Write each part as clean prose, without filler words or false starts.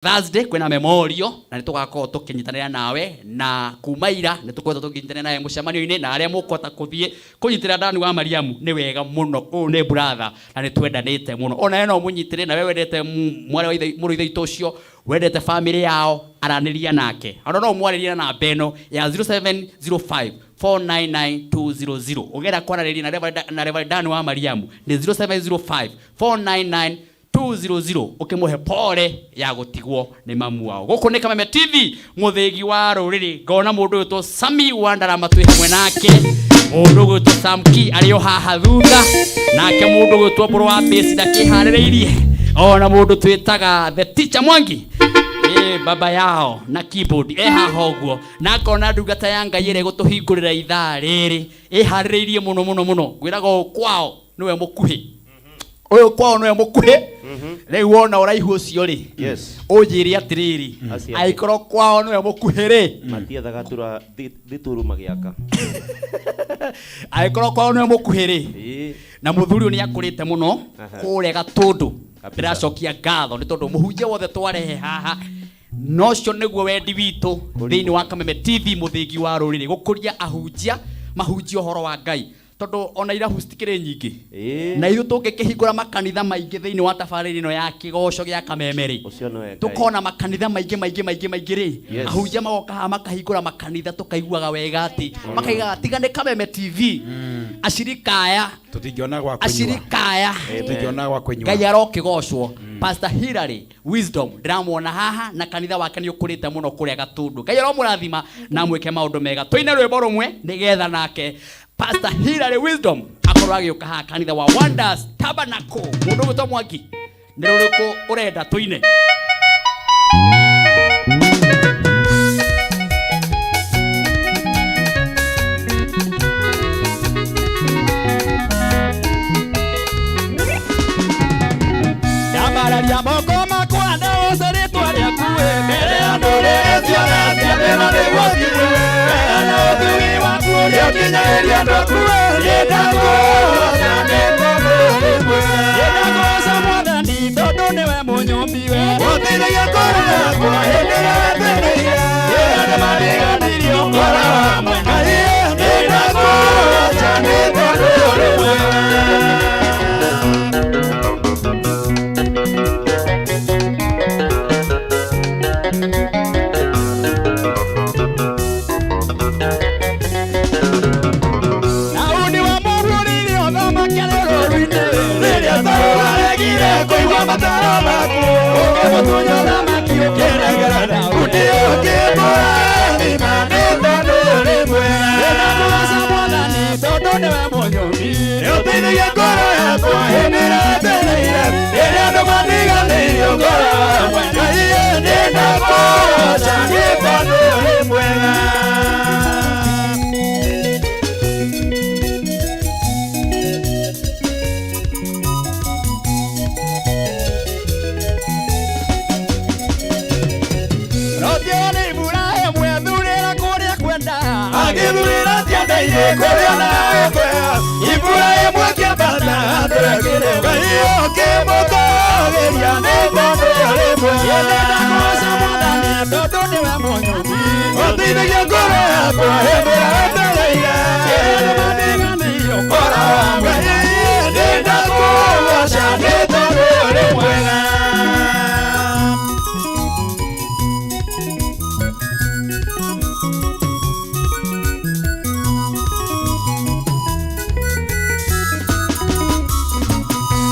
Thursday kwĩna memorial na nĩ tũgakorwo tũkĩnyitanĩra nawe na kuma ira nĩ tũkoretwo tũkĩnyitanĩra nawe mũcemanio-inĩ na arĩa mũkũhota kũthiĩ kũnyitĩrĩra Dani wa Mariamu nĩ wega mũno. Ũyũ nĩ brother na nĩ twendanĩte mũno, ona we no ũmũnyitĩrĩre, na we wendete mwarĩ wa ithe, mũrũ ithe witũ ũcio wendete family yao, aranĩria nake. Ona no ũmwarĩrie na namba ĩno ya 0705 499200. Ũgera kwaranĩria na Reverend Dan wa Mariamu nĩ 0705 499 200, ũkĩmũhe pole ya gũtigwo nĩ mamu wao. Gũkũ nĩ Kameme TV, mũthĩgi wa rũrĩrĩ. Ngona mũndũ ũyũ Sami wa Ndarama twĩ hamwe nake, mũndũ ũgwĩtwo Sam Key arĩ o haha thutha, nake mũndũ ũgwĩtwo Mbũrũ wa Base ndakĩharĩrĩirie, ona mũndũ twĩtaga the teacher Mwangi, baba yao na keyboard e haha ũguo, na ngona ndungata ya Ngai ĩrĩa ĩgũtũhingũrĩra ithaa rĩrĩ ĩharĩrĩirie mũno mũno mũno. Ngwĩraga ũũ kwao nĩwe mũkuhĩ, ũyũ kwao nĩwe mũkuhĩ. Rĩu wona ũraihu ũcio rĩ, ũnjĩre atĩrĩrĩ, Acio. Angĩkorwo kwao nĩwe mũkuhĩ rĩ, Matiethaga tura thituru magĩaka. Angĩkorwo kwao nĩwe mũkuhĩ rĩ, na mũthuri ũyũ nĩ akũrĩte mũno kũrĩa Gatũndũ. Ndĩracokia ngatho nĩ tondũ mũhunjia wothe twarehe haha, nocio nĩguo wendi witũ thĩinĩ wa Kameme TV, mũthĩgi wa rũrĩrĩ, gũkũria ahunjia mahunjie ũhoro wa Ngai, tondũ ona irabu citikĩrĩ nyingĩ, na ithuĩ tũngĩkĩhingũra makanitha maingĩ thĩinĩ wa tabarĩra ĩno ya kĩgoco gĩa Kameme rĩ, Ũcio nĩwe Ngai. Tũkona makanitha maingĩ maingĩ maingĩ maingĩ rĩ, ahunjia magoka haha makahingũra makanitha, tũkaiguaga wega atĩ makaigaga tiga nĩ Kameme TV, acirika aya, Tũtingĩona gwa kũnyua. Acirika aya. Tũtingĩona gwa kũnyua. Ngai arokĩgocwo. Pastor Hillary Wisdom ndĩramuona haha na kanitha wake nĩ ũkũrĩte mũno kũrĩa Gatũndũ. Ngai aromũrathima na mwĩke maũndũ mega. Tũine rwĩmbo rũmwe nĩgetha nake Pastor Hillary Wisdom akorwo agĩũka haha kanitha wa Wonders Tabernacle. Mũndũ ũgwĩtwo Mwangi, nĩ rũrĩkũ ũrenda tũine? Ndambararia moko makwa ndagooca rĩtwa rĩaku we, mbere ya ndũrĩrĩ ciothe cia thĩ ĩno nĩguo ciigue wega na ũtugi waku ũrĩa ũkinyagĩria andũ aku we. Nĩndakũgoca nĩ tondũ ũrĩ mwega. Nĩndakũgoca Mwathani tondũ nĩwe mũnyũmbi we. Ũteithagia ngoro yakwa hĩndĩ ĩrĩa wetereire. Rĩrĩa nĩmariganirio ngoro wa Ngai. Nĩndakũgoca nĩ tondũ ũrĩ mwega. Daudi wamũhũrĩire ũthamaki arĩ rũũru-inĩ. Rĩrĩa Saũlũ aregire kũigua mataro maku, ũkĩmũtunya ũthamaki ũkĩnengera Daudi, ũkĩmũrathima nĩ tondũ ũrĩ mwega. Nĩndakũgoca Mwathani tondũ nĩwe mũnyũmbi. Nĩũteithagia ngoro yakwa hĩndĩ ĩrĩa wetereire. Rĩrĩa andũ matiganĩirio ngoro yakwa, Ngai, nĩndakũgoca nĩ tondũ ũrĩ mwega. Rotio nĩ Iburahĩmu ethurĩra kũrĩa kwenda, agĩthurĩra cianda-inĩ kũrĩa nawe kwega. Iburahĩmu akĩambata atũrekire, Ngai ũkĩmũtũgĩria nĩ tondũ ũrĩ mwega. Nĩndakũgoca Mwathani tondũ nĩwe mũnyũmbi. Ũteithagia ngoro yakwa hĩndĩ ĩrĩa wetereire. Rĩrĩa nĩmatiganĩirio ngoro wa Ngai. Nĩndakũgoca nĩ tondũ ũrĩ mwega.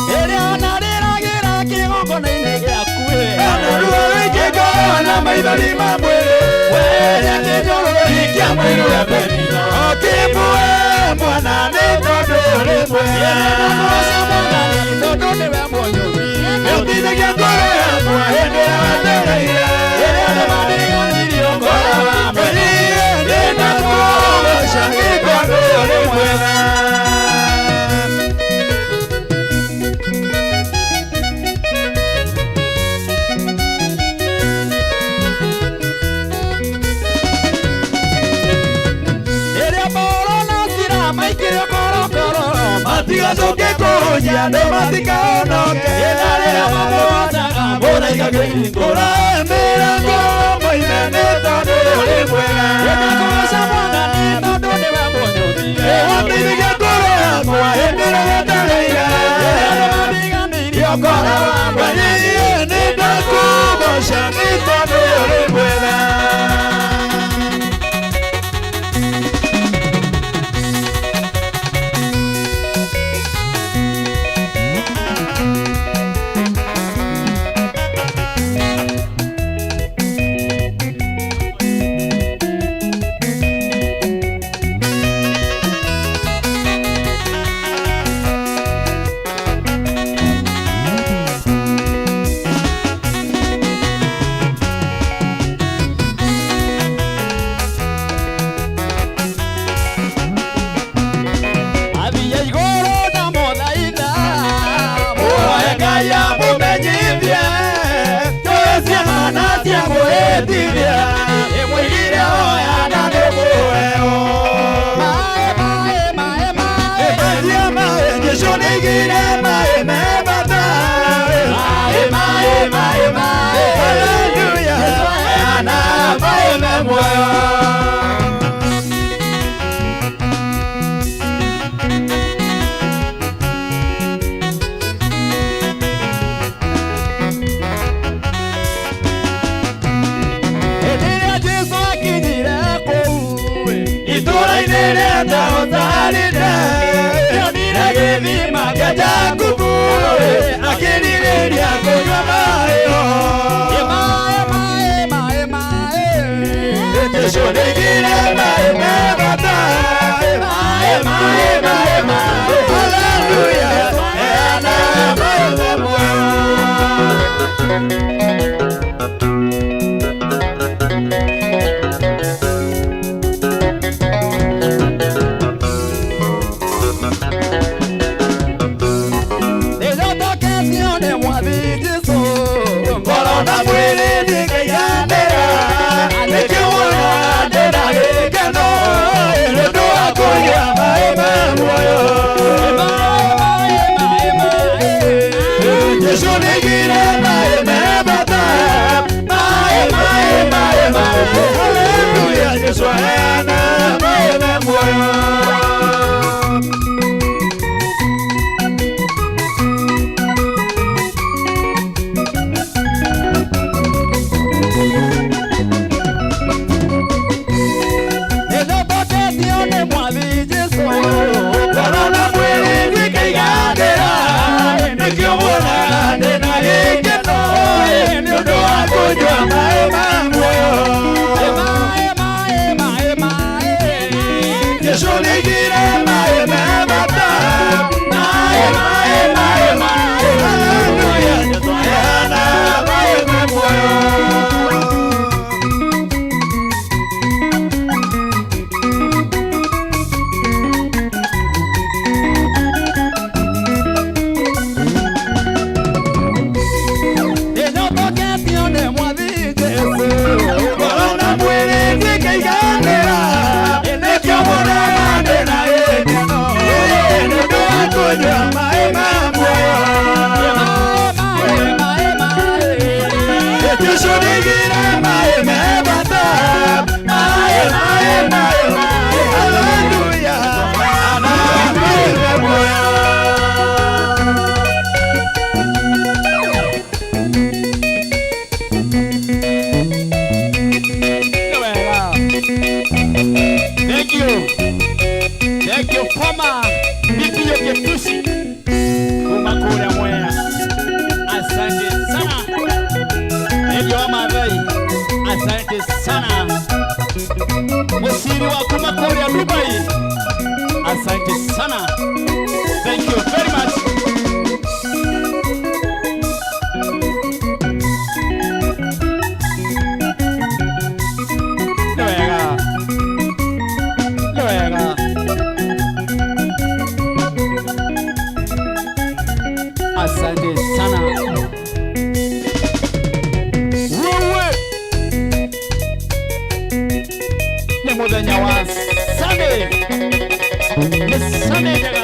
Rĩrĩa narĩragĩra kĩgongona-inĩ gĩaku ĩ, ona ruo rũingĩ ngoro na maithori ma mwĩrĩ, weheria kĩnyũrũri kĩa mwĩrĩ wa Penina, ũkĩmũhe mwana nĩ tondũ ũrĩ mwega. Nĩndakũgoca Mwathani tondũ nĩwe mũnyũmbi. Nĩũteithagia ngoro yakwa hĩndĩ ĩrĩa wetereire. Rĩrĩa nĩmariganirio ngoro wa Ngai. Nĩndakũgoca nĩ tondũ ũrĩ mwega. Rĩrĩa Paulo na Sila maikirio korokoro, matigacoke kũhũrwo. Kũhunjia andũ matikahonoke. Na rĩrĩa mamũgocaga mũraika akĩhingũra mĩrango moime nĩ tondũ ũrĩ mwega. Nĩndakũgoca Mwathani tondũ nĩwe mũnyũthie. Wandeithagia ngoro yakwa hĩndĩ ĩrĩa gwetereire. Andũ mandiganĩirie ũkora wakwa. Niĩ nĩndakũgoca nĩ tondũ ũrĩ mwega. Athiĩ igũrũ ndamũthaitha mũhoe Ngai amũmenyithie njũĩ ciahana cia kwĩhĩtithia ĩmũigire hoya na nĩũkũheo. Maĩ maĩ maĩ maĩ ĩmathia maĩ Jesũ nĩaigire maĩ me bata. Maĩ maĩ maĩ maĩ Haleluya Jesũ aheana maĩ me muoyo. Hĩndĩ ĩrĩa Jesũ akinyire kũu itũũra-inĩ rĩa Taotarire, nĩonire gĩthima kĩa Jakubu, akĩrirĩria kũnyua maĩ ho. Maĩ maĩ maĩ maĩ Jesũ nĩaigire maĩ me bata. Maĩ maĩ maĩ maĩ Haleluya heana maĩ me muoyo. Nĩnyotoketio nĩ Mwathi Jesũ ngoro na mwĩrĩ ndingĩiganĩra nĩkĩo wonaga ndĩna gĩkeno nĩ ũndũ wa kũnyua maĩ ma muoyo. Maĩ maĩ maĩ Jesũ nĩaigire maĩ me bata. Maĩ maĩ maĩ maĩ Haleluya Jesũ aheana maĩ me muoyo. Nĩnyotoketio nĩ Mwathi Jesũ ngoro na mwĩrĩ ndingĩiganĩra nĩkĩo wonaga ndĩna gĩkeno nĩ ũndũ wa kũnyua maĩ ma muoyo. Maĩ maĩ maĩ maĩ Jesũ nĩaigire maĩ me bata. Maĩ maĩ maĩ maĩ Haleluya Jesũ aheana maĩ me muoyo. Nĩnyotoketio nĩ Mwathi Jesũ ngoro na mwĩrĩ ndingĩiganĩra nĩkĩo wonaga ndĩna gĩkeno nĩ ũndũ wa kũnyua maĩ ma muoyo. Maĩ maĩ maĩ Jesũ nĩaigire maĩ me bata. Maĩ maĩ maĩ maĩ Haleluya ana maĩ me muoyo. Thank you. Thank you, former DPO Ketusi. Kuma kũrĩa Mwea. Asante sana. Ndio wa Maathai. Asante sana. Musiri wa kuma kũrĩa Dubai. Asante sana. Thank you very much. Nĩ wega. Nĩ wega. Asante sana. Wewe nĩ mũthenya wa Sunday. Nĩ Sunday njega.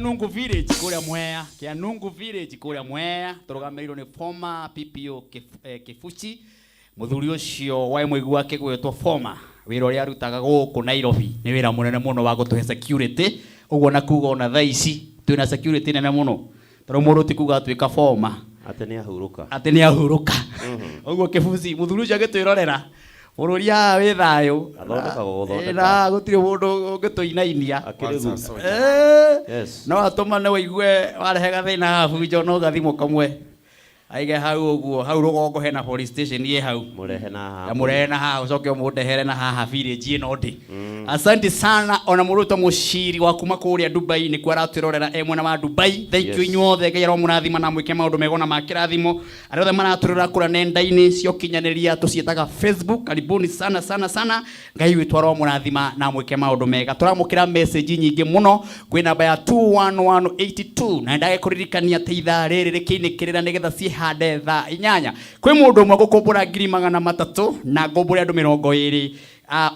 Kianungu Village kũrĩa Mwea, Kianungu Village kũrĩa Mwea, tũrũgamĩrĩirwo nĩ former PPO Kibuchi, mũthuri ũcio wa mũigua akĩgwetwo former, wĩra ũrĩa arutaga gũkũ Nairobi nĩ wĩra mũnene mũno wa gũtũhe security, ũguo na kuga ona thaa ici twĩna security nene mũno, tondũ mũndũ ti kuga atuĩka former Atĩ nĩ ahurũka. Atĩ nĩ ahurũka. Ũguo Kĩbuci, mũthuri ũcio agĩtwĩrorera bũrũri haha wĩ thayũ. Athondekaga gũthondeka. Na gũtirĩ mũndũ ũngĩtũinainia. Akĩrĩ Once a good. soldier. Yes. No atũmane wĩigue warehe gathĩna haha bunjo no gathimũ kamwe aige hau ũguo hau rũgongo hena police station ĩ hau. Mũrehe na haha. Na mũrehe na haha ũcoke ũmũndehere na haha village ĩno ndĩ. Asante sana ona mũrũtwo mũciri wa kuma kũrĩa Dubai nĩkuo aratwĩrorera e mwena wa Dubai. Thank you Yes. inyuothe, Ngai aromũrathima na mwĩke maũndũ mega na makĩrathimo. Arĩa othe maratwĩrorera kũrĩa nenda-inĩ cia ũkinyanĩria tũciĩtaga Facebook, karibuni sana sana sana. Ngai witũ aromũrathima na mwĩke maũndũ mega. Tũramũkĩra message nyingĩ mũno kwĩ namba ya 21182 na ndage kũririkania atĩ ithaa rĩrĩ rĩkĩinĩkĩrĩra nĩgetha ciĩhande thaa 8. Kwĩ mũndũ ũmwe gũkũmbũra 300,000 na ngũmbũre andũ 20,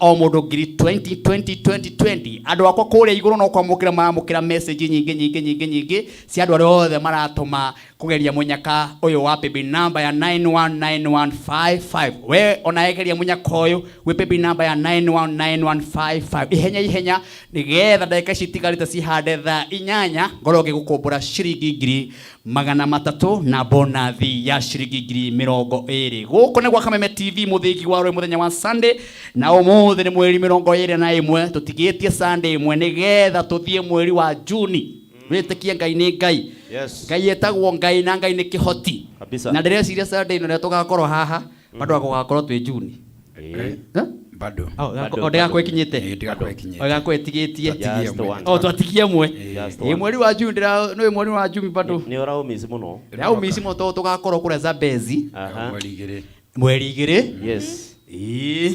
o mũndũ ngiri 20 20 20 20. Andũ akwa kũrĩa igũrũ no kwamũkĩra maramũkĩra message nyingĩ nyingĩ nyingĩ nyingĩ cia andũ arĩa othe maratũma kũgeria mũnyaka ũyũ wa paybill number ya 919155. We ona egeria mũnyaka ũyũ wĩ paybill number ya 919155 ihenya ihenya nĩgetha ndagĩka ici itigarĩte cihande thaa 8 ngorwo ngĩgũkũmbũra ciringi 300,000 na bonathi ya ciringi 20,000. Gũkũ nĩ gwa Kameme TV mũthĩgi wa rũĩ mũthenya wa Sunday, na ũmũthĩ nĩ mweri 21, tũtigĩtie Sunday ĩmwe nĩgetha tũthiĩ mweri wa Juni. Wĩtĩkie Ngai nĩ Ngai. Yes. Ngai etagwo Ngai na Ngai nĩ kĩhoti. Kabisa. Na ndĩreciria Sunday ĩno ĩrĩa tũgakorwo haha bado gũgakorwo twĩ Juni. Eh. Eh? Bado. Oh, Bado, ndĩgakorwo bado. ĩkinyĩte. Ĩĩ, ndĩgakorwo ĩkinyĩte. O, ĩgakorwo ĩtigĩtie. Twatigie Just ĩmwe. one. O, twatigie ĩmwe. Just Ĩ, one. mweri wa Juni nĩ mweri wa Juni bado. Nĩ ũraũmici mũno. Ndĩraũmici mũno tondũ tũgakorwo kũrĩa Zambezi. Aha. Mweri igĩrĩ. Mweri 2. Yes. Ĩĩ.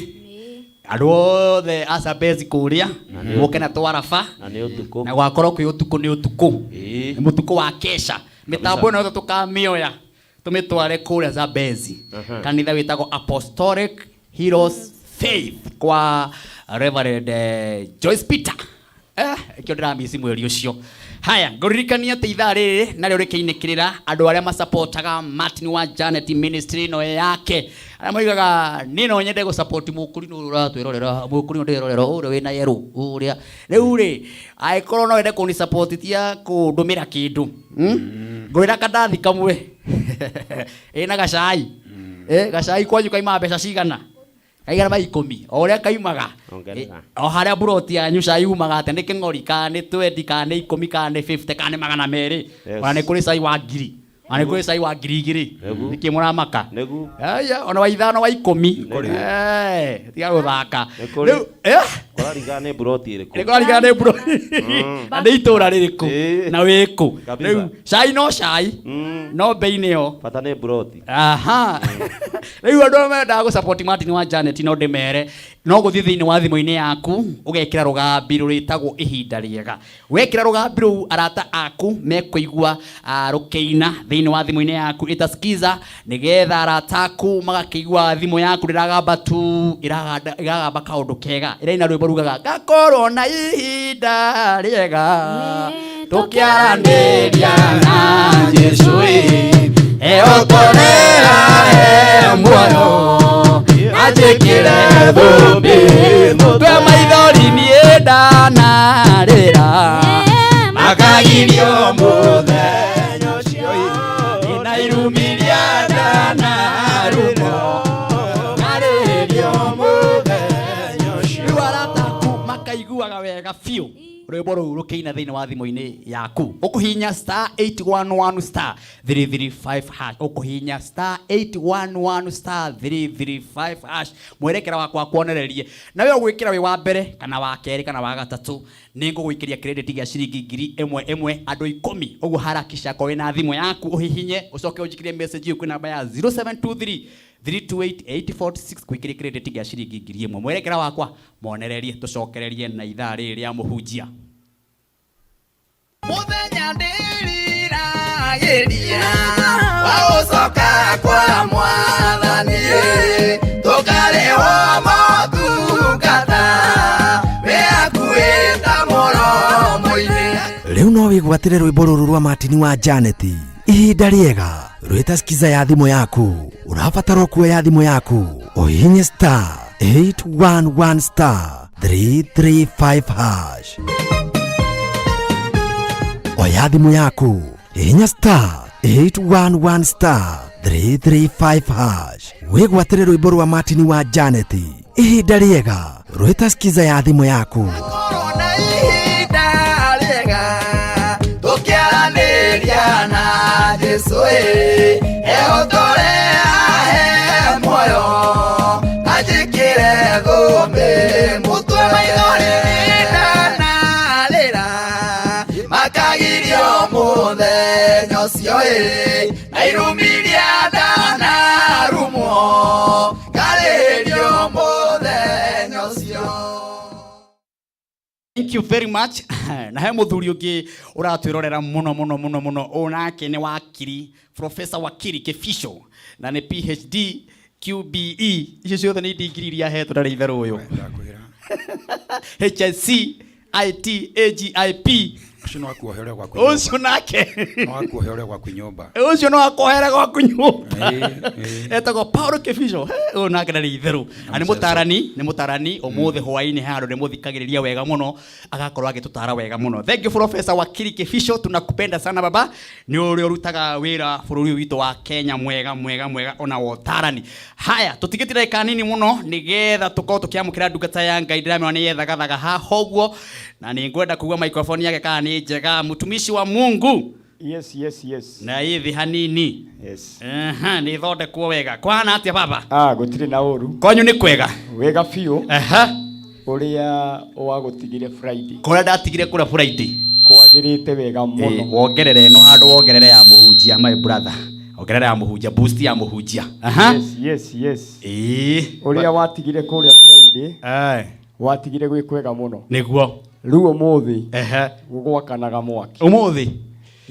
Andũ othe a Zambezi kũrĩa mũke na twaraba. Na nĩ ũtukũ. Na gwakorwo kwĩ ũtukũ nĩ ũtukũ. Ĩĩ. Nĩ mũtukũ wa kesha. Mĩtambo ĩno yothe tũkamĩoya tũmĩtware kũrĩa Zambezi. Aha. Kanitha wĩtagwo Apostolic Heroes Faith kwa Reverend Joyce Peter. Ĩkĩo ndĩramici mweri ũcio. Haya, ngũririkania atĩ ithaa rĩrĩ narĩo rĩkĩinĩkĩrĩra andũ arĩa masapotaga Martin wa Janet ministry ĩno yake. Arĩa moigaga niĩ no nyende gũsupport mũkũrinũ ũrĩa ũratwĩrorera, mũkũrinũ ndĩrorera ũrĩa wĩna yerũ ũrĩa. Rĩu rĩ, angĩkorwo no wende kũni-support tia kũndũmĩra kĩndũ. Ngũrĩra kandathi kamwe. Ĩna gacai. Gacai kwanyu kaimaga mbeca cigana? Kaigana ma 10. O ũrĩa kaimaga. Ongerera. O harĩa buroti yanyu cai umaga atĩa, nĩ kĩng'ori kana nĩ 20 kana nĩ 10 kana nĩ 50 kana nĩ 200. Yes. Ona nĩ kũrĩ cai wa 1000. Ona nĩ kũrĩ cai wa 2000. Nĩguo. Nĩkĩ mũramaka? Nĩguo. Aya, ona wa 5 wa 10. Nĩkũrĩ. Tiga gũthaka. Nĩ kũrĩ. Rĩu, Kũraringana nĩ buroti ĩrĩkũ. Nĩ kũraringana nĩ buroti. Na nĩ itũũra rĩrĩkũ. Ĩĩ. Na wĩkũ. Kabisa. Rĩu cai no cai. No bei nĩyo. Bata nĩ buroti. Aha. Rĩu andũ arĩa mendaga gũ-support Martin wa Janet no ndĩmere no gũthiĩ thĩinĩ wa thimũ-inĩ yaku ũgekĩra rũgambi rũrĩtagwo ihinda rĩega. Wekĩra rũgambi rũu arata aku mekũigua rũkĩina thĩinĩ wa thimũ-inĩ yaku ĩtasikiza nĩgetha arata aku magakĩigua thimũ yaku ndĩragamba tu, ĩragamba kaũndũ kega, ĩraina rwĩmbo rugaga ngakorwo na ihinda rĩega tũkĩaranĩria na Jesũ ĩ eotorera e muoyo anjĩkĩre thũmbĩ mũtwe maithori niĩ ndanarĩra makagirio mũthenya ũcio ĩ na irumiria ndanarumwo ngarĩrio mũthenya ũcio. Rĩu arata aku makaiguaga wega biũ rwĩmbo rũu rũkĩina thĩinĩ wa thimũ-inĩ yaku. Ũkũhihinya star 811 star 335 hash. Ũkũhihinya star 811 star 335 hash. Mwerekera wakwa kuonererie. Na we ũgwĩkĩra wĩ wa mbere kana wa kerĩ kana wa gatatũ, nĩ ngũgũikĩria credit gĩa ciringi 1000 ĩmwe andũ 10. Ũguo harakisha ko wĩna thimũ yaku ũhihinye ũcoke ũnjikĩrie message ĩyo kwĩ namba ya 0723 328 846 gwĩkĩria credit gĩa ciringi 1000. Mwerekera wakwa monererie tũcokererie na ithaa rĩrĩ rĩa mũhunjia. Mũthenya ndĩriragĩria wa gũcoka kwa Mwathani, tũkarĩhwo motungata wĩ hakuhĩ ta mũromo-inĩ. Rĩu no No wĩgwatĩre rwĩmbo rũrũ rwa Martin wa Janet ihinda rĩega rwĩta skiza ya thimũ yaku. Ũrabatara kuoya thimũ yaku ũhihinye star 811 star 335 hash. Oya thimũ yaku hihinya star 811 star 335 hash wĩgwatĩre rwĩmbo rwa Martin wa Janet ihinda rĩega rwĩta skiza ya thimũ yaku. Na ihinda rĩega tũkĩaranĩria na Jesũ ĩ ehotore ahe muoyo anjĩkĩre thũmbĩ mũtwe maithori ndanarĩra makagirio mũthenya ũcio ĩ na irumiria ndanarumwo ngarĩrio mũthenya ũcio. Thank you very much. Na he muthuri ungi uratwirorera muno muno muno muno onake ni wakiri, Professor Wakiri Kibisho, na ni PhD QBE, icio ciothe ni degree iria ahetwo ndarĩ itherũ ũyũ. Ndakwĩra. HSC IT AGIP. Ũcio no akuohere gwaku nyũmba. Ũcio nake No akuohere gwaku nyũmba. Ũcio no akohere gwaku nyũmba. Ĩĩ, ĩĩ. Etagwo Paulo Kibisho. Ũyũ nake ndarĩ itherũ na nĩ mũtarani, nĩ mũtarani. Ũmũthĩ hwaĩ-inĩ handũ nĩ mũthikagĩrĩria wega mũno, agakorwo agĩtũtara wega mũno. Thank you, Professor Wakiri Kibisho, tunakupenda sana baba, nĩ ũrĩa ũrutaga wĩra bũrũri ũyũ witũ wa Kenya mwega mwega mwega ona wa ũtarani. Haya, tũtigĩtie ndagĩka nini mũno nĩgetha tũkorwo tũkĩamũkĩra ndungata ya Ngai. Ndĩramĩona nĩ yethagathaga haha ũguo na nĩ ngwenda kugua microphone yake kana nĩ njega. Mtumishi wa Mungu. Yes. Na ithi hanini. Yes. Aha, nĩ ithondekwo wega. Kwana atĩa baba? Ah, gũtirĩ na ũru. Kwanyu nĩ kwega? Wega biũ. Aha. Ũrĩa wagũtigire Friday. Kũrĩa ndatigire kũrĩa Friday. Kwagĩrĩte wega mũno. Eh, wongerere ĩno handũ, wongerere ya mũhunjia, my brother. Ongerere ya mũhunjia, boost ya mũhunjia. Aha. Yes. Ĩĩ. Ũrĩa watigire kũrĩa Friday. Eh. Watigire gwĩ kwega mũno. Nĩguo. Rĩu ũmũthĩ. Ehe. Gũgwakanaga mwaki. Ũmũthĩ.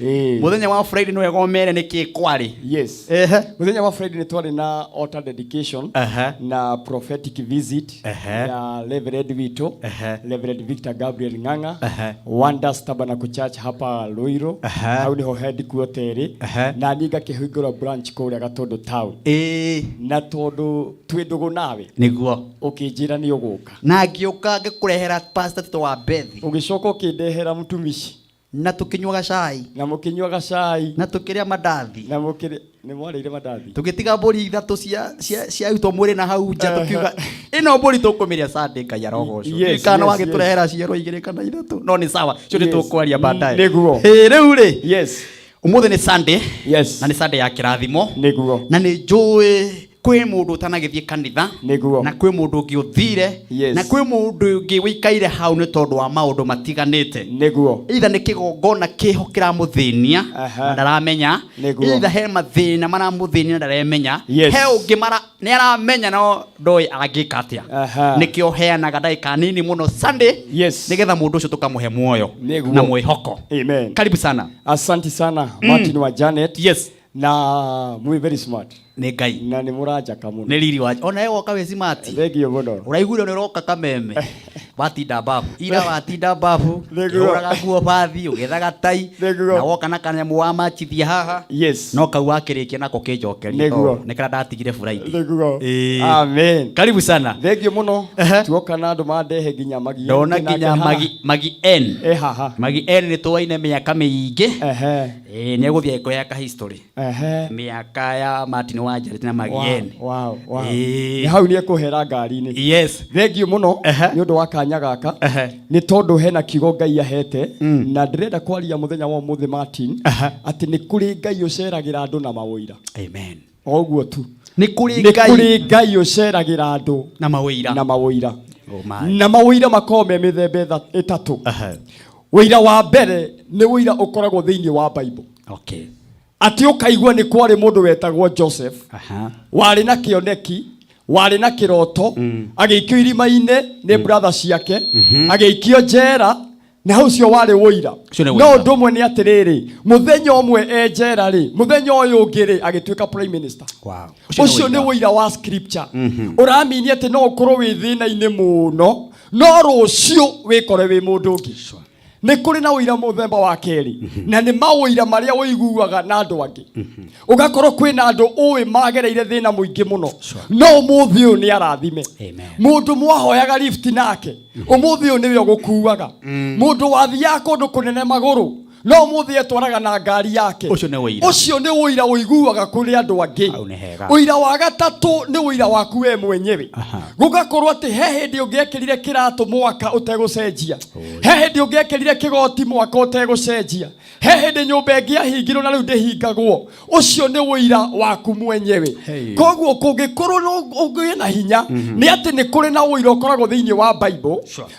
Ĩĩ. Mũthenya wa Friday nĩ wega ũmere nĩkĩ kwarĩ. Yes. Ehe. Mũthenya wa Friday nĩ twarĩ na altar dedication Ehe. na prophetic visit Ehe. ya Reverend witũ, Ehe. Reverend Victor Gabriel Ng'ang'a, Ehe. Wonders Tabernacle Church hapa Ruiru. Ehe. Hau niho headquarter ĩrĩ. Ehe. Na niĩ ngakĩhingũra branch kũrĩa Gatũndũ town. Ĩĩ. Na tondũ twĩ ndũgũ nawe, Nĩguo. ũkĩnjĩra nĩ ũgũka. Na ngĩũka ngĩkũrehera Pastor Tito wa Bethi. Ũgĩcoka ũkĩndehera mũtumishi. Na tũkĩnyuaga cai. Na mũkĩnyuaga cai. Na tũkĩrĩa mandathi. Na mũkĩrĩa nĩ mwarĩire mandathi. Tũgĩtiga mbũri ithatũ cia cia ciarutwo mwĩrĩ na hau nja, tũkiuga ĩno mbũri tũkũmĩrĩa Sunday, Ngai arogocwo. Yes, kana yes, wagĩtũrehera ciero igĩrĩ kana ithatũ, no nĩ sawa, cio nĩ Yes. tũkwaria baadaye. Nĩguo. Ĩ, rĩu rĩ, Yes. ũmũthĩ nĩ Sunday. Yes. Na nĩ Sunday ya kĩrathimo. Nĩguo. Na nĩ njũĩ kwĩ mũndũ ũtanagĩthiĩ kanitha. Nĩguo. Na kwĩ mũndũ ũngĩ ũthire. Yes. Na kwĩ mũndũ ũngĩ wĩikaire hau nĩ tondũ wa maũndũ matiganĩte. Nĩguo. Either nĩ kĩgongona kĩho kĩramũthĩnia Aha. na ndaramenya. Nĩguo. Either he mathĩna maramũthĩnia na ndaremenya. Yes. He ũngĩ mara nĩ aramenya no ndoĩ angĩka atĩa. Aha. Nĩkĩo heanaga ndagĩka nini mũno Sunday. Yes. Nĩgetha mũndũ ũcio tũkamũhe muoyo Nĩguo. na mwĩhoko. Amen. Karibu sana. Asante sana Martin wa Janet. Yes. Na mwĩ very smart. Nĩ Ngai. Na nĩ mũranjaka mũno. Nĩ riri wa ona we woka wĩ smart. Thank you mũno. Ũraiguire nĩ ũroka kameme. Watinda babu. Ira watinda babu. Nĩguo. Ũkĩhũraga nguo bathi, ũgĩethaga tai. Nĩguo. Na woka na kanyamũ wamachithia haha. Yes. No kau wakĩrĩkia nako kĩnjokeria. Nĩguo. Nĩ karĩa ndatigire Friday. Nĩguo. Ĩĩ. Amen. Karibu sana. Thank you mũno. Ehe. Tuoka na andũ mandehe nginya magi. Ndona nginya magi magi N. E haha. Magi N nĩ tũwaine mĩaka mĩingĩ. Ehe. Ĩĩ, nĩ egũthiĩ agĩkũheaga ka history. Ehe. Mĩaka ya Martin wa Janet na Magi Wow, N. wow. Ĩĩ. Nĩ hau nĩ ekũhera ngari-inĩ. Yes. Thank you mũno Ehe. nĩ ũndũ wa kanya gaka. Ehe. Nĩ tondũ hena kiugo Ngai ahete na ndĩrenda kwaria mũthenya wa ũmũthĩ Martin Aha. atĩ nĩ kũrĩ Ngai ũceragĩra andũ na maũira. Amen. O ũguo tu. Nĩ kũrĩ Nĩ Ngai kũrĩ Ngai ũceragĩra andũ na mawĩira. na maũira. Oh my. Na maũira makoragwo me mĩthemba ĩtatũ. Aha. Ũira wa mbere nĩ ũira ũkoragwo thĩinĩ wa Bible. Okay. Atĩ ũkaigua nĩ kwarĩ mũndũ wetagwo Joseph. Aha. Warĩ na kĩoneki, warĩ na kĩroto, agĩikio irima-inĩ nĩ brother ciake, agĩikio njera, na hau ũcio warĩ ũira. Ũcio nĩ No ũira. ũndũ ũmwe nĩ atĩrĩrĩ, mũthenya ũmwe e njera rĩ, mũthenya ũyũ ũngĩ rĩ, agĩtuĩka prime minister. Wow. Ũcio nĩ ũira wa scripture. Ũramini atĩ no ũkorwo wĩ thĩna-inĩ mũno, no rũciũ wĩkore wĩ mũndũ ũngĩ. Nĩ kũrĩ na ũira mũthemba wa kerĩ, na nĩ maũira marĩa ũiguaga na andũ angĩ. Ũgakorwo kwĩna andũ ũĩ magereire thĩna mũingĩ mũno, no ũmũthĩ ũyũ nĩ arathime. Amen. Mũndũ mwahoyaga lift nake, ũmũthĩ ũyũ nĩwe ũgũkuaga. Mũndũ wathiaga kũndũ kũnene magũrũ, no ũmũthĩ etwaraga na ngari yake. Ũcio nĩ ũira. Ũcio nĩ ũira ũiguaga kũrĩ andũ angĩ. Hau nĩ hega. Ũira wa gatatũ nĩ ũira waku we mwenyewe. Aha. Gũgakorwo atĩ he hĩndĩ ũngĩekĩrire kĩratũ mwaka ũtegũcenjia, he hĩndĩ ũngĩekĩrire kĩgoti mwaka ũtegũcenjia, he hĩndĩ nyũmba ĩngĩ yahingirwo na rĩu ndĩhingagwo. Ũcio nĩ ũira waku mwenyewe. Hey. Koguo kũngĩkorwo no ũgĩe na hinya nĩ atĩ nĩ kũrĩ na ũira ũkoragwo thĩinĩ wa Bible,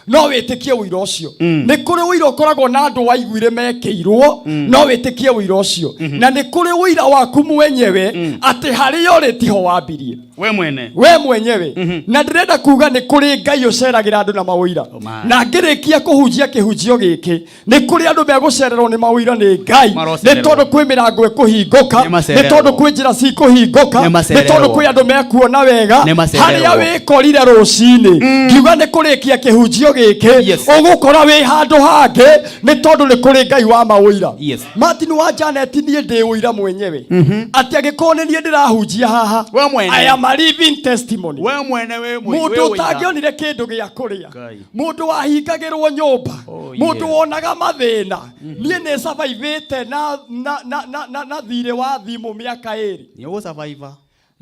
no wĩtĩkie ũira ũcio. Nĩ kũrĩ ũira ũkoragwo na andũ waiguire mekĩirwo, no wĩtĩkie ũira ũcio. Na nĩ kũrĩ ũira waku mwenyewe atĩ harĩa ũrĩ tiho wambirie. We mwene. We mwenyewe. Na ndĩrenda kuga nĩ kũrĩ Ngai ũceragĩra andũ na maũira. Ma. Na ngĩrĩkia kũhunjia kĩhunjio gĩkĩ, nĩ kũrĩ andũ megũcererwo nĩ maũira nĩ Ngai, nĩ Marocererwo. tondũ kwĩ mĩrango ĩkũhingũka, Nĩ nĩ macererwo. tondũ kwĩ njĩra cikũhingũka, Nĩ nĩ macererwo. tondũ kwĩ andũ mekuona wega. Nĩ macererwo. Harĩa wĩkorire rũcinĩ, ngiuga nĩ kũrĩkia kĩhunjio gĩkĩ, Yes. ũgũkora wĩ handũ hangĩ, nĩ tondũ nĩ kũrĩ Ngai wa maũira. Yes. Martin wa Janet, niĩ ndĩ ũira mwenyewe atĩ angĩkorwo nĩ niĩ ndĩrahunjia haha, We mwene. I am a living testimony. We mwene wĩ Mũndũ ũtangĩonire kĩndũ gĩa kũrĩa, Ngai. mũndũ wahingagĩrwo nyũmba, Oh, mũndũ yeah. wonaga mathĩna. Niĩ nĩ survivĩte na, na, na, na, na, na thirĩ wa thimũ mĩaka 2. Nĩ ũgũsurvive.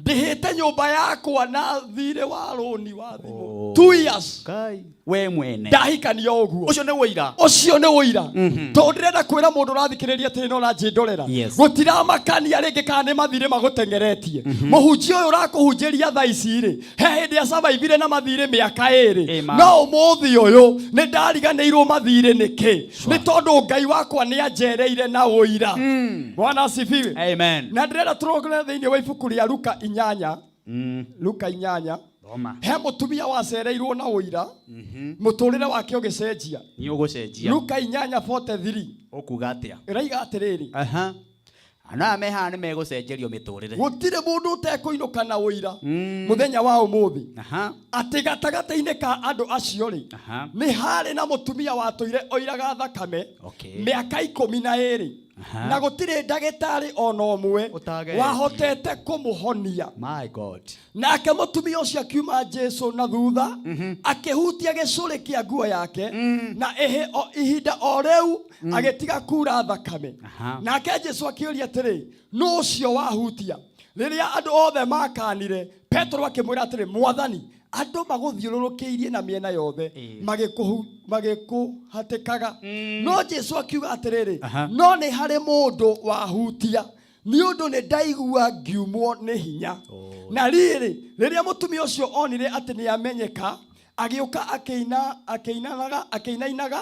Ndĩhĩte nyũmba yakwa na thirĩ wa rũni wa thimũ 2 years. Ngai. We mwene. Ndahikania ũguo. Ũcio nĩ ũira. Ũcio nĩ ũira, tondũ ndĩrenda kwĩra mũndũ ũrathikĩrĩria atĩrĩ no ũranjĩndorera, Yes. gũtiramakania rĩngĩ kana nĩ mathirĩ magũteng'eretie. Mũhunjia ũyũ ũrakũhunjĩria thaa ici rĩ, he hĩndĩ acavaivire na mathirĩ mĩaka 2. Amen. No ũmũthĩ ũyũ nĩ ndariganĩirwo mathirĩ nĩkĩ, nĩ tondũ Ngai wakwa nĩ anjereire na ũira. Bwana asifiwe. Amen. Na ndĩrenda tũrogere thĩinĩ wa ibuku rĩa Luka 8. Luka 8. Thoma. He mũtumia wacereirwo na ũira, mũtũrĩre wake ũgĩcenjia. Nĩ ũgũcenjia. Luka 8:43. Ũkuga atĩa? Ĩraiga atĩrĩrĩ, Aha. Andũ aya me haha nĩ megũcenjerio mĩtũrĩre. Gũtirĩ mũndũ ũtekũinũka na ũira mũthenya wa ũmũthĩ, Aha. atĩ gatagatĩ-inĩ ka andũ acio rĩ, Aha. nĩ harĩ na mũtumia watũire oiraga thakame Okay. mĩaka 12, Aha. na gũtirĩ ndagĩtarĩ ona ũmwe Ũtageretie. wahotete kũmũhonia. My God. Nake mũtumia ũcio akiuma Jesu na thutha, akĩhutia gĩcũrĩ kĩa nguo yake, na ĩhĩ o, ihinda o rĩu agĩtiga kura thakame. Aha. Nake Jesu akĩũria atĩrĩ, nũ ũcio wahutia? Rĩrĩa andũ othe makanire, Petero akĩmwĩra atĩrĩ, Mwathani, andũ magũthiũrũrũkĩirie na mĩena yothe, magĩkũhatĩkaga. No Jesu akiuga atĩrĩrĩ, Aha. no nĩ harĩ mũndũ wahutia, nĩ ũndũ nĩ ndaigua ngiumwo nĩ hinya. Na rĩrĩ, rĩrĩa mũtumia ũcio onire atĩ nĩ amenyeka, agĩũka akĩina akĩinanaga akĩinainaga,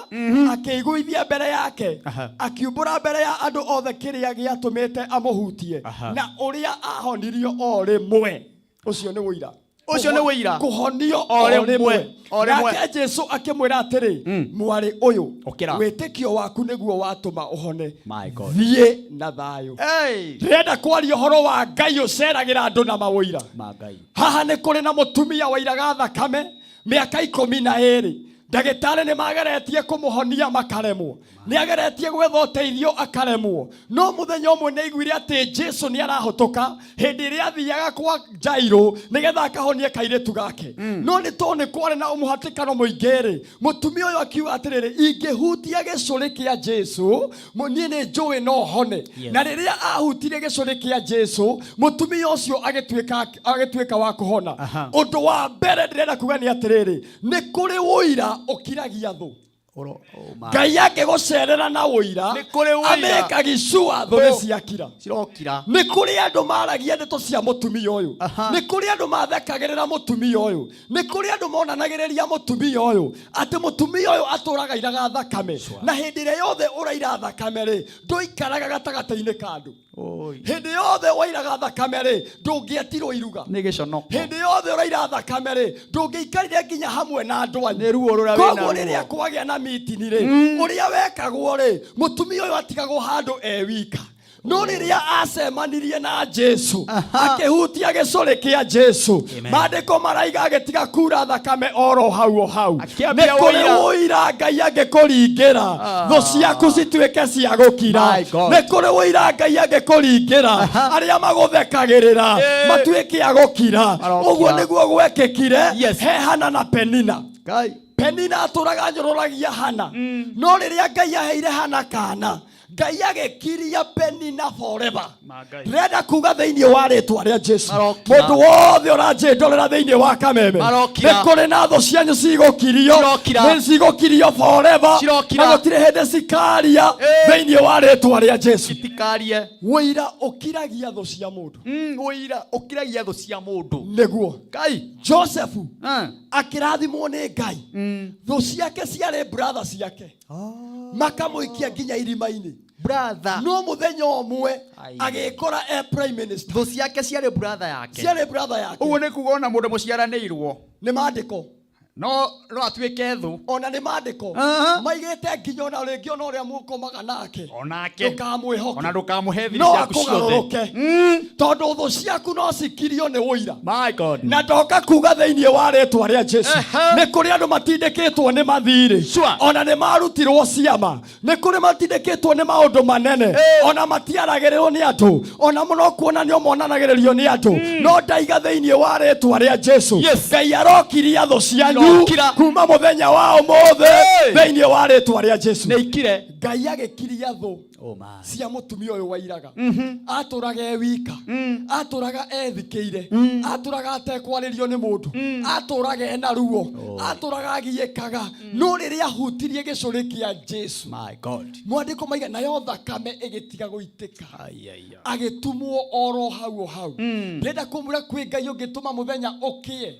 akĩiguithia mbere yake, Aha. akiumbũra mbere ya andũ othe kĩrĩa gĩatũmĩte amũhutie, Aha. na ũrĩa ahonirio o rĩmwe. Ũcio nĩ ũira. Ũcio nĩ ũira. Kũhonio O o rĩmwe. rĩmwe. O rĩmwe. Nake Jesu akĩmwĩra atĩrĩ, mwarĩ ũyũ, Ũkĩra. wĩtĩkio waku nĩguo watũma ũhone. My God. Thiĩ na thayũ. Hey. Ndĩrenda kwaria ũhoro wa Ngai ũceragĩra andũ na maũira. Ma Ngai. Haha nĩ kũrĩ na mũtumia wairaga thakame mĩaka 12. Ndagĩtarĩ nĩ mageretie kũmũhonia makaremwo, nĩ ageretie gwetha ũteithio akaremwo, no mũthenya ũmwe nĩ aiguire atĩ Jesu nĩ arahũtũka hĩndĩ ĩrĩa athiaga kwa Jairũ nĩgetha akahonie kairĩtu gake. No nĩ tondũ nĩ kwarĩ na mũhatĩkano mũingĩ rĩ, mũtumia ũyũ akiuga atĩrĩrĩ, ingĩhutia gĩcũrĩ kĩa Jesu, niĩ nĩ njũĩ no hone. Yes. Na rĩrĩa ahutirie gĩcũrĩ kĩa Jesu, mũtumia ũcio agĩtuĩka wa kũhona. Aha. Ũndũ wa mbere ndĩrenda kuga nĩ atĩrĩrĩ, nĩ kũrĩ ũira ũkiragia thũ. Oro, oh my. Ngai angĩgũcerera na ũira, Nĩ kũrĩ ũira. amĩkagicua thũ nĩ ciakira. Cirokira. Nĩ kũrĩ andũ maragia ndeto cia mũtumia ũyũ. Aha. Nĩ kũrĩ andũ mathekagĩrĩra mũtumia ũyũ. Nĩ kũrĩ andũ monanagĩrĩria mũtumia ũyũ atĩ mũtumia ũyũ atũraga iraga thakame, na hĩndĩ ĩrĩa yothe ũraira thakame rĩ, ndũikaraga gatagatĩ-inĩ ka andũ. Oi. Hĩndĩ yothe wairaga thakame rĩ, ndũngĩetirwo iruga. Nĩ gĩconoko. Hĩndĩ yothe ũraira thakame rĩ, ndũngĩikarire nginya hamwe na andũ anyu. Nĩ ruo rũrĩa wĩna Koguo ruo. rĩrĩa kwagĩa na mitini rĩ, ũrĩa wekagwo rĩ, mũtumia ũyũ atigagwo handũ e wika. No rĩrĩa acemanirie na Jesu, akĩhutia gĩcũrĩ kĩa Jesu, maandĩko maraiga agĩtiga kura thakame oro hau o hau. Akĩambia Nĩ kũrĩ ũira. ũira Ngai angĩkũringĩra, thũ ciaku cituĩke cia gũkira. My God. Nĩ kũrĩ ũira Ngai angĩkũringĩra, arĩa magũthekagĩrĩra matuĩke a gũkira. Marokira. Ũguo nĩguo gwekĩkire Yes. he Hana na Penina. Ngai. Penina atũraga nyũrũragia Hana, no rĩrĩa Ngai aheire Hana kana, Ngai agĩkiria Penina forever. Ngai. Ndĩrenda kuga thĩinĩ wa rĩtwa rĩa Jesu, Marokira. mũndũ wothe ũranjĩndorera thĩinĩ wa kameme, Marokira. nĩ kũrĩ na thũ cianyu cigũkirio, Cirokira. nĩ cigũkirio forever, Cirokira. na gũtirĩ hĩndĩ cikaria thĩinĩ wa rĩtwa rĩa Jesu. Itikarie. Ũira ũkiragia thũ cia mũndũ. Ũira ũkiragia thũ cia mũndũ. Nĩguo Ngai. Josefu akĩrathimwo nĩ Ngai, thũ ciake ciarĩ brother ciake, makamũikia nginya irima-inĩ. Brother. No mũthenya ũmwe Ai. agĩkora e prime minister. Thũ ciake ciarĩ brother yake. Ciarĩ brother yake. Ũguo nĩ kuga ona mũndũ mũciaranĩirwo Nĩ maandĩko. no atuĩke thũ. Ona nĩ maandĩko Aha. maigĩte nginya ona rĩngĩ ona ũrĩa mũkomaga nake Onake. ndũkamwĩhoke, Ona ndũkamũhe thiri no ciaku ciothe. akũgarũrũke, tondũ thũ ciaku no cikirio nĩ ũira. My God. Na ndoka kuga thĩinĩ wa rĩtwa rĩa Jesu, Ehe. nĩ kũrĩ andũ matindĩkĩtwo nĩ mathirĩ, Sure. ona nĩ marutirwo ciama, nĩ kũrĩ matindĩkĩtwo nĩ maũndũ manene, ona matiaragĩrĩrwo nĩ andũ, ona mũno kuonanio monanagĩrĩrio nĩ andũ, no ndaiga thĩinĩ wa rĩtwa rĩa Jesu, Yes. Ngai arokiria thũ cianyu Irokira. kuma mũthenya wa ũmũthĩ Hey. thĩinĩ wa rĩtwa rĩa Jesu. Nĩ ikire. Ngai agĩkiria thũ Oh my. cia mũtumia ũyũ wairaga. Atũraga e wika, atũraga ethikĩire, atũraga atekwarĩrio nĩ mũndũ, atũraga ena ruo, atũraga agiĩkaga, no rĩrĩa ahutirie gĩcũrĩ kĩa Jesu, My God. mwandĩko maiga nayo thakame ĩgĩtiga gũitĩka, agĩtumwo oro hau o hau. Ndĩrenda kũmwĩra kwĩ Ngai ũngĩtũma mũthenya ũkĩe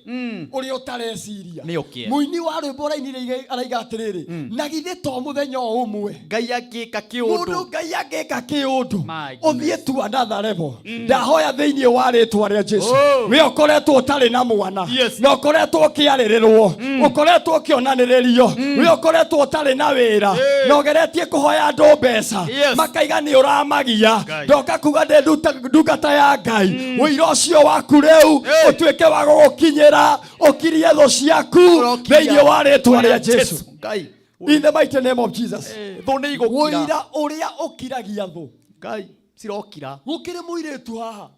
ũrĩa ũtareciria. Nĩ ũkĩe. Mũini wa rwĩmbo ũrainire araiga atĩrĩrĩ, na githĩ to mũthenya o ũmwe Ngai angĩka mũndũ kĩũndũ. Ngai angĩka kĩũndũ, My goodness. ũthiĩ tu another level. Ndahoya thĩinĩ wa rĩtwa rĩa Jesu, Oh. we ũkoretwo ũtarĩ na mwana, Yes. na ũkoretwo ũkĩarĩrĩrwo, ũkoretwo ũkĩonanĩrĩrio, we ũkoretwo ũtarĩ na wĩra, na ũgeretie kũhoya andũ mbeca, Yes. makaiga nĩ ũramagia, Ngai. ndoka kuga ndĩ ndungata ya Ngai, ũira ũcio waku rĩu Hey. ũtuĩke wa gũgũkinyĩra, ũkirie thũ ciaku Ũrokiria. thĩinĩ wa rĩtwa rĩa Jesu. Ngai. In the mighty name of Jesus. Thũ nĩ igũkira. Ũira ũrĩa ũkiragia thũ. Ngai cirokira. Gũkĩrĩ mũirĩtu haha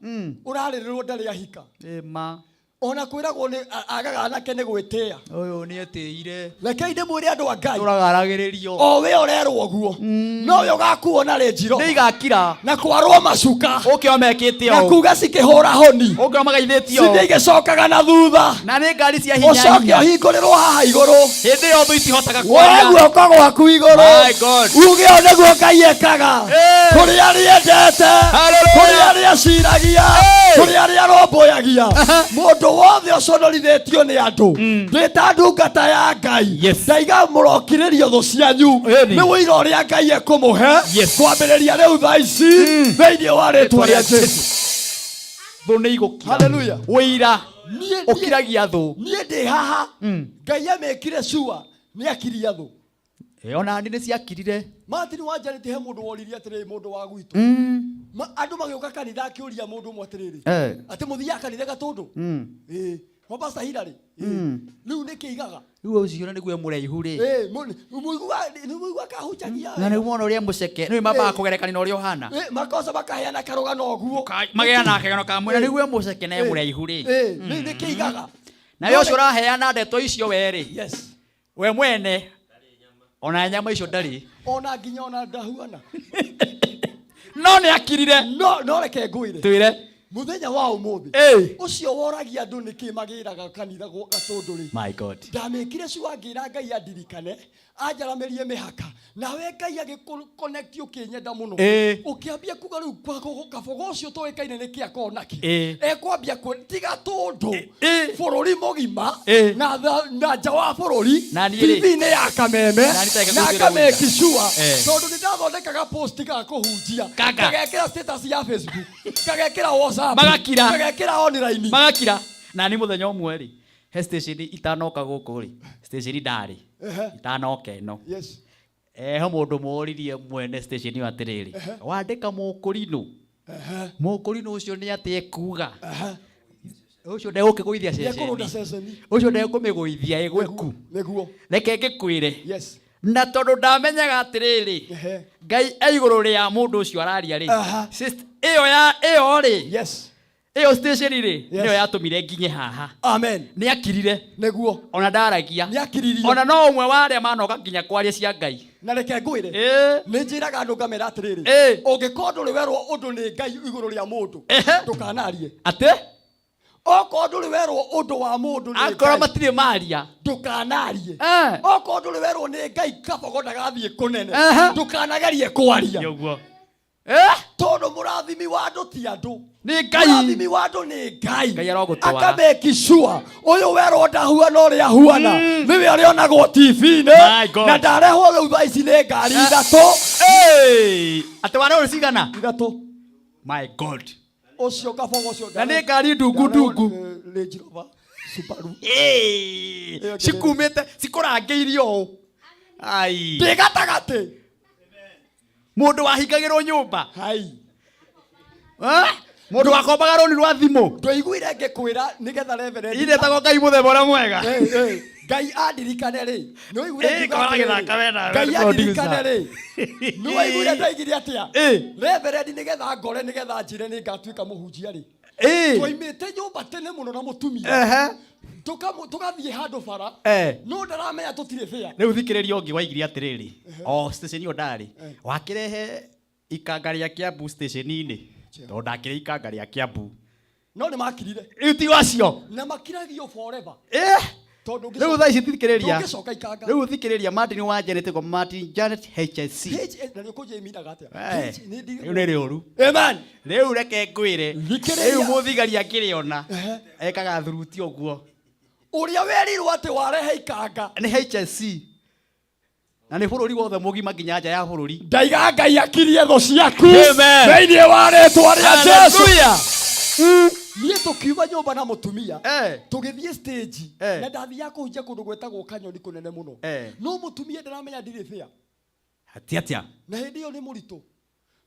ũrarĩrĩrwo ndarĩ ahika, Ĩma. ona kwĩragwo nĩ agaga anake nĩ gwĩtĩa. Ũyũ nĩ etĩire. Rekei ndĩmwĩre andũ a Ngai, Tũragaragĩrĩrio. o we ũrerwo guo nowe ũgakuo na rĩnjiro Nĩ igakira. na kwarwo macuka Ũkĩo mekĩte na ũũ. kuga cikĩhũra honi, Ũkĩo magaithĩtio cithĩ ũũ. igĩcokaga na thutha, Na nĩ ngari cia hinya ũcoke hinya. ũhingũrĩrwo haha igũrũ, Hĩndĩ ĩyo thũ itihotaga woe kwaria. guoko gwaku igũrũ, My God. uge ũũ nĩguo Ngai ekaga Hey. kũrĩ arĩa endete, Hallelujah. kũrĩ arĩa ciragia, Hey. kũrĩ arĩa arũmbũyagia. Mũndũ wothe ũconorithĩtio nĩ andũ, ndĩ ta ndungata ya Ngai, Yes. ndaiga mũrokirĩrio thũ cianyu Ĩni. nĩ ũira ũrĩa Ngai ekũmũhe Yes. kwambĩrĩria rĩu thaa ici thĩinĩ wa rĩtwa rĩa Jesu. Thũ nĩ igũkira. Hallelujah. Ũira Niĩ- ũkiragia thũ. niĩ ndĩ haha, Ngai amĩkire cua nĩ akiria thũ. Ona nĩ ciakirire. Martin wa Janet, he mũndũ woririe atĩrĩrĩ, mũndũ wa gwitũ, andũ magĩũka kanitha akĩũria mũndũ ũmwe atĩrĩrĩ, Eh. atĩ mũthiaga kanitha gatũndũ ĩĩ wa Pastor Hillary, ĩĩ rĩu nĩkĩ igaga? Rĩu ũcio nĩguo mũraihu rĩ. Ĩĩ mũigua kahunjagia. Na nĩguo wona ũrĩa mũceke. Nĩ mambaga kũgerekania na ũrĩa ũhana. Ĩĩ, makosa makaheana karũgano ũguo. Mageana kagano ka mwena nĩguo mũceke na mũraihu rĩ. Ĩĩ rĩu nĩkĩ igaga? Nawe ũcio ũraheana ndeto icio we rĩ. Yes. We mwene ona nyama icio ndarĩ. Ona nginya ona ndahuana. No nĩ akirire. No reke ngwĩre, Twĩre. mũthenya wa ũmũthĩ, Ĩĩ. ũcio woragia andũ nĩkĩ magĩraga kanitha gatũndũ rĩ, My God. ndamĩkire cua ngĩra Ngai andirikane anjaramĩrie mĩhaka, nawe Ngai agĩkũconnect ũkĩnyenda mũno, Ĩĩ. ũkĩambia kuga rĩu kabogo ũcio tũĩkaine nĩkĩ akorwo nakĩ, Ĩĩ. ekwambia tiga tũndũ Ĩĩ. bũrũri mũgima Ĩĩ. na nja wa bũrũri, Na niĩ rĩ. TV-inĩ ya kameme Na niĩ tareke na ngwĩre ngameki cua, Ĩĩ. tondũ nĩ ndathondekaga post ga kũhunjia, Kaka. ngagekĩra status ya Facebook, ngagekĩra WhatsApp, Magakira. ngagekĩra online. Magakira. Na nĩ mũthenya ũmwe rĩ, he station itanoka gũkũ rĩ, station ndarĩ Ehe. itanoka ĩno. Yes. Eho mũndũ mũririe mwene station ĩyo atĩrĩrĩ, wandĩka mũkũrinũ, mũkũrinũ ũcio nĩ atĩ ekuga ũcio ndegũkĩgũithia Ndekũrũnda ceceni, ceceni. ũcio ndekũmĩgũithia ĩgweku. Nĩguo. Reke ngĩkwĩre, Yes. na tondũ ndamenyaga atĩrĩrĩ, Ngai e igũrũ rĩa mũndũ ũcio araria rĩ, ĩyo ya ĩyo rĩ, Yes. ĩyo station rĩ, Yes. nĩyo yatũmire nginye haha. Amen. Nĩ akirire. Nĩguo. Ona ndaragia. Nĩ akiririe. Ona no ũmwe wa arĩa manoka nginya kwaria cia Ngai. Na reke ngwĩre, Ĩĩ. nĩ njĩraga andũ ngamera atĩrĩrĩ, Ĩĩ. ũngĩkorwo ndũrĩ werwo ũndũ nĩ Ngai igũrũ rĩa mũndũ, ndũkanarie. Atĩ? Okorwo ndũrĩ werwo ũndũ wa mũndũ nĩ Akorwo Ngai, matirĩ maria, ndũkanarie. Eh. Okorwo ndũrĩ werwo nĩ Ngai kabogo ndagathiĩ kũnene, Ehe. ndũkanagerie kwaria. Nĩguo. Eh? Tondũ mũrathimi wa andũ ti andũ. Nĩ Ngai. Mũrathimi wa andũ nĩ Ngai. Ngai arogũtwara. Akamake sure ũyũ werwo ndahuana ũrĩa ahuana nĩwe ũrĩonagwo TV-inĩ, My God. na ndarehwo rĩu thaa ici nĩ ngari ithatũ. Hey! Atĩ warehwo cigana? Ithatũ. My God. Ũcio kabogo ũcio Na nĩ ngari ndungu ndungu. Range Rover Subaru. Hey! Ĩyo ngĩ- Cikumĩte cikũrangĩirio ũũ. Ai. Ndĩ gatagatĩ. Mũndũ wahingagĩrwo nyũmba. Hai. Eh? Mũndũ wakombaga rũni rwa thimũ. Ndwaiguire ngĩkwĩra nĩgetha reverend. Inetagwo Ngai mũthemba ũrĩa mwega. Eh, eh. Ngai andirikane rĩ. Nĩwaiguire Eh, ngiuga kora atĩrĩrĩ. gĩthaka we nawe, Ngai nĩ andirikane producer. rĩ. Nĩwaiguire ndoigire atĩa? Eh. Reverend nĩgetha ngore nĩgetha njĩre nĩngatuĩka mũhunjia rĩ. Eh. Twaimĩte nyũmba tene mũno na mũtumia. Ehe. Tũgathiĩ handũ bara. Eh. No ndaramenya tũtirĩ bĩa. Rĩu thikĩrĩria ũngĩ waigire atĩrĩrĩ, o station ĩyo ndarĩ, wakĩrehe ikanga rĩa Kiambu station-inĩ, tondũ ndakĩrĩ ikanga rĩa Kiambu. No nĩ makirire. Rĩu ti wacio. Na makiragio forever. Eh. Tondũ Rĩu thaa ici thikĩrĩria. Ndũngĩcoka ikanga. Rĩu thikĩrĩria Martin wa Janet go Martin Janet HSC. H na nĩ ũkũnjia iminaga atĩa? Eh. H nĩ ndi- Rĩu nĩ rĩũru. Amen. Rĩu reke ngwĩre. Thikĩrĩria. Rĩu mũthigari akĩrĩona ekaga thuruti ũguo. Ũrĩa werirwo atĩ warehe ikanga. Nĩ HSC. Na nĩ bũrũri wothe mũgima nginya nja ya bũrũri. Ndaiga Ngai akirie thũ ciaku Amen. thĩinĩ wa rĩtwa rĩa Jesu. Hallelujah. Niĩ tũkiuma nyũmba na mũtumia, Eh. tũgĩthiĩ stage, Eh. na ndathiaga kũhunjia kũndũ gwĩtagwo Kanyoni kũnene mũno. Eh. No mũtumia ndaramenya ndirĩ bĩa. Atĩ atĩa? Na hĩndĩ ĩyo nĩ mũritũ.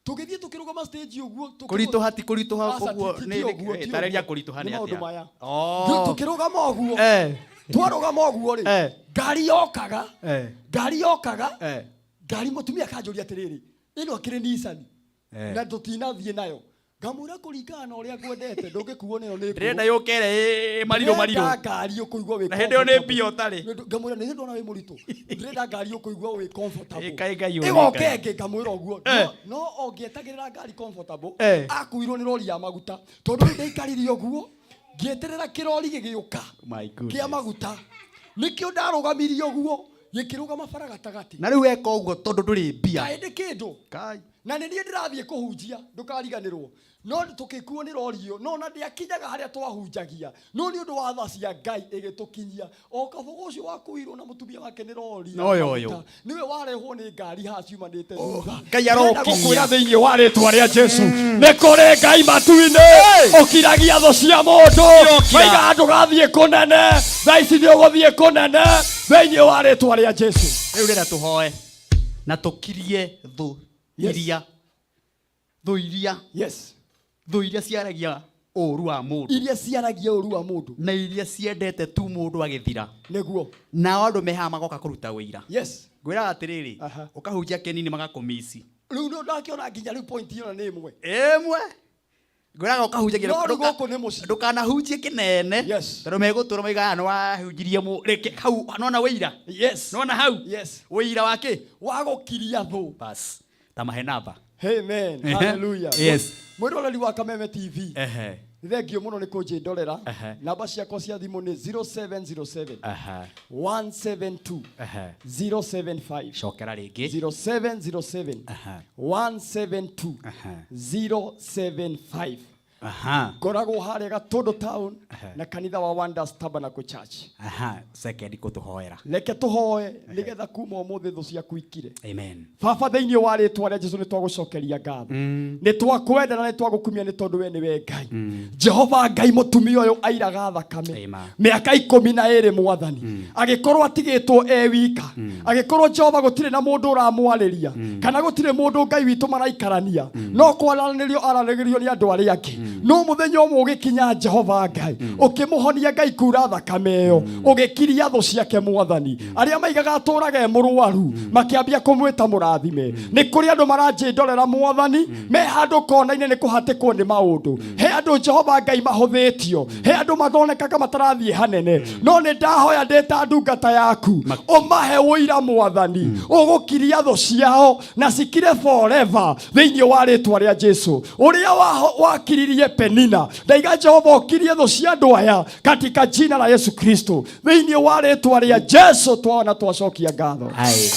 Tũgĩthiĩ tũkĩrũgama stage ũguo, Kũritũha ti kũritũha Aca, ũguo, ti ũguo, ti tarĩria ũguo. kũritũha Nĩ nĩ maũndũ atĩa? maya. Oh. Tũkĩrũgama ũguo. Eh. Twarũgama ũguo rĩ, Eh. ngari yokaga. Eh. Ngari yokaga. Eh. Ngari mũtumia akanjũria atĩrĩrĩ, ĩno akĩrĩ Nissan. Eh. Na tũtinathiĩ nayo. Ngamwĩra kũringana na ũrĩa ngwendete ndũngĩkuo nĩyo nĩ Ndĩrenda yũke ĩrĩa ĩ marirũ marirũ. Ndĩrenda ngari ũkũigua wĩ Na hĩndĩ ĩyo nĩ comfortable. mbia ũtarĩ. Ngamwĩra nĩ ndona wĩ mũritũ. Ndĩrenda ngari ũkũigua wĩ comfortable. Ĩ, kaĩ Ngai ũrĩ Ĩgoka Ngai. ĩngĩ ngamwĩra ũguo. Eh. No ũngĩetagĩrĩra ngari comfortable, Eh. akuirwo nĩ rori ya maguta. Tondũ rĩu ndaikarire ũguo, ngĩeterera kĩrori gĩgĩũka My goodness. kĩa maguta. Nĩkĩo ndarũgamirie ũguo, gĩkĩrũgama bara gatagatĩ. Na rĩu weka ũguo tondũ ndũrĩ mbia. Kaĩ ndĩ kĩndũ. Kai. Na nĩ niĩ ndĩrathiĩ kũhunjia, ndũkariganĩrwo. No tũgĩkuo nĩ rori ĩyo, no na ndĩakinyaga harĩa twahunjagia. No nĩ ũndũ wa tha cia Ngai ĩgĩtũkinyia. O kabogo ũcio wakuirwo na mũtumia wake nĩ rori ya No yo maguta. yo. Nĩwe warehwo nĩ ngari haha ciumanĩte thutha. Ngai Ndĩrenda arokinyia. gũkwĩra thĩinĩ wa rĩtwa rĩa Jesu. Nĩ kũrĩ Ngai matu-inĩ ũkiragia thũ cia mũndũ. Ciokira. Waiga ndũgathiĩ kũnene. Thaa ici nĩ ũgũthiĩ kũnene thĩinĩ wa rĩtwa rĩa Jesu. Rĩu rĩrĩa tũhoe na tũkirie thũ Yes. iria thũ iria Yes. thũ iria ciaragia ũru wa mũndũ, Iria ciaragia ũru wa mũndũ. na iria ciendete tu mũndũ agĩthira. Nĩguo. Nao andũ me haha magoka kũruta wĩira. Yes. Ngwĩraga atĩrĩrĩ, Aha. ũkahunjia kĩnini magakũmici. Rĩu nĩ ndakĩona nginya rĩu point ĩyo nĩ ĩmwe. Ĩmwe. Ngwĩraga ũkahunjagia No rĩu gũkũ nĩ mũciĩ. ndũkanahunjie kĩnene. Yes. Tondũ megũtũra maigaga nĩ wahunjirie rĩngĩ hau nona wĩira. Yes. Nona hau. Yes. Wĩira wa kĩ? Wa gũkiria thũ. Bas. Ta mahe namba. Amen. Ehe. Hallelujah. Yes. Mwĩroreri wa Kameme TV. Ehe. Nĩ thengio mũno nĩ kũnjĩndorera. Ehe. Namba ciakwa cia thimũ nĩ 0707 Aha. 172 Ehe. 075. Cokera rĩngĩ. 0707 Aha. 172 Aha. 075. Aha. Ngoragwo harĩa Gatũndũ town na kanitha wa Wonders Tabernacle Church. Aha, second kũtũhoera. Reke tũhoe nĩgetha kuma ũmũthĩ thũ ciaku ikire. Amen. Baba, thĩinĩ wa rĩtwa rĩa Jesu nĩ twagũcokeria ngatho, nĩ twakwenda na nĩ twagũkumia nĩ tondũ we nĩwe Ngai. Jehova Ngai, mũtumia ũyũ airaga thakame Amen. mĩaka 12, mwathani, agĩkorwo atigĩtwo e wika, agĩkorwo Jehova gũtirĩ na mũndũ ũramwarĩria kana gũtirĩ mũndũ Ngai witũ maraikarania, no kwaranĩrio aranĩrio nĩ andũ arĩa angĩ. No mũthenya ũmwe ũgĩkinya, Jehova Ngai, ũkĩmũhonia Ngai kura thakame ĩyo, ũgĩkiria thũ ciake, mwathani. Arĩa maigaga atũrage e mũrwaru makĩambia kũmwĩta mũrathime. Nĩ kũrĩ andũ maranjĩndorera, mwathani, me handũ kona-inĩ nĩ kũhatĩkwo nĩ maũndũ. He andũ, Jehova Ngai, mahũthĩtio, he andũ mathonekaga matarathiĩ hanene, no nĩ ndahoya ndĩ ta ndungata yaku ũmahe ũira, mwathani, ũgũkiria thũ ciao na cikire forever thĩinĩ wa rĩtwa rĩa Jesu. Ũrĩa wakiririe Penina, ndaiga Jehova ũkirie thũ cia andũ aya katika jina la Yesu Kristo. Thĩinĩ wa rĩtwa rĩa Jesu twaona twacokia ngatho. Amen.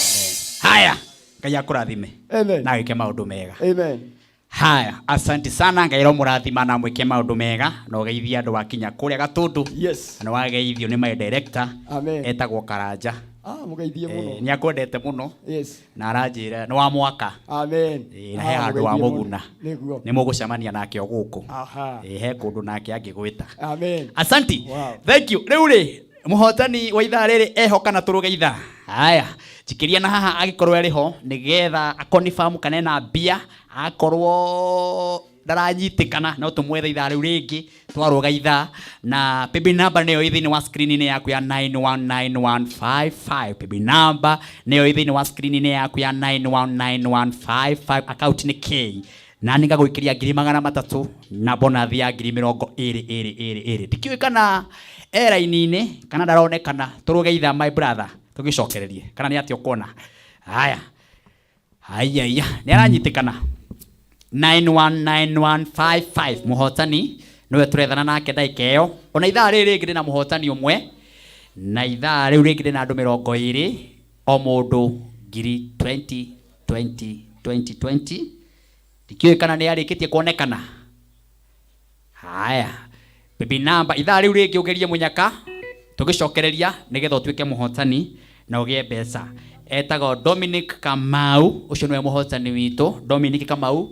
Haya, Ngai akũrathime. Amen. Na wĩke maũndũ mega. Amen. Haya, asante sana. Ngai romũrathima na mwĩke maũndũ mega na ũgeithie andũ wakinya kũrĩa Gatũndũ. Yes. Na wageithio nĩ my director. Amen. Etagwo Karanja. Ah, mũgeithie mũno. Nĩ akwendete mũno. Yes. Na aranjĩra nĩ wa mwaka. Amen. Na he handũ wa mũgeithie mũno. mũguna. Nĩguo. Nĩ mũgũcemania nake o gũkũ. Aha. He kũndũ nake angĩgwĩta. Amen. Asanti. Wow. Thank you. Rĩu rĩ, mũhotani wa ithaa rĩrĩ eho kana tũrũge ithaa? Haya, njikĩria na haha angĩkorwo arĩ ho nĩgetha akonifam kana ena mbia, akorwo ndaranyitĩkana no tũmwethe ithaa rĩu rĩngĩ twarũga ithaa. Na paybill number nĩyo ĩ thĩinĩ wa screen-inĩ yaku ya 919155. Paybill number nĩyo ĩ thĩinĩ wa screen-inĩ yaku ya 919155. Account nĩ K na nĩ ngagũikĩria 300,000 na bonathi ya 2,222. Ndikĩũĩ kana e raini-inĩ kana ndaronekana. Tũrũge ithaa, my brother, tũgĩcokererie kana nĩ atĩa ũkuona. Haya, haiya, nĩ aranyitĩkana. 919155, mũhotani nĩwe tũrethana nake ndagĩka ĩyo. Ona ithaa rĩrĩ rĩngĩ ndĩna mũhotani ũmwe, na ithaa rĩu rĩngĩ ndĩna andũ 20, o mũndũ ngiri 20 20 20 20. Ndikĩũĩ kana nĩ arĩkĩtie kuonekana. Haya, paybill number ithaa rĩu rĩngĩ ũgerie mũnyaka tũgĩcokereria nĩgetha ũtuĩke mũhotani na ũgĩe mbeca. Etagwo Dominic Kamau, ũcio nĩwe mũhotani witũ. Dominic Kamau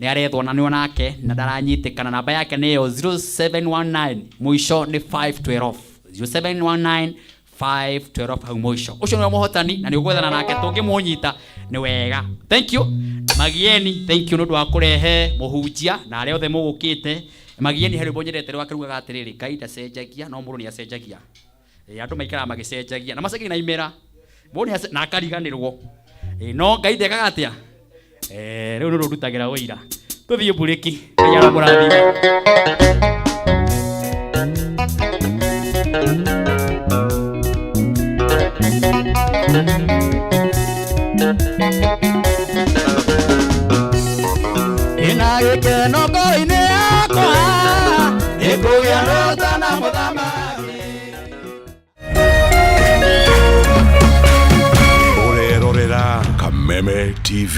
nĩ arethwo na nĩ nake na ndaranyitĩkana. Namba yake nĩyo 0719, mũico nĩ 512. 0719 512 hau mũico. Ũcio nĩwe mũhotani na nĩ ũgwethana nake tũngĩmũnyita nĩ wega. Thank you Magieni, thank you nĩ ũndũ wa kũrehe mũhunjia na arĩa othe mũgũkĩte. Magieni, he rwĩmbo nyendete rwake rugaga atĩrĩrĩ, Ngai ndacenjagia no mũndũ nĩ acenjagia. Andũ maikaraga magĩcenjagia na macenjagia na imera, mũndũ nĩ na akariganĩrwo. No Ngai ndekaga atĩa. Rĩu nĩ rũndutagĩra ũira. Tũthiĩ mburĩki. Ngai aramũrathima. Ina gĩkeno ngoro-inĩ yakwa nĩ kũgĩa na ũtana mũthamaki. Ũrerorera Kameme TV.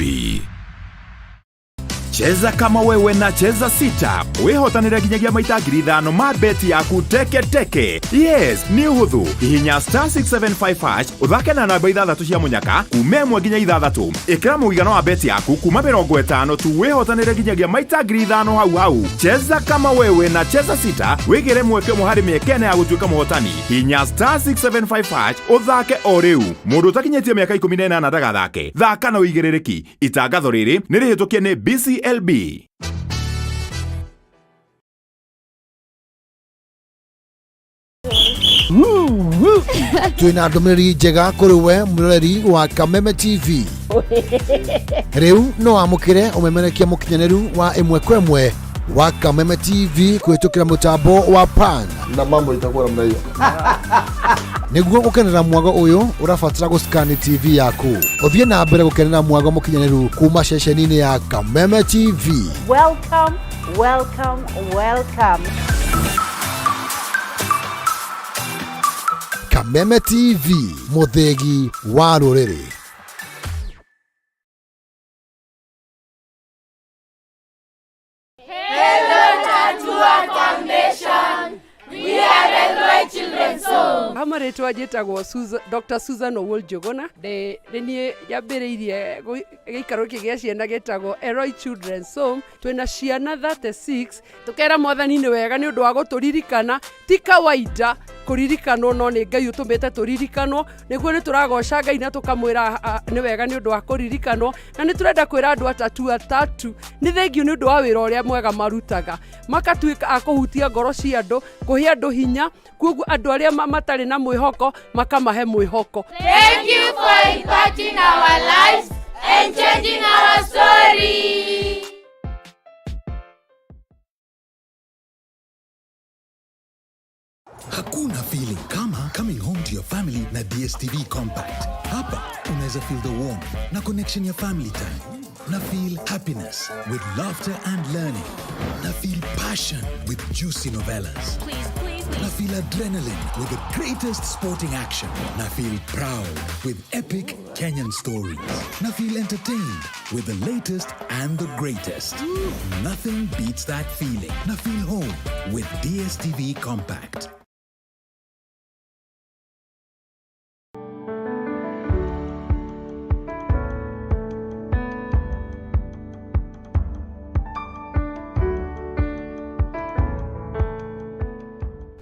Cheza kama wewe na Cheza Sita wĩhotanĩre nginyagia maita 5,000 ma beti yaku teke teke. Yes, nĩ ũhũthũ. Hihinya star 675 hash, ũthake na namba ithathatũ cia mũnyaka kuma 1 nginya 6. Ĩkĩra mũigana wa beti yaku kuma 50 tu, wĩhotanĩre nginyagia maita 5,000 hau hau. Cheza kama wewe na Cheza Sita, wĩgĩre mweke ũmwe harĩ mĩeke ĩna ya gũtuĩka mũhotani. Hihinya star 675 hash ũthake o rĩu. Mũndũ ũtakinyĩtie mĩaka 18 ndagathake. Thaka na ũigĩrĩrĩki. Itangatho rĩrĩ nĩ rĩhĩtũkie nĩ BCLB. Twina ndũmĩrĩri njega kũrĩ we mũroreri wa Kameme TV. Rĩu no wamũkĩre ũmemerekia mũkinyanĩru wa ĩmwe kwa ĩmwe wa Kameme TV kũhĩtũkĩra mũtambo wa Pan na mambo itakuwa namna hiyo. Nĩguo gũkenera mwago ũyũ ũrabatara gũscan TV yaku ũthiĩ na mbere gũkenera mwago mũkinyanĩru kuma ceceni-inĩ ya Kameme TV. Welcome, welcome, welcome. Kameme TV, mũthĩgi wa rũrĩrĩ. Hello, Kwa marĩtwa njĩtagwo Dr. Susan Owuor Njũgũna. Nĩ niĩ nyambĩrĩirie gĩikaro gĩkĩ gĩa ciana gĩtagwo Eloi Children's Home. Twĩna ciana 36. Tũkera Mwathani nĩ wega nĩ ũndũ wa gũtũririkana. Ti kawaida kũririkanwo, no nĩ Ngai ũtũmĩte tũririkanwo. Nĩguo nĩ tũragoca Ngai na tũkamwĩra nĩ wega nĩ ũndũ wa kũririkanwo. Na nĩ tũrenda kwĩra andũ atatu atatu nĩ thengiũ nĩ ũndũ wa wĩra ũrĩa mwega marutaga, makatuĩka a kũhutia ngoro cia andũ, kũhe andũ hinya, koguo andũ arĩa matarĩ na mwĩhoko makamahe mwĩhoko. Thank you for impacting our lives and changing our story. Hakuna feeling kama coming home to your family na DSTV Compact. Hapa unaweza feel the warmth na connection ya family time. Na feel happiness with laughter and learning. Na feel passion with juicy novellas. Na feel adrenaline with the greatest sporting action. Na feel proud with epic Kenyan stories. Na feel entertained with the latest and the greatest. Nothing beats that feeling. Na feel home with DSTV Compact.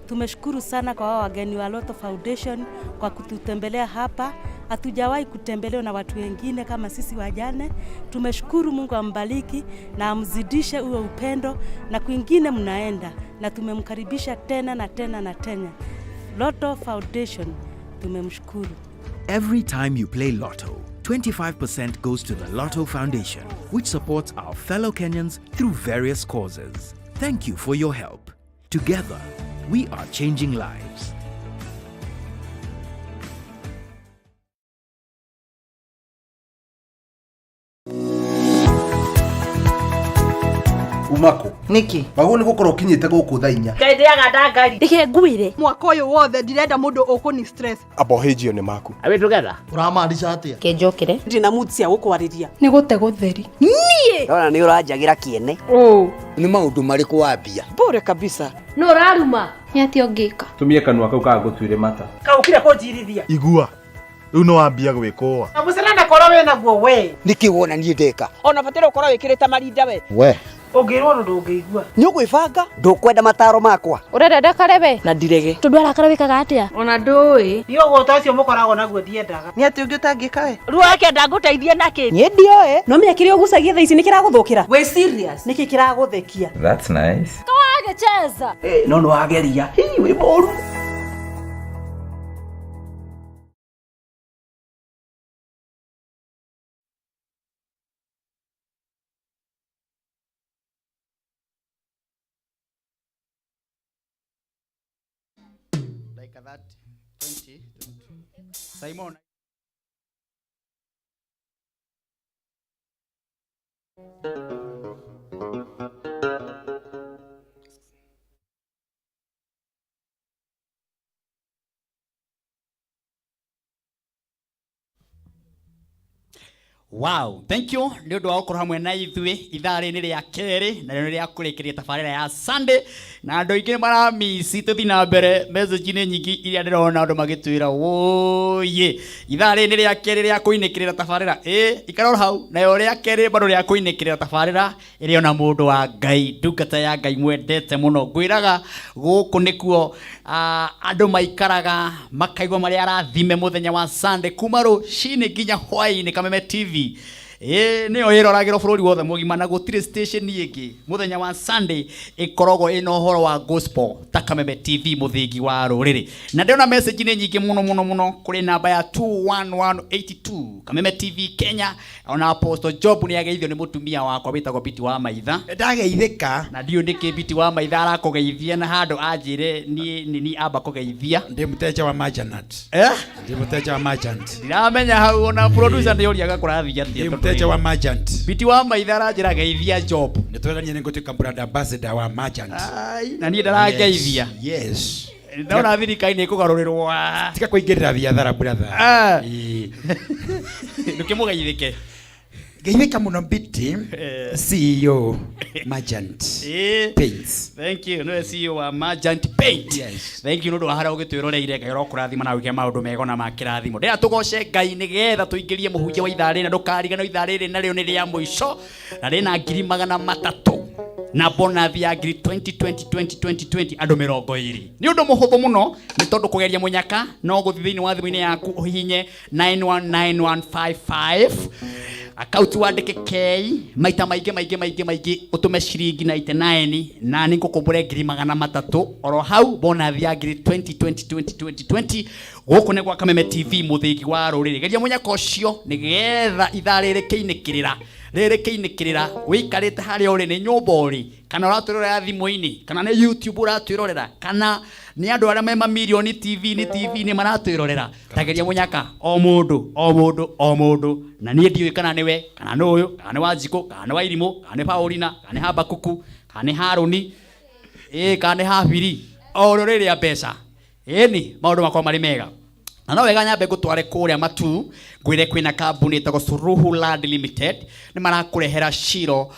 Tumeshukuru sana kwa wao wageni wa Lotto Foundation kwa kututembelea hapa. Hatujawahi kutembelewa na watu wengine kama sisi wajane. Tumeshukuru, Mungu ambariki na amzidishe huo upendo, na kwingine mnaenda, na tumemkaribisha tena na tena na tena. Lotto Foundation tumemshukuru. Every time you play Lotto, 25% goes to the Lotto Foundation, which supports our fellow Kenyans through various causes. Thank you for your help. Together, we are changing lives. Umako niki? Wagwo nĩ gũkorwo ũkinyĩte gũkũ thaa 4. Ndendeaga ndangari. Reke ngwire, mwaka ũyũ wothe ndirenda mũndũ ũkũni stress. Abohĩnjio nĩ maku. Are we together? Ũramaanisha atĩa? Kenjokere. Ndina mood cia gũkwarĩria. Nĩ gũte gũtheri. Niĩ Ndona nĩ ũranjagĩra kĩene. Nĩ maũndũ marĩkũ wambia? Bure kabisa. No ũraruma. Nĩ atĩa ũngĩka? Tumie kanua kau kagũtuire mata. Kaũkire kũnjirithia. Igua. Rĩu no wambia gwĩkũa. Na mũcere na korwo wĩ naguo we. Nĩkĩ wona niĩ ndeka? Ona bataire ũkorwo wĩkĩrĩte marinda we. We. Ũngĩrwo ũndũ ndũngĩigua. Nĩ ũgwĩbanga? Ndũkwenda mataro makwa. Ũrenda ndakare we? Na ndirege. Tondũ arakara wĩkaga atĩa? Ona ndũĩ. Niĩ ũgũta ũcio mũkoragwo naguo ndiendaga. Nĩ atĩa ũngĩ ũtangĩka we? Ruo akĩenda ngũteithie nakĩ? Niĩ ndioĩ. No menya kĩrĩa ũgucagia thaa ici nĩ kĩragũthũkĩra. Wĩ serious? Nĩkĩ kĩragũthekia? That's nice. Kawagĩcheza. No nĩ wageria. Hii wĩ mũru. Like that 20, Simon. Wow, thank you nĩ ũndũ wa gũkorwo hamwe na ithuĩ ithaa rĩrĩ rĩa kerĩ na rĩo rĩa kũrĩkĩrĩria tabarĩra ya Sunday, na andũ aingĩ nĩ maramisi. Tũthiĩ na mbere, message nĩ nyingĩ iria ndĩrona andũ magĩtwĩra wũyĩ ithaa rĩrĩ nĩ rĩa kerĩ rĩa kũinĩkĩrĩra tabarĩra. Ĩ ikara oro hau nayo rĩa kerĩ bado rĩa kũinĩkĩrĩra tabarĩra ĩrĩ ona mũndũ wa Ngai, ndungata ya Ngai mwendete mũno. Ngwĩraga gũkũ nĩkuo andũ maikaraga makaigua marĩa arathime mũthenya wa Sunday kuma rũcinĩ nginya hwaĩ-inĩ. Kameme TV ĩ nĩyo ĩroragĩrwo bũrũri wothe mũgima, na gũtirĩ station ĩngĩ mũthenya wa Sunday ĩkoragwo ĩna ũhoro wa gospel ta Kameme TV, mũthingi wa rũrĩrĩ. Na ndĩrona message nĩ nyingĩ mũno mũno mũno kũrĩ namba ya 21182 Kameme TV Kenya. Ona Apostle Job nĩ ageithio nĩ mũtumia wakwa wĩtagwo Biti wa Maitha. Ndageithĩka. Na ndiũ nĩkĩ Biti wa Maitha arakũgeithia, na handũ anjĩre niĩ nĩ niĩ amba kũgeithia. Ndĩ mũteja wa Merchant. Eh? Ndĩ mũteja wa Merchant. Ndiramenya hau, ona producer nĩ ũriaga kũrathiĩ atĩa. Ndĩ mũteja wa Merchant. Biti wa Maitha aranjĩra geithia Job. Nĩ tweranie nĩ ngũtuĩka brand ambassador wa Merchant. Na niĩ ndarageithia. Yes. Ndona thirikari nĩ ĩkũgarũrĩrwo. Tiga kũingĩrĩra biathara, brother. Ndũkĩmũgeithĩke. Ngeithĩka mũno Mbiti, CEO Merchant Paints. Thank you. Nĩwe CEO wa Merchant Paint. Yes. Thank you nĩ ũndũ wa harĩa ũgĩtwĩroreire. Ngai ũrokũrathima na wĩke maũndũ mega na ma kĩrathimo. Ndĩrenda tũgoce Ngai nĩgetha tũingĩrie mũhunjia wa ithaa rĩrĩ, na ndũkariganĩrwo ithaa rĩrĩ narĩo nĩ rĩa mũico na rĩna 300,000 na bonathi ya ngiri 20 20 20 20 20 andũ 20. Nĩ ũndũ mũhũthũ mũno nĩ tondũ kũgeria mũnyaka no gũthiĩ thĩinĩ wa thimũ-inĩ yaku ũhihinye 919155 akauti wandĩke K maita maingĩ maingĩ maingĩ maingĩ ũtũme ciringi 99 na nĩ ngũkũmbũre 300,000 oro hau bonathi ya ngiri 20 20 20 20 20. Gũkũ nĩ gwa Kameme TV, mũthĩgi wa rũrĩrĩ. Geria mũnyaka ũcio nĩgetha ithaa rĩrĩ kĩinĩkĩrĩra rĩrĩ kĩinĩkĩrĩra wĩikarĩte harĩa ũrĩ, nĩ nyũmba ũrĩ kana ũratwĩrorera thimũ-inĩ kana nĩ YouTube ũratwĩrorera kana nĩ andũ arĩa me mamirioni TV-inĩ TV-inĩ maratwĩrorera. Tageria mũnyaka o mũndũ o mũndũ o mũndũ, na niĩ ndiũĩ kana nĩwe kana nĩ ũyũ kana nĩ Wanjikũ kana nĩ Wairimũ kana nĩ Paulina kana nĩ Habakuku kana nĩ Harũni ĩĩ kana nĩ Habiri o ũrĩa ũrĩrĩa mbeca ĩni maũndũ makorwo marĩ mega. Na no wega nyambe ngũtware kũrĩa Matu ngwĩre kwĩna kambuni ĩtagwo Suruhu Land Limited, nĩ marakũrehera Shiro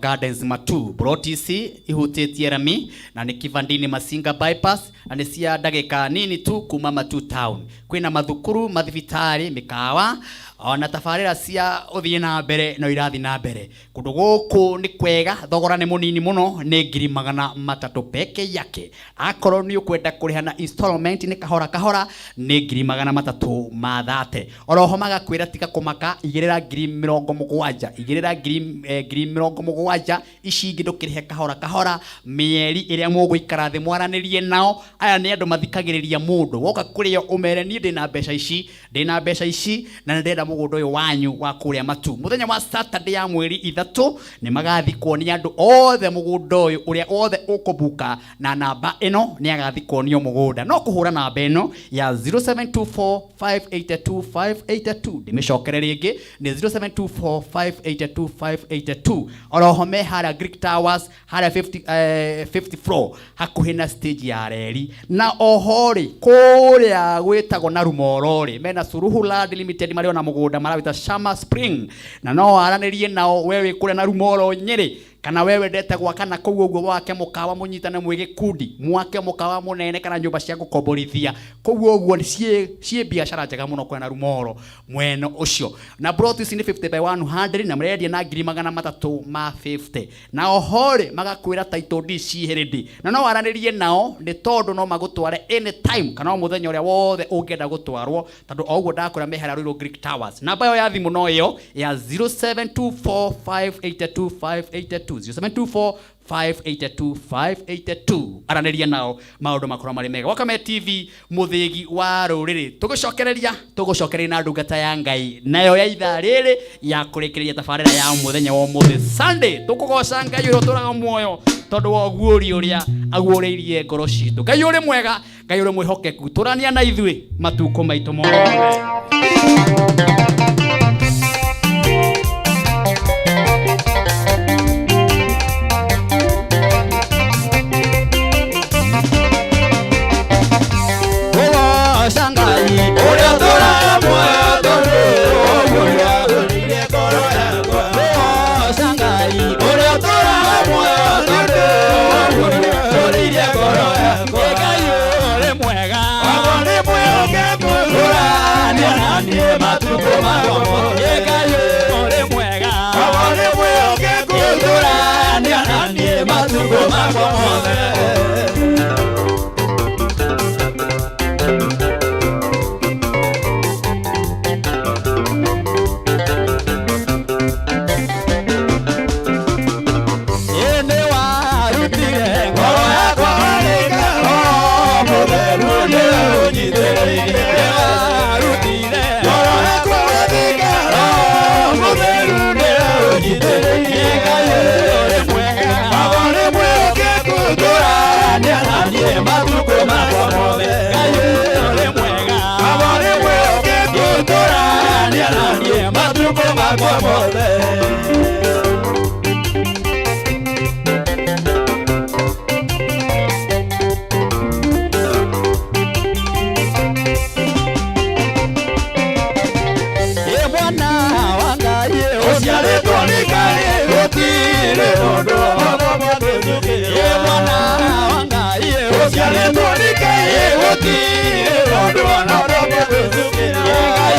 Gardens Matu. Plot ici ihutĩtie rami na nĩ Kivandini Masinga bypass na nĩ cia ndagĩka nini tu kuma Matu town. Kwĩna mathukuru, mathibitarĩ, mĩkawa ona tabarĩra cia ũthiĩ na mbere no irathiĩ na mbere. Kũndũ gũkũ nĩ kwega, thogora nĩ mũnini mũno, nĩ 300,000 peke yake. Akorwo nĩ ũkwenda kũrĩha na installment nĩ kahora kahora nĩ 330,000. Oroho magakwĩra tiga kũmaka, igĩrĩra 70,000, igĩrĩra 70,000, ici ingĩ ndũkĩrĩhe kahora kahora mĩeri ĩrĩa mũgũikara thĩ mwaranĩrie nao. Aya nĩ andũ mathikagĩrĩria mũndũ, woka kũrĩo ũmere niĩ ndĩna mbeca ici, ndĩna mbeca ici na nĩndĩrenda mũgũnda ũyũ wanyu wa kũrĩa Matu. Mũthenya wa Saturday ya mweri 3 nĩ magathiĩ kuonia andũ othe mũgũnda ũyũ, ũrĩa wothe ũkũbuka na namba ĩno nĩ agathiĩ kuonio mũgũnda. No kũhũra namba ĩno ya 0724582582, ndĩmĩcokere rĩngĩ nĩ 0724582582. Oroho me harĩa Greek Towers harĩa 50 floor hakuhĩ na stage ya reri. Na oho rĩ kũrĩa gwĩtagwo na Rumoro rĩ mena Suruhu Land Limited marĩ ona mũgũnda marawĩta Shama Spring, na no waranĩrie nao we wĩ kũrĩa na Rumoro Nyĩrĩ kana we wendete gwaka na kũu ũguo wake mũkawa mũnyitane mwĩ gĩkundi mwake mũkawa mũnene kana nyũmba cia gũkomborithia kũu ũguo ciĩ biacara njega mũno kwena Rumoro mwena ũcio. Na plot ici nĩ 50 by 100 na marendia na 350,000. Na oho rĩ magakwĩra title deed ciĩ ready na no waranĩrie nao nĩ tondũ no magũtware anytime kana o mũthenya ũrĩa wothe ũngĩenda gũtwarwo, tondũ o ũguo ndakwĩra me harĩa Ruiru Greek Towers. Namba ĩyo ya thimũ no ĩyo ya 0724582582, 0724582582. Aranĩria nao maũndũ makorwo marĩ mega. Wakame TV mũthĩgi wa rũrĩrĩ, tũgũcokereria na ndungata ya Ngai nayo ya ithaa rĩrĩ ya kũrĩkĩrĩria tabarĩra ya mũthenya wa ũmũthĩ Sunday. Tũkũgoca Ngai ũrĩa ũtũraga muoyo tondũ wa ũguũrio ũrĩa aguũrĩirie ngoro citũ. Ngai ũrĩ mwega, Ngai ũrĩ mwĩhokeku, tũrania na ithuĩ matukũ maitũ mothe. Gũciarĩtwo nĩ Ngai gũtirĩ ũndũ ona ũmwe gwĩthukĩra. Ngai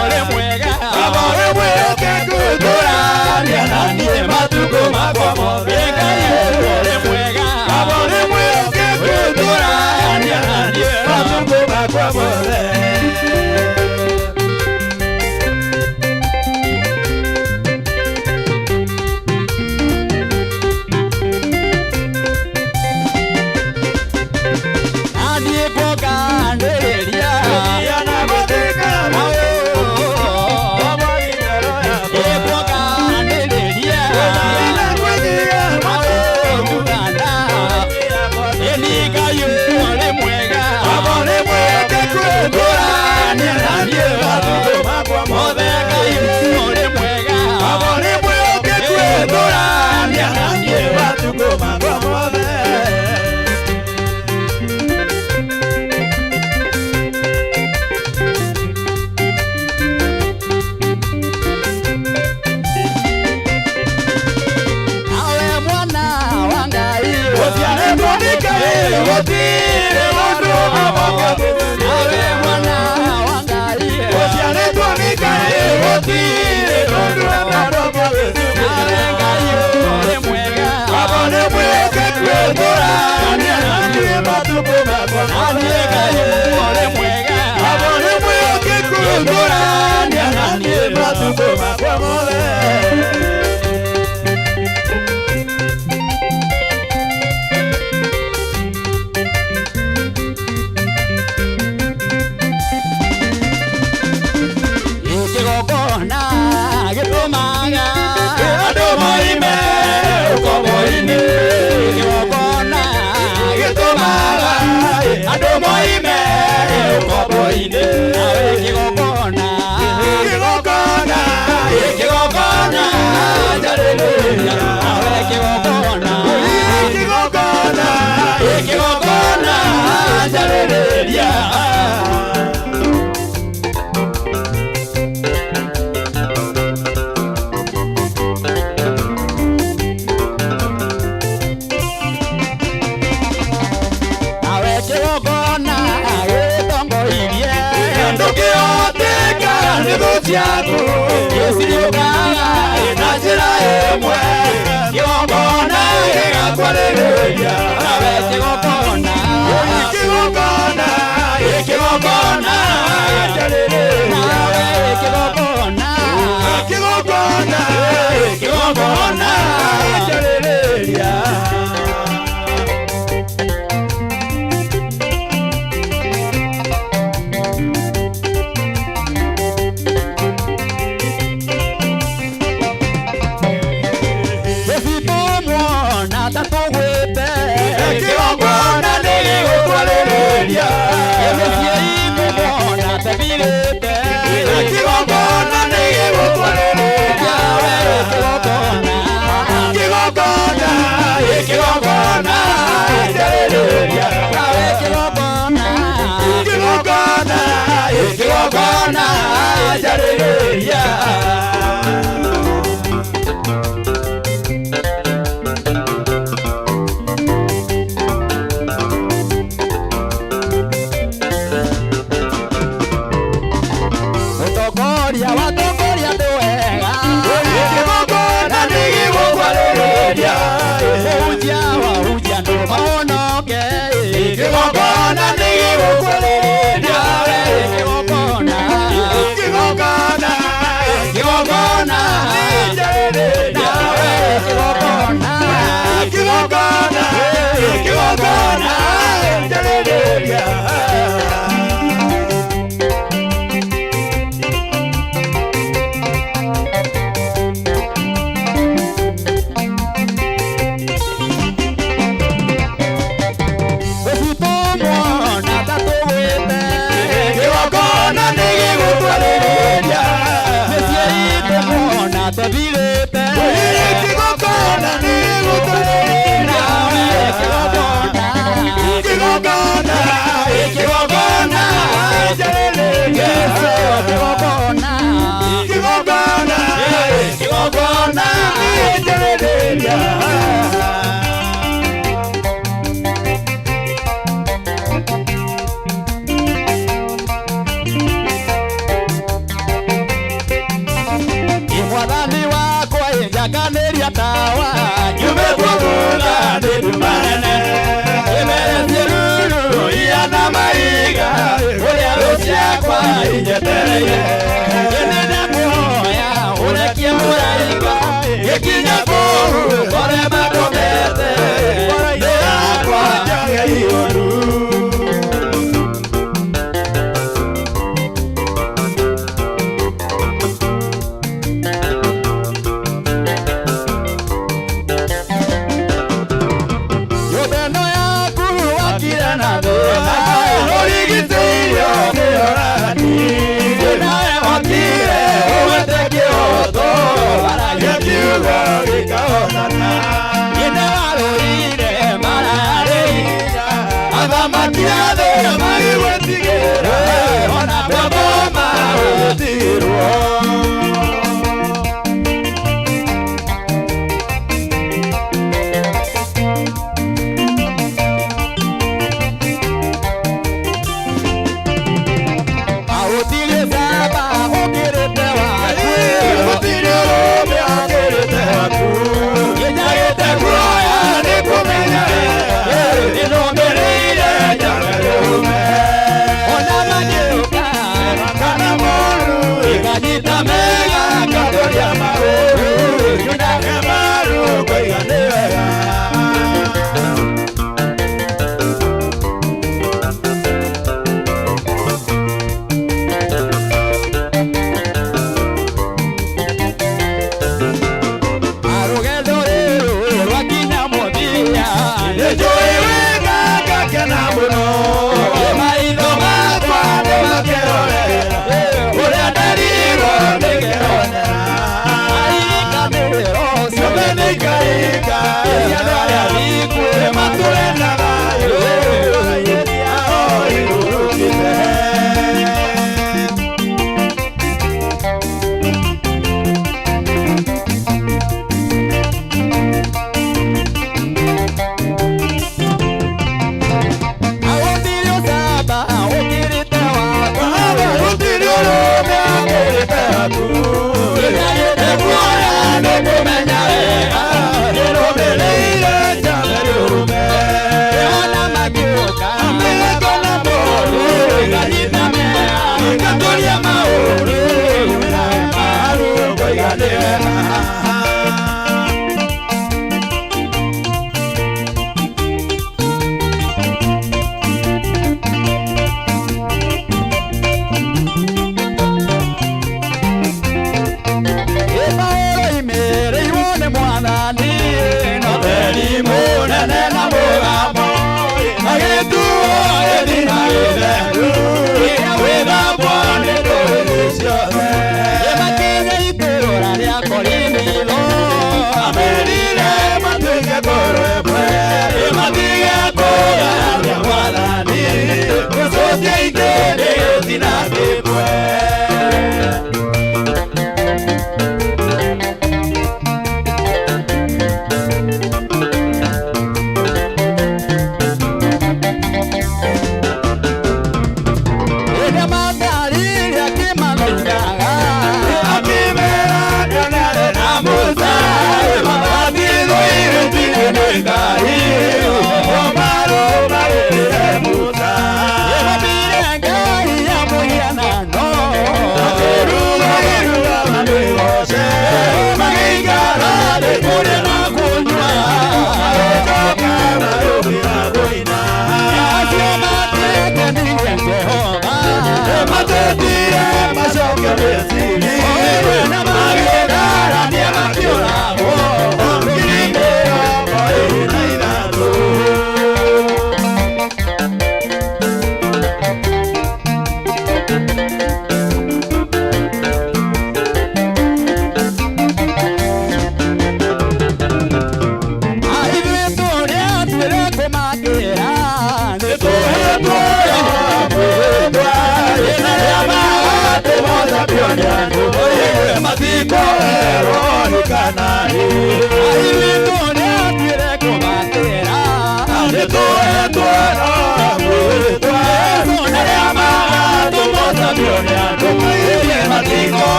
ũrĩ mwega, Baba ũrĩ mwĩhokeku, tũrania na niĩ matukũ makwa mothe. Ngai ũrĩ mwega, Baba ũrĩ mwĩhokeku, tũrania na niĩ matukũ makwa mothe. Kigongona. tawa nyumĩtwo thutha nĩ nduma nene ĩmeretie ruru ihana mahiga ũrĩa thũ ciakwa inyetereire nĩ ndakũhoya ũrekie mũraika gĩkinya kũu kore makomete thĩ yakwa njage ihoru.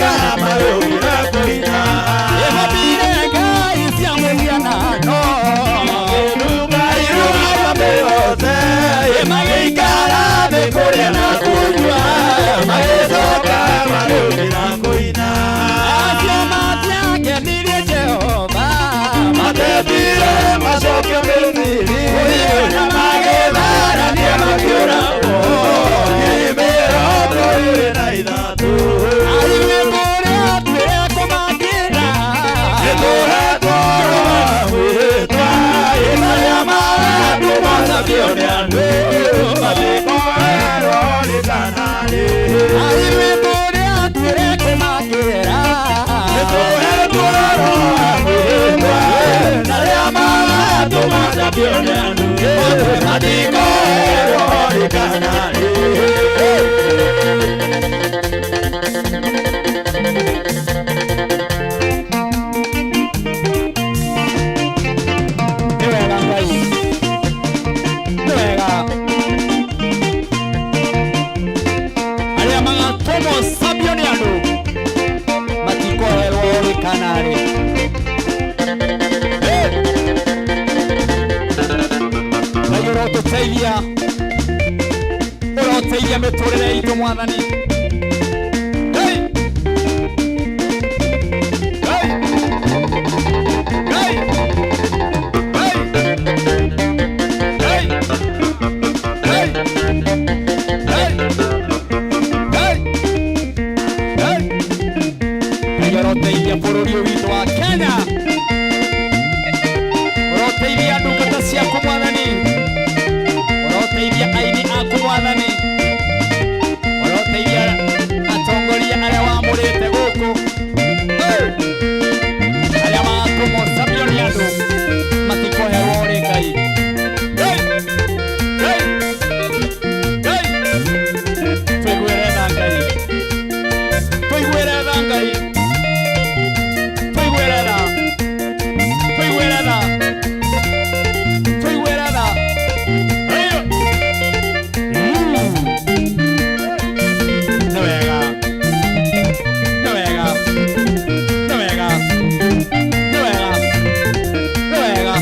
Magĩcoka magĩũkĩra kũina. Ĩmabire ngai cia mũhianano. Makĩruma irũgamo mĩothe. Magĩikara thĩ kũrĩa na kũnyua. Magĩcoka magĩũkĩra kũina. Acio matiakenirie Jehova. Matetire macokio Misiri. Na magĩtharania makĩũragwo. 23,000. Aithuĩ kũrĩa twĩre kũmakĩra. Nĩtũhetwo mwĩhĩtwa. Arĩa maratũma macabio nĩ andũ. Matikoerwo nĩ kana rĩ. Aithuĩ kũrĩa twĩre kũmakĩra. Nĩtũhetwo mwĩhĩtwa. Arĩa maratũma macabio nĩ andũ. Matikoerwo nĩ kana rĩ. Nĩ wega Ngai. Nĩ wega. Arĩa magatũmwo cambio nĩ andũ matikoherwo rĩ kana rĩ. Ngai ũrotũteithia, ũroteithia mĩtũrĩre itũ Mwathani. Ngai. Ngai. Ngai. Ngai. Ngai. Ngai. Ngai. Ngai. Ngai. Ngai ũroteithia bũrũri ũyũ witũ wa Kenya. Ũroteithia ndungata ciaku Mwathani. Ũroteithia aini aku Mwathani. Ũroteithia atongoria arĩa wamũrĩte gũkũ. Hey! Arĩa magatũmwo cabio nĩ andũ matikoherwo rĩ Ngai. Ngai! Ngai! Ngai! Tũiguĩre tha Ngai. Tũiguĩre tha Ngai. Tũiguĩre tha. Tũiguĩre tha. Tũiguĩre tha. Hey! Nĩ wega. Nĩ wega. Nĩ wega. Nĩ wega. Nĩ wega.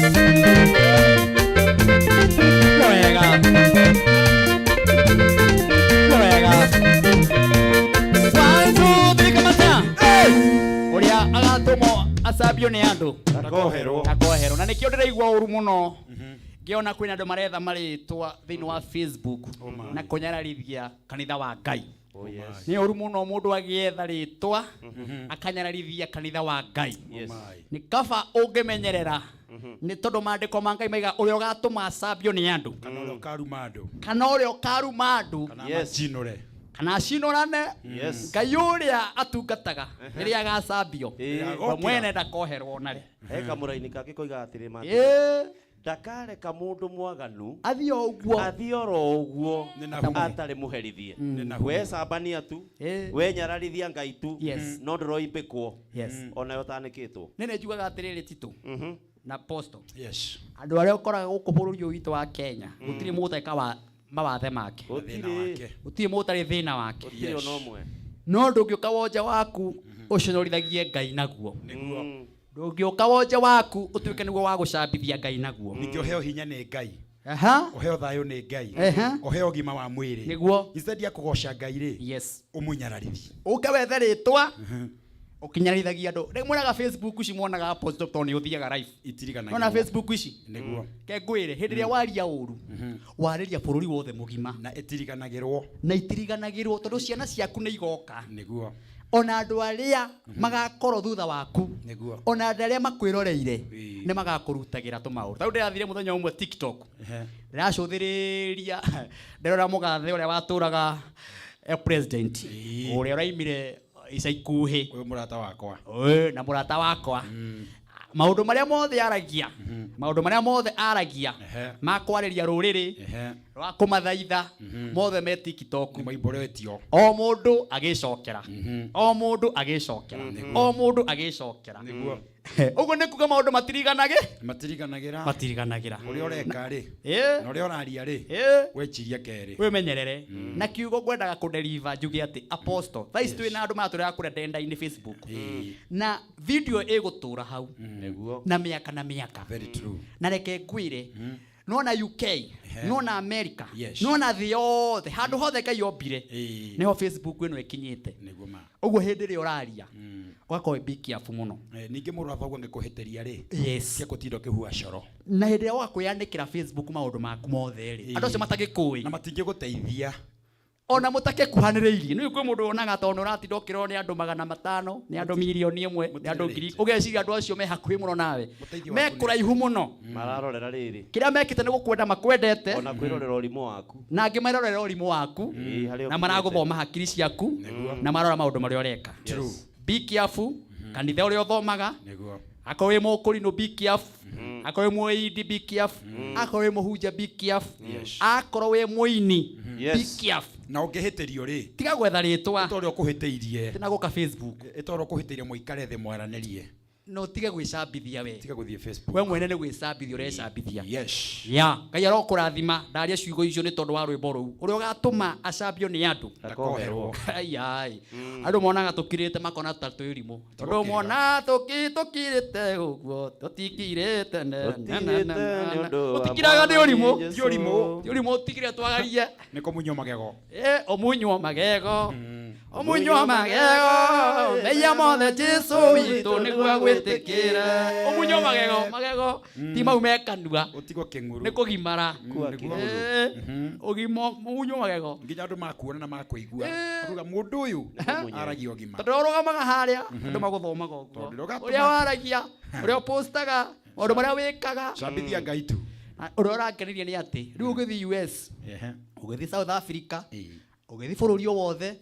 Nĩ wega. Nĩ wega. One, two, three, kamata. Ũrĩa agatũmwo acambio nĩ andũ Ndakoherwo. ndakoherwo na nĩkĩo ndĩraigua ũru mũno ngĩona kwĩna andũ maretha marĩtwa thĩinĩ wa Facebook na kũnyararithia kanitha wa Ngai. Nĩ ũru mũno mũndũ agĩetha rĩtwa akanyararithia kanitha wa Ngai. Nĩ kaba ũngĩmenyerera nĩ tondũ maandĩko ma Ngai maiga ũrĩa ũgatũma acambio nĩ andũ Kana ũrĩa ũkaruma andũ. kana ũrĩa ũkaruma andũ Kana macinũre. kana acinũrane. Ngai ũrĩa atungataga rĩrĩa agacambio we mwene ndakoherwo narĩ. He kamũraini kangĩ koigaga atĩrĩ ma ndakareka mũndũ mwaganu athiĩ o ũguo athiĩ oro ũguo atarĩ mũherithie. We cambania tu, we nyararithia Ngai tu, no ndũroimbĩkwo onayo ũtanĩkĩtwo. Nĩ njugaga atĩrĩrĩ Tito na Posto. Yes. Andũ arĩa ũkoraga gũkũ bũrũri ũyũ witũ wa Kenya gũtirĩ mũndũ ũtarĩ mawathe make. Gũtirĩ. Gũtirĩ mũndũ ũtarĩ thĩna wake. Gũtirĩ ona ũmwe. No ndũngĩũka wonje waku ũconorithagie Ngai naguo. Ndũngĩũka wonje waku ũtuĩke nĩguo wa gũcambithia Ngai naguo. Ningĩ ũheo hinya nĩ Ngai. Aha. Ũheo thayũ nĩ Ngai. Aha. Ũheo ũgima wa mwĩrĩ. Nĩguo. Instead ya kũgoca Ngai rĩ. Yes. Ũmũnyararithie. Ũke wethe rĩtwa ũkinyararithia andũ. Rĩu mwonaga Facebook ici mwonaga post tondũ nĩ ũthiaga live. Itiriganagĩrwo. Nona Facebook ici. Nĩguo. Ke ngwĩre hĩndĩ ĩrĩa waria ũru warĩria bũrũri wothe mũgima. Na ĩtiriganagĩrwo. Na itiriganagĩrwo tondũ ciana ciaku nĩ igoka. Nĩguo. Ona andũ arĩa magakorwo thutha waku. Nĩguo. Ona andũ arĩa makwĩroreire nĩ magakũrutagĩra tũmaũndũ. Tarĩu ndĩrathire mũthenya ũmwe TikTok. Ndĩracũthĩrĩria ndĩrora mũgathe ũrĩa watũraga president ũrĩa ũraimire ica ikuhĩ. Ũyũ mũrata wakwa. Na mũrata wakwa. Maũndũ marĩa mothe aragia, maũndũ marĩa mothe aragia ma kwarĩria rũrĩrĩ rwa kũmathaitha mothe me TikTok. Nĩmaimbũrĩtio. O mũndũ agĩcokera. O mũndũ agĩcokera. O mũndũ agĩcokera. Nĩguo. Ũguo nĩ kuga maũndũ matiriganage Matiriganagĩra. Matiriganagĩra. Ũrĩa ũreka rĩ. Na ũrĩa ũraria rĩ. Weciria kerĩ. Wĩmenyerere na kiugo ngwendaga kũdeliver njuge atĩ apostle thaa ici twĩ na andũ maratũrega kũrĩa ndenda-inĩ Facebook na video ĩgũtũra hau Nĩguo. na mĩaka na mĩaka. Very true. Na reke ngwĩre, nona UK, nona America, Yes. nona thĩ yothe, handũ hothe Ngai ombire nĩho Facebook ĩno ĩkinyĩte. Nĩguo ma. Ũguo hĩndĩ ĩrĩa ũraria ũgakorwo wĩ be careful mũno. Ningĩ mũrũ wa thoguo angĩkũhĩtĩria rĩ. Yes. Tia gũtinda ũkĩhua coro. Na hĩndĩ ĩrĩa wakwĩyanĩkĩra Facebook maũndũ maku mothe rĩ, andũ acio matagĩkũĩ na matingĩgũteithia ona mũtakĩkuhanĩrĩirie. Nĩ kwĩ mũndũ wonaga tondũ ũratinda ũkĩrorwo nĩ andũ 500, nĩ andũ 1,000,000, nĩ andũ ngiri, ũgeciria andũ acio me hakuhĩ mũno nawe, me kũraihu mũno. Mararorera rĩrĩ. Kĩrĩa mekĩte nĩ gũkwenda makwendete. Ona kwĩrorera ũrimũ waku. Na angĩ marorera ũrimũ waku. Ĩĩ, harĩa Na ũkinyĩte. maragũthoma hakiri ciaku na marora maũndũ marĩa ũreka. True. Be careful kanitha ũrĩa ũthomaga. Nĩguo. Akorwo wĩ mũkũrinũ, be careful. Akorwo wĩ mũindi, be careful. Akorwo wĩ mũhunjia, be careful. Akorwo wĩ mũini, be careful. Na ũngĩhĩtĩrio rĩ, tiga gwetha rĩtwa. Ĩta ũrĩa ũkũhĩtĩirie. Tina gũka Facebook. Ĩta ũrĩa ũkũhĩtĩirie mũikare thĩ mwaranĩrie. No tige gwĩcambithia we. Tiga gũthiĩ Facebook. We mwene nĩ gwĩcambithia ũrecambithia. Yes. Ya, Ngai arokũrathima. Ndaria ciugo icio nĩ tondũ wa rwĩmbo rũu. Ũrĩa ũgatũma acambio nĩ andũ. Ndakoherwo. Ai ai. Andũ monaga tũkirĩte makona ta twĩ irimũ. Tondũ mona tũkirĩte ũguo, tũtikirĩte ne ne ne ne. Tũtikirĩte nĩ ũndũ wa Tũtikiraga nĩ ũrimũ. Mwathani Ti ũrimũ. Ti ũrimũ ũtikire twagarie. Nĩ kũmunywo magego. Ũmunywo magego. Ũmunywo magego. Meia mothe Jesu witũ nĩguo agwĩtĩkĩre. Ũmunywo magego, magego ti mau me kanua. Ũtigwo kĩng'uru. Nĩ kũgimara. Nĩguo. Ũgima ũmunywo magego. Nginya andũ makuona na makũigua. Makuga mũndũ ũyũ aragia ũgima. Tondũ ũrũgamaga harĩa, andũ magũthomaga ũguo. Tondũ ũgatũma- Ũrĩa waragia, ũrĩa ũpostaga, maũndũ marĩa wĩkaga. Cambithia Ngai tu. Na ũrĩa ũrankenirie nĩ atĩ, rĩu ũgĩthiĩ US, ũgĩthiĩ South Africa, ũgĩthiĩ bũrũri o wothe,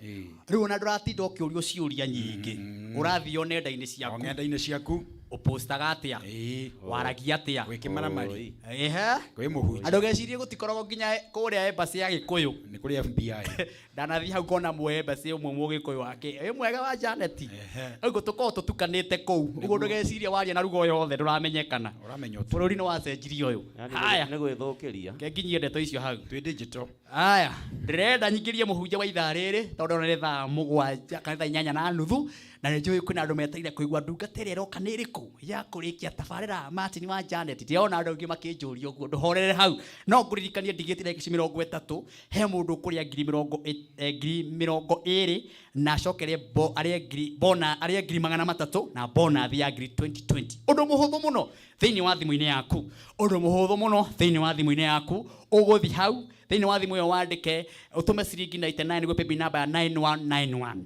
rĩu ona ndũratinda ũkĩũrio ciũria nyingĩ. Ũrathiĩ o nenda-inĩ ciaku. O nenda-inĩ ciaku. Ũpostaga atĩa? Waragia atĩa? Wĩ kĩmaramari. Ehe. Wĩ mũhunjia. Andũ gecirie gũtikoragwo nginya kũrĩa embassy ya Gĩkũyũ. Nĩ kũrĩ FBI. Ndanathiĩ hau ngona mwe embassy ũmwe mũgĩkũyũ wake. Wĩ mwega wa Janet. Ũguo tũkoragwo tũtukanĩte kũu. Ũguo ndũgecirie waria na ruga o yothe ndũramenyekana. Ũramenya ũtu. Bũrũri nĩ wacenjirie ũyũ. Yaani Haya. nĩ gwĩthũkĩria. Ke nginyie ndeto icio hau. Twĩ digital. Aya, ndĩrenda nyingĩrie mũhunjia wa ithaa rĩrĩ tondũ nĩ thaa 7 kana thaa 8:30 na nĩ njũĩ kwĩna andũ metereire kũigua ndungata ĩrĩa ĩroka nĩ ĩrĩkũ ya kũrĩkia tabarĩra Martin wa Janet. Ndĩrona andũ aingĩ makĩnjũria ũguo, ndũhorere hau. No ngũririkanie ndigĩte ndagĩka ici 30, he mũndũ ũkũrĩa ngiri mĩrongo ngiri mĩrongo ĩrĩ na acokere arĩe ngiri, bona, arĩe ngiri 300 na bonathi ya ngiri 2020. Ũndũ mũhũthũ mũno thĩinĩ wa thimũ-inĩ yaku. Ũndũ mũhũthũ mũno thĩinĩ wa thimũ-inĩ yaku. Ũgũthiĩ hau thĩinĩ wa thimũ ĩyo wandĩke ũtũme ciringi 99 nĩguo paybill number ya 9191.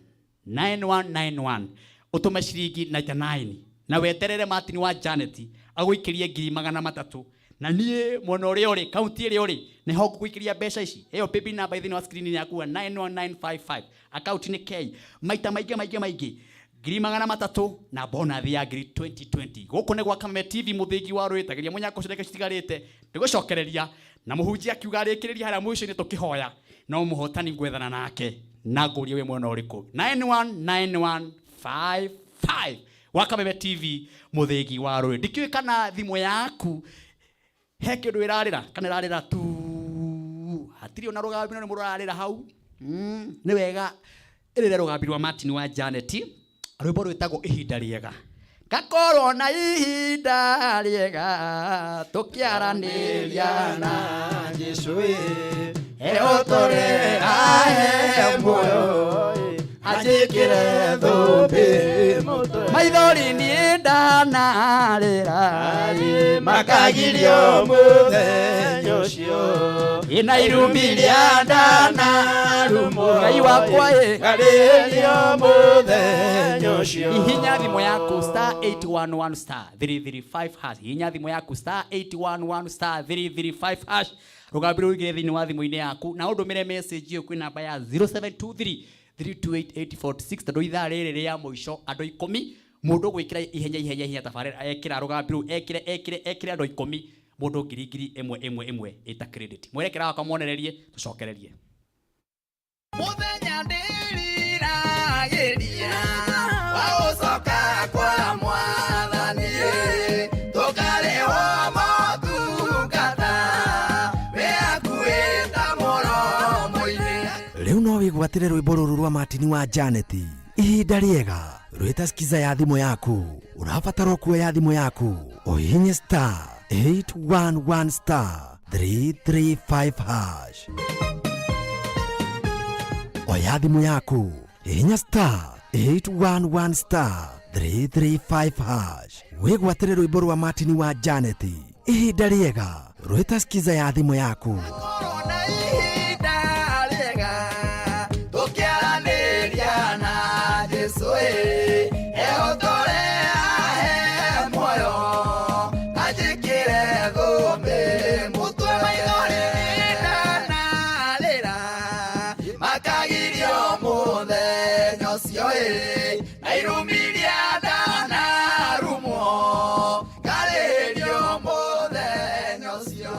9191. Ũtũme ciringi 99 na weterere Martin wa Janet agũikĩrie ngiri 300. Na niĩ mwena ũrĩa ũrĩ, kaunti ĩrĩa ũrĩ, nĩho ngũgũikĩria mbeca ici. Ĩyo paybill number thĩinĩ wa screen yaku ya 91955. Account nĩ K. Maita maingĩ maingĩ maingĩ. Ngiri 300 na bonathi ya ngiri 2020. Gũkũ nĩ gwa Kameme TV mũthĩgi wa rũĩ, tageria mũnyaka ũcio ndagĩka citigarĩte. Ndĩgũcokereria na mũhunjia akiuga arĩkĩrĩria harĩa mũico-inĩ tũkĩhoya. No mũhotani ngwethana nake na ngũrie wĩ mwena ũrĩkũ. 919155 wa Kameme TV mũthĩgi wa rũĩ. Ndikĩũĩ kana thimũ yaku he kĩndũ ĩrarĩra kana ĩrarĩra tu. Hatirĩ ona rũgambi no nĩ mũndũ ũrarĩra hau. Nĩ wega ĩrĩre rũgambi rwa Martin wa Janet. Rwĩmbo rwĩtagwo Ihinda Rĩega. Gakorwo na ihinda rĩega tũkĩaranĩria na Jesũ ĩ. Eũtũrĩre ahe muoyo, anjĩkĩre thũmbĩ mũtwe. Maithori niĩ ndanarĩra, makagirio mũthenya ũcio. Ĩna irumi rĩa ndanarumwo. Ngai wakwa ĩ. Ngarĩrio mũthenya ũcio. Hihinya thimũ yaku star 811 star 335 hash. Hihinya thimũ yaku star 811 star 335 hash. Rũgambi rũu rũingĩre thĩinĩ wa thimũ-inĩ yaku na ũndũmĩre message ĩyo kwĩ namba ya 0723 328 846 tondũ ithaa rĩrĩ rĩa mũico andũ 10 mũndũ gwĩkĩra ihenya ihenya ihenya tabarĩra ekĩra rũgambi rũu ekĩre ekĩre ekĩre andũ 10 mũndũ ngiri ngiri ĩmwe ĩmwe ĩmwe ĩta credit. Mwerekera wakwa mwonererie tũcokererie. Mũthenya ndĩriragĩria wa gũcoka kwa Mwathani. Wĩgwatĩre rwĩmbo rũrũ rwa Martin wa Janet ihinda rĩega rwĩta skiza ya thimũ yaku. Ũrabatara kuoya thimũ yaku ũhihinye star 811 star 335 hash. Oya thimũ yaku, hihinya star 811 star 335 hash, wĩgwatĩre rwĩmbo rwa Martin wa Janet ihinda rĩega rwĩta skiza ya thimũ yaku. Ihinda rĩega tũkĩaranĩria na Jesũ ĩ ehotore ahe muoyo anjĩkĩre thũmbĩ mũtwe maithori ndanarĩra makagirio mũthenya ũcio ĩ na irumiria ndanarumwo ngarĩrio mũthenya ũcio.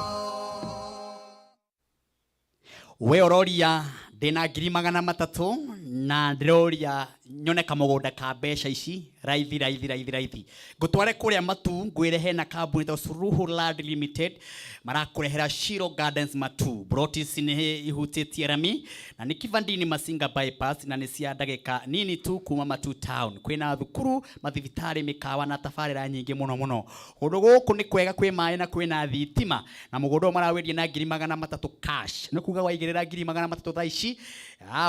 We ũroria ndĩna 300,000 na ndĩroria nyone kamũgũnda ka mbeca ici raithi raithi raithi raithi. Ngũtware kũrĩa Matu, ngwĩre hena kambuni ĩtagwo Suluhu Land Limited, marakũrehera Shiro Gardens Matu. Broti ici nĩ ihutĩtie rami na nĩ Kivandini Masinga bypass, na nĩ cia ndagĩka nini tu kuma Matu town. Kwĩna thukuru, mathibitarĩ, mĩkawa na tabarĩra nyingĩ mũno mũno. Kũndũ gũkũ nĩ kwega, kwĩ maĩ na kwĩna thitima, na mũgũnda ũyũ marawendia na 300,000 cash. Nĩ kuga waigĩrĩra 300,000 thaa ici,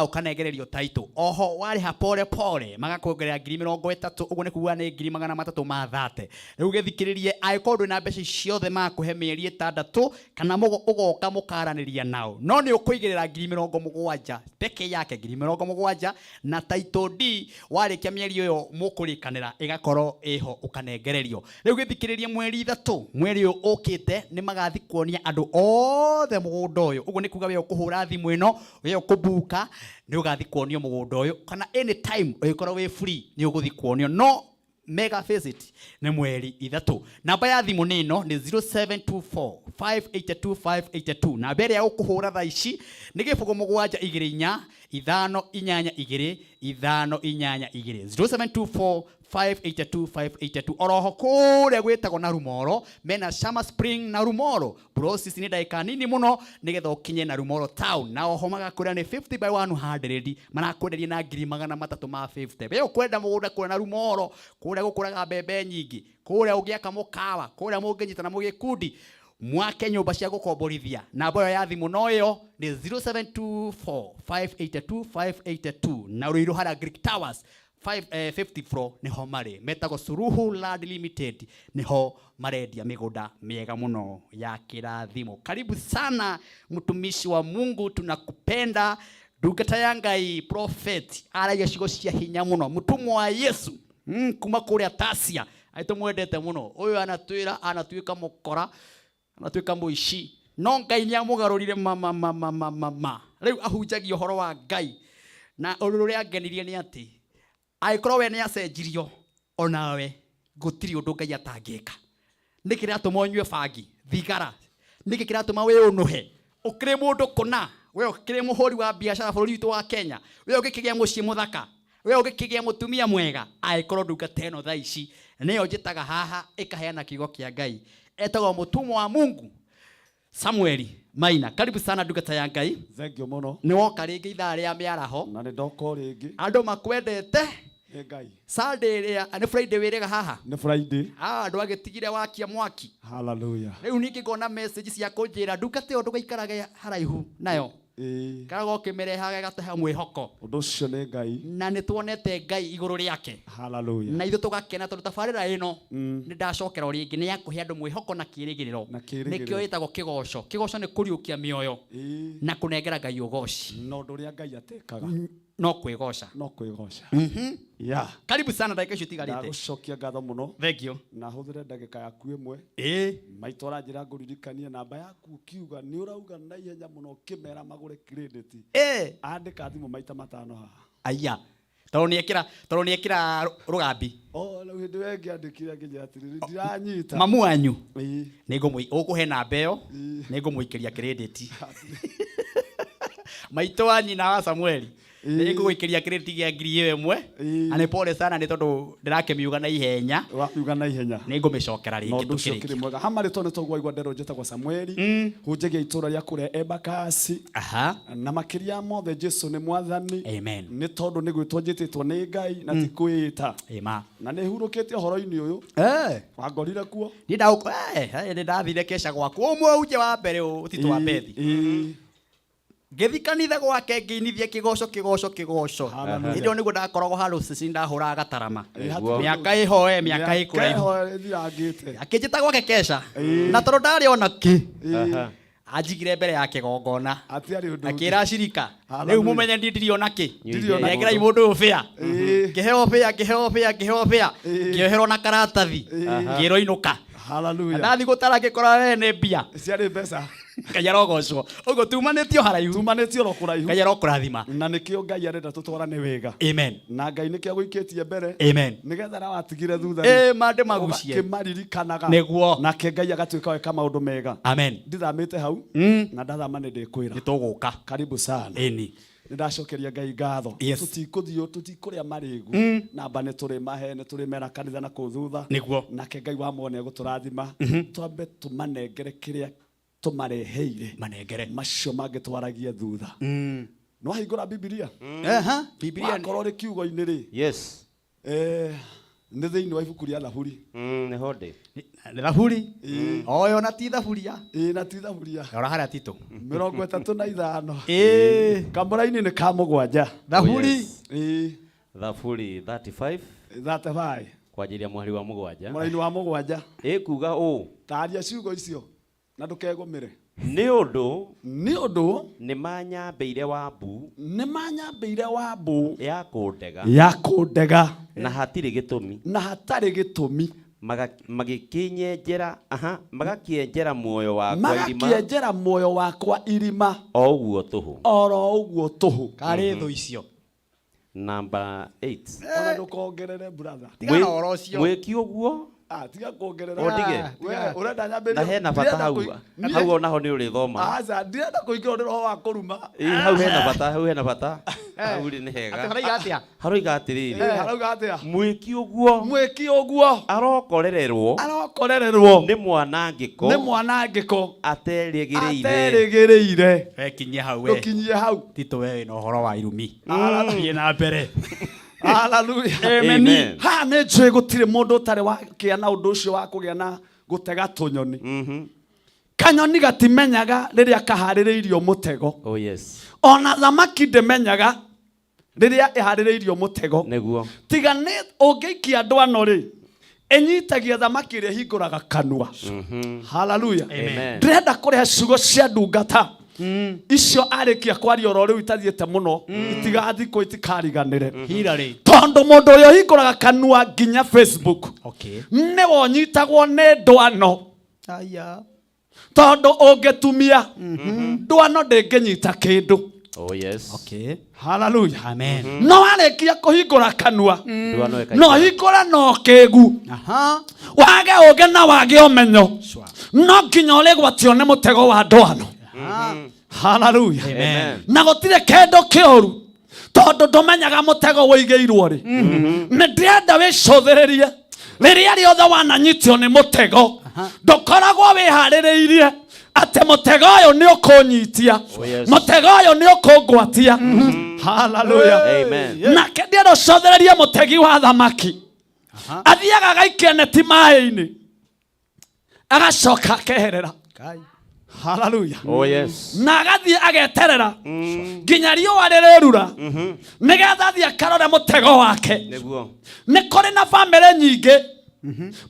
ũkanengererio title. Oho warĩha pole pole magakuongerera 30,000, ũguo nĩ kuga nĩ 330,000. Rĩu gĩthikĩrĩrie, angĩkorwo ndwĩna mbeca ici ciothe magakũhe mĩeri 6 kana ũgoka mũkaranĩria nao, no nĩ ũkũigĩrĩra 70,000 peke yake, 70,000 na title D warĩkia mĩeri ĩyo mũkũrĩkanĩra ĩgakorwo ĩho ũkanengererio. Rĩu gĩthikĩrĩrie, mweri 3 mweri ũyũ ũkĩte nĩ magathi kuonia andũ othe mũgũnda ũyũ. Ũguo nĩ kuga we ũkũhũra thimũ ĩno, we ũkũbuka, nĩ ũgathi kuonio mũgũnda ũyũ, kana anytime ũngĩkorwo wĩ free nĩ ũgũthi kuonio, no mega visit nĩ mweri 3. Namba ya thimũ nĩ ĩno, nĩ 0724 582 582. Namba ĩrĩa ũkũhũra thaa ici nĩ 0 7 2 4 5 8 2 5 8 2, 0724 582 582. Oroho kũrĩa gwĩtagwo na Rumoro, mena Shama Spring na Rumoro. Process nĩ ndagĩka nini mũno nĩgetha ũkinye na Rumoro town. Na oho magakwĩra nĩ 50 by 100, marakwenderia na 350,000. We ũkwenda mũgũnda kũrĩa na Rumoro, kũrĩa gũkũraga mbembe nyingĩ, kũrĩa ũngĩaka mũkawa, kũrĩa mũngĩnyitana mũgĩkundi mwake nyũmba cia gũkomborithia. Namba ĩyo ya thimũ no ĩyo nĩ 0724 582 582. Na Ruiru harĩa Greek Towers 50 floor niho marĩ, metagwo Suluhu Land Limited, niho marendia mĩgũnda mĩega mũno ya kĩrathimo. Karibu sana mtumishi wa Mungu, tunakupenda ndungata ya Ngai. Prophet aragia ciugo cia hinya mũno, mũtũmwo wa Yesu kuma kũrĩa Tasia, aitũ mwendete mũno ũyũ. Anatwĩra anatuĩka mũkora, anatuĩka mũici, no Ngai nĩ amũgarũrire mama mama mama ma. Rĩu ahunjagia ũhoro wa Ngai, na ũndũ ũrĩa angenirie nĩ atĩ angĩkorwo we nĩ acenjirio, onawe gũtirĩ ũndũ Ngai atangĩka. Nĩkĩ kĩratũma ũnyue bangi, thigara? Nĩkĩ kĩratũma wĩũnũhe? Ũkĩrĩ mũndũ kũna, we ũkĩrĩ mũhũri wa biacara bũrũri witũ wa Kenya, we ũngĩkĩgĩa mũciĩ mũthaka, we ũngĩkĩgĩa mũtumia mwega, angĩkorwo ndungata ĩno thaa ici nĩyo njĩtaga haha ĩkaheana kiugo kĩa Ngai. Etagwo mũtũmwo wa Mungu Samueli Maina. Karibu sana ndungata ya Ngai. Thank you mũno. Nĩ woka rĩngĩ ithaa rĩa mĩaraho. Na nĩ ndoka o rĩngĩ. Andũ makwendete. Nĩ Ngai. Sunday ĩrĩa nĩ Friday wĩrĩga haha? Nĩ Friday. Ah, andũ agĩtigire wakia mwaki. Hallelujah. Rĩu ningĩ ngona message cia kũnjĩra ndungata ĩyo ndũgaikarage haraihu nayo. Karagwo ũkĩmĩrehaga ĩgatũhe mwĩhoko. Ũndũ ũcio nĩ Ngai. Na nĩ tuonete Ngai igũrũ rĩake. Hallelujah. Na ithuĩ tũgakena tondũ tabarĩra ĩno nĩ ndacokera o rĩngĩ nĩ ya kũhe andũ mwĩhoko na kĩĩrĩgĩrĩro. Na kĩĩrĩgĩrĩro. Nĩkĩo ĩtagwo kĩgoco. Kĩgoco nĩ kũriũkia mĩoyo na kũnengera Ngai ũgoci. Na ũndũ ũrĩa Ngai atekaga. No kwĩgoca. No kwĩgoca. Yeah. Karibu sana ndagĩka icio itigarĩte. Ndagũcokia ngatho mũno. Thank you. Na hũthĩre ndagĩka yaku ĩmwe. Maitũ aranjĩra ngũririkanie namba yaku, ũkiuga nĩ ũrauga na ihenya mũno ũkĩmera magũre credit. Andĩka thimũ maita 5 haha. Aya. Tondũ nĩ ekĩra rũgambi. Oh, rĩu hĩndĩ ĩyo ĩngĩ andĩkire ngĩnjĩra atĩrĩrĩ, ndiranyita. Mamu wanyu. Nĩ ngũmũi ũkũhe namba ĩyo, nĩ ngũmũikĩria credit. Maitũ wa nyina wa Samueli. Nĩ ngũgũikĩria credit gĩa 1000 na nĩ pole sana nĩ tondũ ndĩrakĩmiuga na ihenya. Wakiuga na ihenya. Nĩ ngũmĩcokera Na rĩngĩ ũndũ ũcio tũkĩrĩkia. ũkĩrĩ mwega. Hama rĩtwa nĩ twaigua nderwo njĩtagwo Samueli. Hunjagia itũũra rĩa kũrĩa Embakasi. Aha. Na makĩria mothe Jesu nĩ mwathani. Amen. Nĩ tondũ nĩ gwĩtwo njĩtĩtwo nĩ Ngai na ti kwĩĩta. Ĩma. Na nĩ hurũkĩte ũhoro-inĩ ũyũ. Eh. Wangorire kuo. Niĩ nĩ ndathire keca gwaku ũmwe unje wa mbere ũtitũ wa Bethi. Ngĩthi kanitha gwake ngĩinithia kĩgoco kĩgoco kĩgoco. Hallelujah. Hĩndĩ ĩyo nĩguo ndakoragwo handũ ceceni ndahũraga gatarama. Nĩguo. Mĩaka ĩhoe mĩaka ĩkũraihu. Mĩaka ĩho ĩthirangĩte. Akĩnjĩta gwake keca. Na tondũ ndarĩ ona kĩ. Anjigire mbere ya kĩgongona. Hatiarĩ ũndũ ũngĩ. Akĩra acirika. Rĩu Hallelujah. mũmenye niĩ ndirĩ ona kĩ. Ndirĩ ona Nengerai kĩ. mũndũ ũyũ bĩa. Ngĩheo bĩa ngĩheo bĩa ngĩheo bĩa. Ngĩoherwo na karatathi. Ngĩrwo inũka. Hallelujah. Na ndathi gũtara ngĩkora we nĩ mbia. Ciarĩ mbeca. Ngai arogocwo. Ũguo tumanĩtio haraihu. Tumanĩtio oro kũraihu. Ngai arokũrathima. Na nĩkĩo Ngai arenda tũtwarane wega. Amen. Na Ngai nĩkĩo agũikĩtie mbere. Amen. Nĩgetha arĩa watigire thutha. Ĩ, ma ndĩmagucie. Ũgakĩmaririkanaga. Nĩguo. Nake Ngai agatuĩka weka maũndũ mega. Amen. Ndithamĩte hau. Na ndathama nĩ ndĩkwĩra. Nĩ tũgũka. Karibu sana. Ĩni. Nĩ ndacokeria Ngai ngatho. Yes. Tũtikũthiĩ tũtikũrĩa marĩgu. Namba nĩ tũrĩmahe nĩ tũrĩmera kanitha na kũu thutha. Nĩguo. Nake Ngai wa muoyo nĩ egũtũrathima. Twambe tũmanengere kĩrĩa tũmareheire. Manengere. Macio mangĩ twaragie thutha. Nĩ wahingũra Bibilia? Aha. Bibilia. Wakorwo rĩ kiugo-inĩ rĩ. Yes. Nĩ thĩinĩ wa ibuku rĩa Thaburi. Nĩho ndĩ. Nĩ Thaburi. Oyo na ti thaburia. Ĩĩ na ti thaburia. Rora harĩa Tito. 35. Ĩĩ. Kamũraini nĩ ka mũgwanja. Thaburi. Oh, yes. Ĩĩ. Thaburi 35 35. kwanjĩrĩria mũhari wa mũgwanja. Mũraini wa mũgwanja. Ĩkuga ũũ. Taria ciugo icio na ndũkegũmĩre. Nĩ ũndũ Nĩ ũndũ nĩ manyambĩire wambu nĩ manyambĩire wambu ya kũndega ya kũndega na hatirĩ gĩtũmi na hatarĩ gĩtũmi. Magĩkĩnyenjera aha magakĩenjera muoyo wakwa irima Magakĩenjera muoyo wakwa irima o ũguo tũhũ. oro ũguo tũhũ. Karĩ thũ icio. Number 8. Ona ndũkongerere brother. Tiga na ũhoro ũcio. Mwĩki ũguo Ah, tiga kuongerera. Ũndige. We, ũrenda nyambĩrĩrie. na hena bata Ndirenda hau hau onaho nĩ ũrĩthoma. Aca, ndirenda kũingĩrwo nĩ roho wa kũruma. Ĩ, hau hena bata hau hena bata hau rĩ nĩ hega. Atĩ haraiga atĩa? Haroiga atĩrĩrĩ. Eh, harauga atĩa? Mwĩki ũguo Mwĩki ũguo arokorererwo arokorererwo nĩ mwanangĩko nĩ mwanangĩko aterĩgĩrĩire. aterĩgĩrĩire. We kinyia hau we. Ndũkinyie hau. Tito we wĩna ũhoro wa irumi. Thiĩ na mbere. Hallelujah. Amen. Haha nĩ njũĩ gũtirĩ mũndũ ũtarĩ wakĩa na ũndũ ũcio wa kũgĩa na gũtega tũnyoni. Kanyoni gatimenyaga rĩrĩa kaharĩrĩirio mũtego. Oh yes. Ona thamaki ndĩmenyaga rĩrĩa ĩharĩrĩirio mũtego. Nĩguo. Tiga nĩ ũngĩikia ndwano rĩ, ĩnyitagia thamaki ĩrĩa ĩhingũraga kanua. Hallelujah. Amen. Ndĩrenda kũrehe ciugo cia ndungata icio arĩkia kwaria oro rĩu itathiĩte mũno itigathikwo itikariganĩre. Hillary. Tondũ mũndũ ũrĩa ũhingũraga kanua nginya Facebook Okay. nĩwe ũnyitagwo nĩ ndwano. Aya. Tondũ ũngĩtumia ndwano ndĩngĩnyita kĩndũ. Oh yes. Okay. Hallelujah. Amen. No warĩkia kũhingũra kanua Ndwano ĩkaingĩra. no hingũra no kĩgu Aha. wage ũgĩ na wage ũmenyo no nginya ũrĩgwatio nĩ mũtego wa ndwano. Hallelujah. Amen. Na gũtirĩ kĩndũ kĩũru tondũ ndũmenyaga mũtego wũigĩirwo rĩ. Nĩ ndĩrenda wĩcũthĩrĩrie rĩrĩa rĩothe wananyitio nĩ mũtego ndũkoragwo wĩharĩrĩirie atĩ mũtego ũyũ nĩ ũkũnyitia. Oh, yes. Mũtego ũyũ nĩ ũkũngwatia. Hallelujah. Amen. Nake ndĩrenda ũcũthĩrĩrie mũtegi wa thamaki athiaga agaikia neti maĩ-inĩ agacoka akeherera. Kai. Hallelujah. Oh yes. Na agathiĩ ageterera nginya riũa rĩrĩrura nĩgetha athiĩ akarore mũtego wake. Nĩguo. Nĩ kũrĩ na bamĩrĩ nyingĩ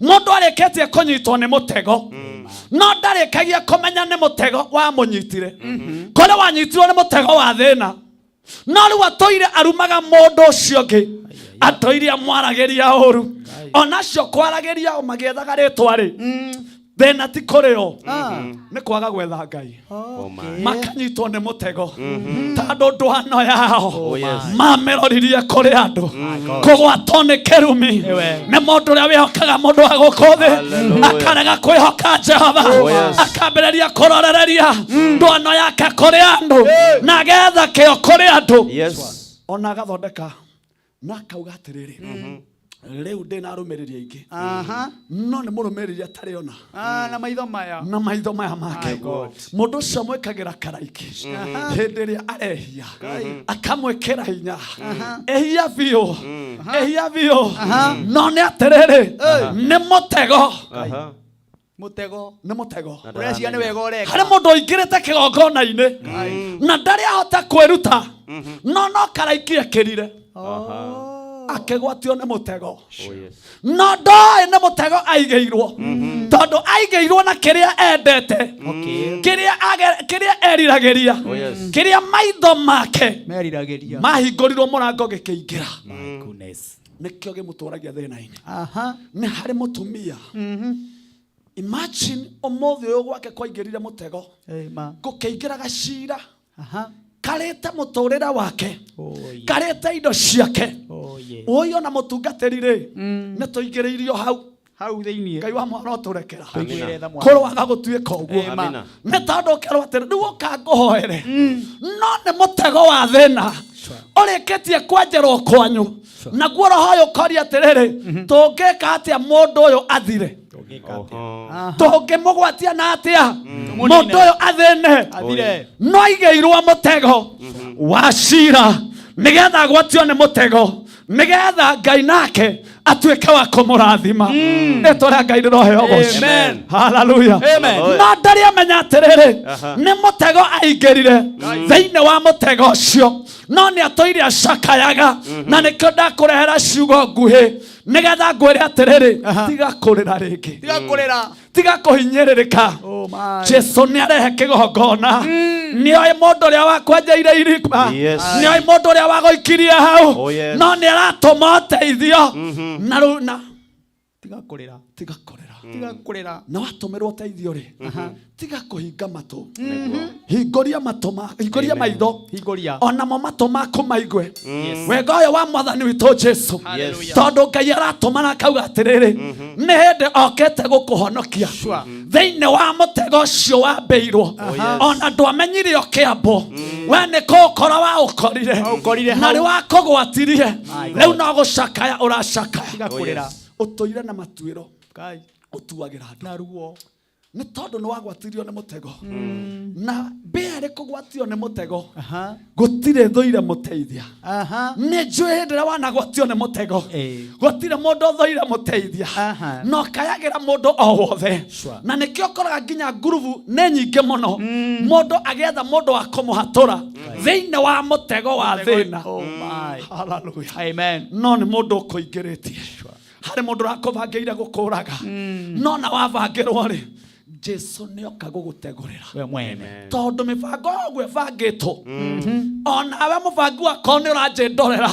mũndũ arĩkĩtie kũnyitwo nĩ mũtego no ndarĩkagia kũmenya nĩ mũtego wamũnyitire. Kũrĩ wanyitirwo nĩ mũtego wa thĩna no rĩu atũire arumaga mũndũ ũcio ũngĩ atũire amwaragĩria ũru onacio kwaragĩria o magĩethaga rĩtwa rĩ thĩna ti kũrĩ o nĩ kwaga gwetha Ngai. Oh my. Makanyitwo nĩ mũtego tondũ ndwano yao Oh yes. mamĩroririe kũrĩ andũ kũgwatwo nĩ kĩrumi nĩ mũndũ ũrĩa wĩhokaga mũndũ wa gũkũ thĩ Hallelujah. akarega kwĩhoka Jehova Oh, yes. akambĩrĩria kũrorereria ndwano yake kũrĩ andũ na agetha kĩo kũrĩ andũ. Yes. Ona agathondeka na akauga atĩrĩrĩ, rĩu ndĩ na arũmĩrĩri aingĩ, no nĩ mũrũmĩrĩri atarĩ ona Ah, na maitho maya. Na maitho maya make. My God. Mũndũ ũcio mwĩkagĩra karaiki hĩndĩ ĩrĩa arehia, akamwĩkĩra hinya, ehia biũ, ehia biũ, no nĩ atĩrĩrĩ, nĩ mũtego. Mũtego. Nĩ mũtego. Ũreciria nĩ wega ũreka. Harĩ mũndũ ũingĩrĩte kĩgongona-inĩ na ndarĩ ahota kwĩruta, no karaiki ekĩrire akĩgwatio nĩ mũtego, Oh, yes. No ndoĩ nĩ mũtego aigĩirwo, tondũ aigĩirwo na kĩrĩa endete, kĩrĩa eriragĩria, Oh, yes. kĩrĩa maitho make meriragĩria, mahingũrirwo mũrango gĩkĩingĩra. Goodness. Nĩkĩo gĩmũtũragia thĩna-inĩ. Nĩ harĩ mũtumia, imagine, ũmũthĩ ũyũ gwake kwaingĩrire mũtego, Ma. gũkĩingĩra gacira karĩte mũtũrĩre wake, Oh, yeah. karĩte indo ciake. Oh, yeah. Ũyũ ona mũtungatĩri rĩ, nĩ tũingĩrĩirio hau hau thĩiniĩ. Ngai wa mwana ũtũrekera. Tũiguĩre tha mwana. Kũrwaga gũtuĩka ũguo. Amina. Nĩ tondũ ũkerwo atĩrĩ, rĩu ũka ngũhoere, no nĩ mũtego wa thĩna ũrĩkĩtie kwenjerwo kwanyu, naguo roho ũyũ ũkoria atĩrĩrĩ, tũngĩka atĩa mũndũ ũyũ athire? Tũngĩmũgwatia na atĩa mũndũ ũyũ athĩne? Athire. No aigĩirwo mũtego wa cira nĩgetha agwatio nĩ mũtego, nĩgetha Ngai nake atuĩke wa kũmũrathima. Rĩtwa rĩa Ngai rĩroheo goci. Amen. Haleluya. Amen. No ndarĩ amenya atĩrĩrĩ, nĩ mũtego aingĩrire thĩinĩ wa mũtego ũcio, no nĩ atũire acakayaga. Na nĩkĩo ndakũrehera ciugo nguhĩ nĩgetha ngwĩre atĩrĩrĩ, tiga kũrĩra rĩngĩ. Tiga kũrĩra. Tiga kũhinyĩrĩrĩka. Oh my. Jesu nĩ arehe kĩgongona. Nĩ oĩ mũndũ ũrĩa wakwenjeire irima, nĩ oĩ mũndũ ũrĩa wagũikirie hau, Oh, yes. no nĩ aratũma ũteithio na rĩu na Tiga kũrĩra. Tiga kũrĩra. Tiga kũrĩra. Na watũmĩrwo ũteithio rĩ, tiga kũhinga matũ, hingũria matũ ma hingũria maitho. Hingũria. Onamo matũ maku maigue Yes. wega ũyũ wa mwathani witũ Jesu, Hallelujah. tondũ Ngai aratũmana akauga atĩrĩrĩ, nĩ hĩndĩ okĩte gũkũhonokia thĩinĩ wa mũtego ũcio wambĩirwo. Ona ndwamenyire ũkĩambwo, we nĩ kũũkora waũkorire Waũkorire na hau. rĩ wakũgwatirie. My Rĩu no gũcakaya ũracakaya. Tiga kũrĩra. Ũtũire na matuĩro, Ngai. ũtuagĩra andũ Na ruo. Nĩ tondũ nĩ wagwatirio nĩ mũtego, na mbere kũgwatio nĩ mũtego gũtirĩ thũire mũteithia. Nĩ njũĩ hĩndĩ ĩrĩa wanagwatio nĩ mũtego, gũtirĩ mũndũ ũthũire mũteithia, na ũkayagĩra mũndũ o wothe. Na nĩkĩo ũkoraga nginya ngurubu nĩ nyingĩ mũno, mũndũ agĩetha mũndũ wa kũmũhatũra thĩinĩ wa mũtego wa thĩna. Oh my. Hallelujah. Amen. No nĩ mũndũ ũkũingĩrĩtie harĩ mũndũ ũrakũbangĩire gũkũraga, no na wabangĩrwo rĩ, Jesu nĩ oka gũgũtegũrĩra We mwene. Tondũ mĩbango ũguo ĩbangĩtwo, onawe mũbangi wakwa nĩ ũranjĩndorera,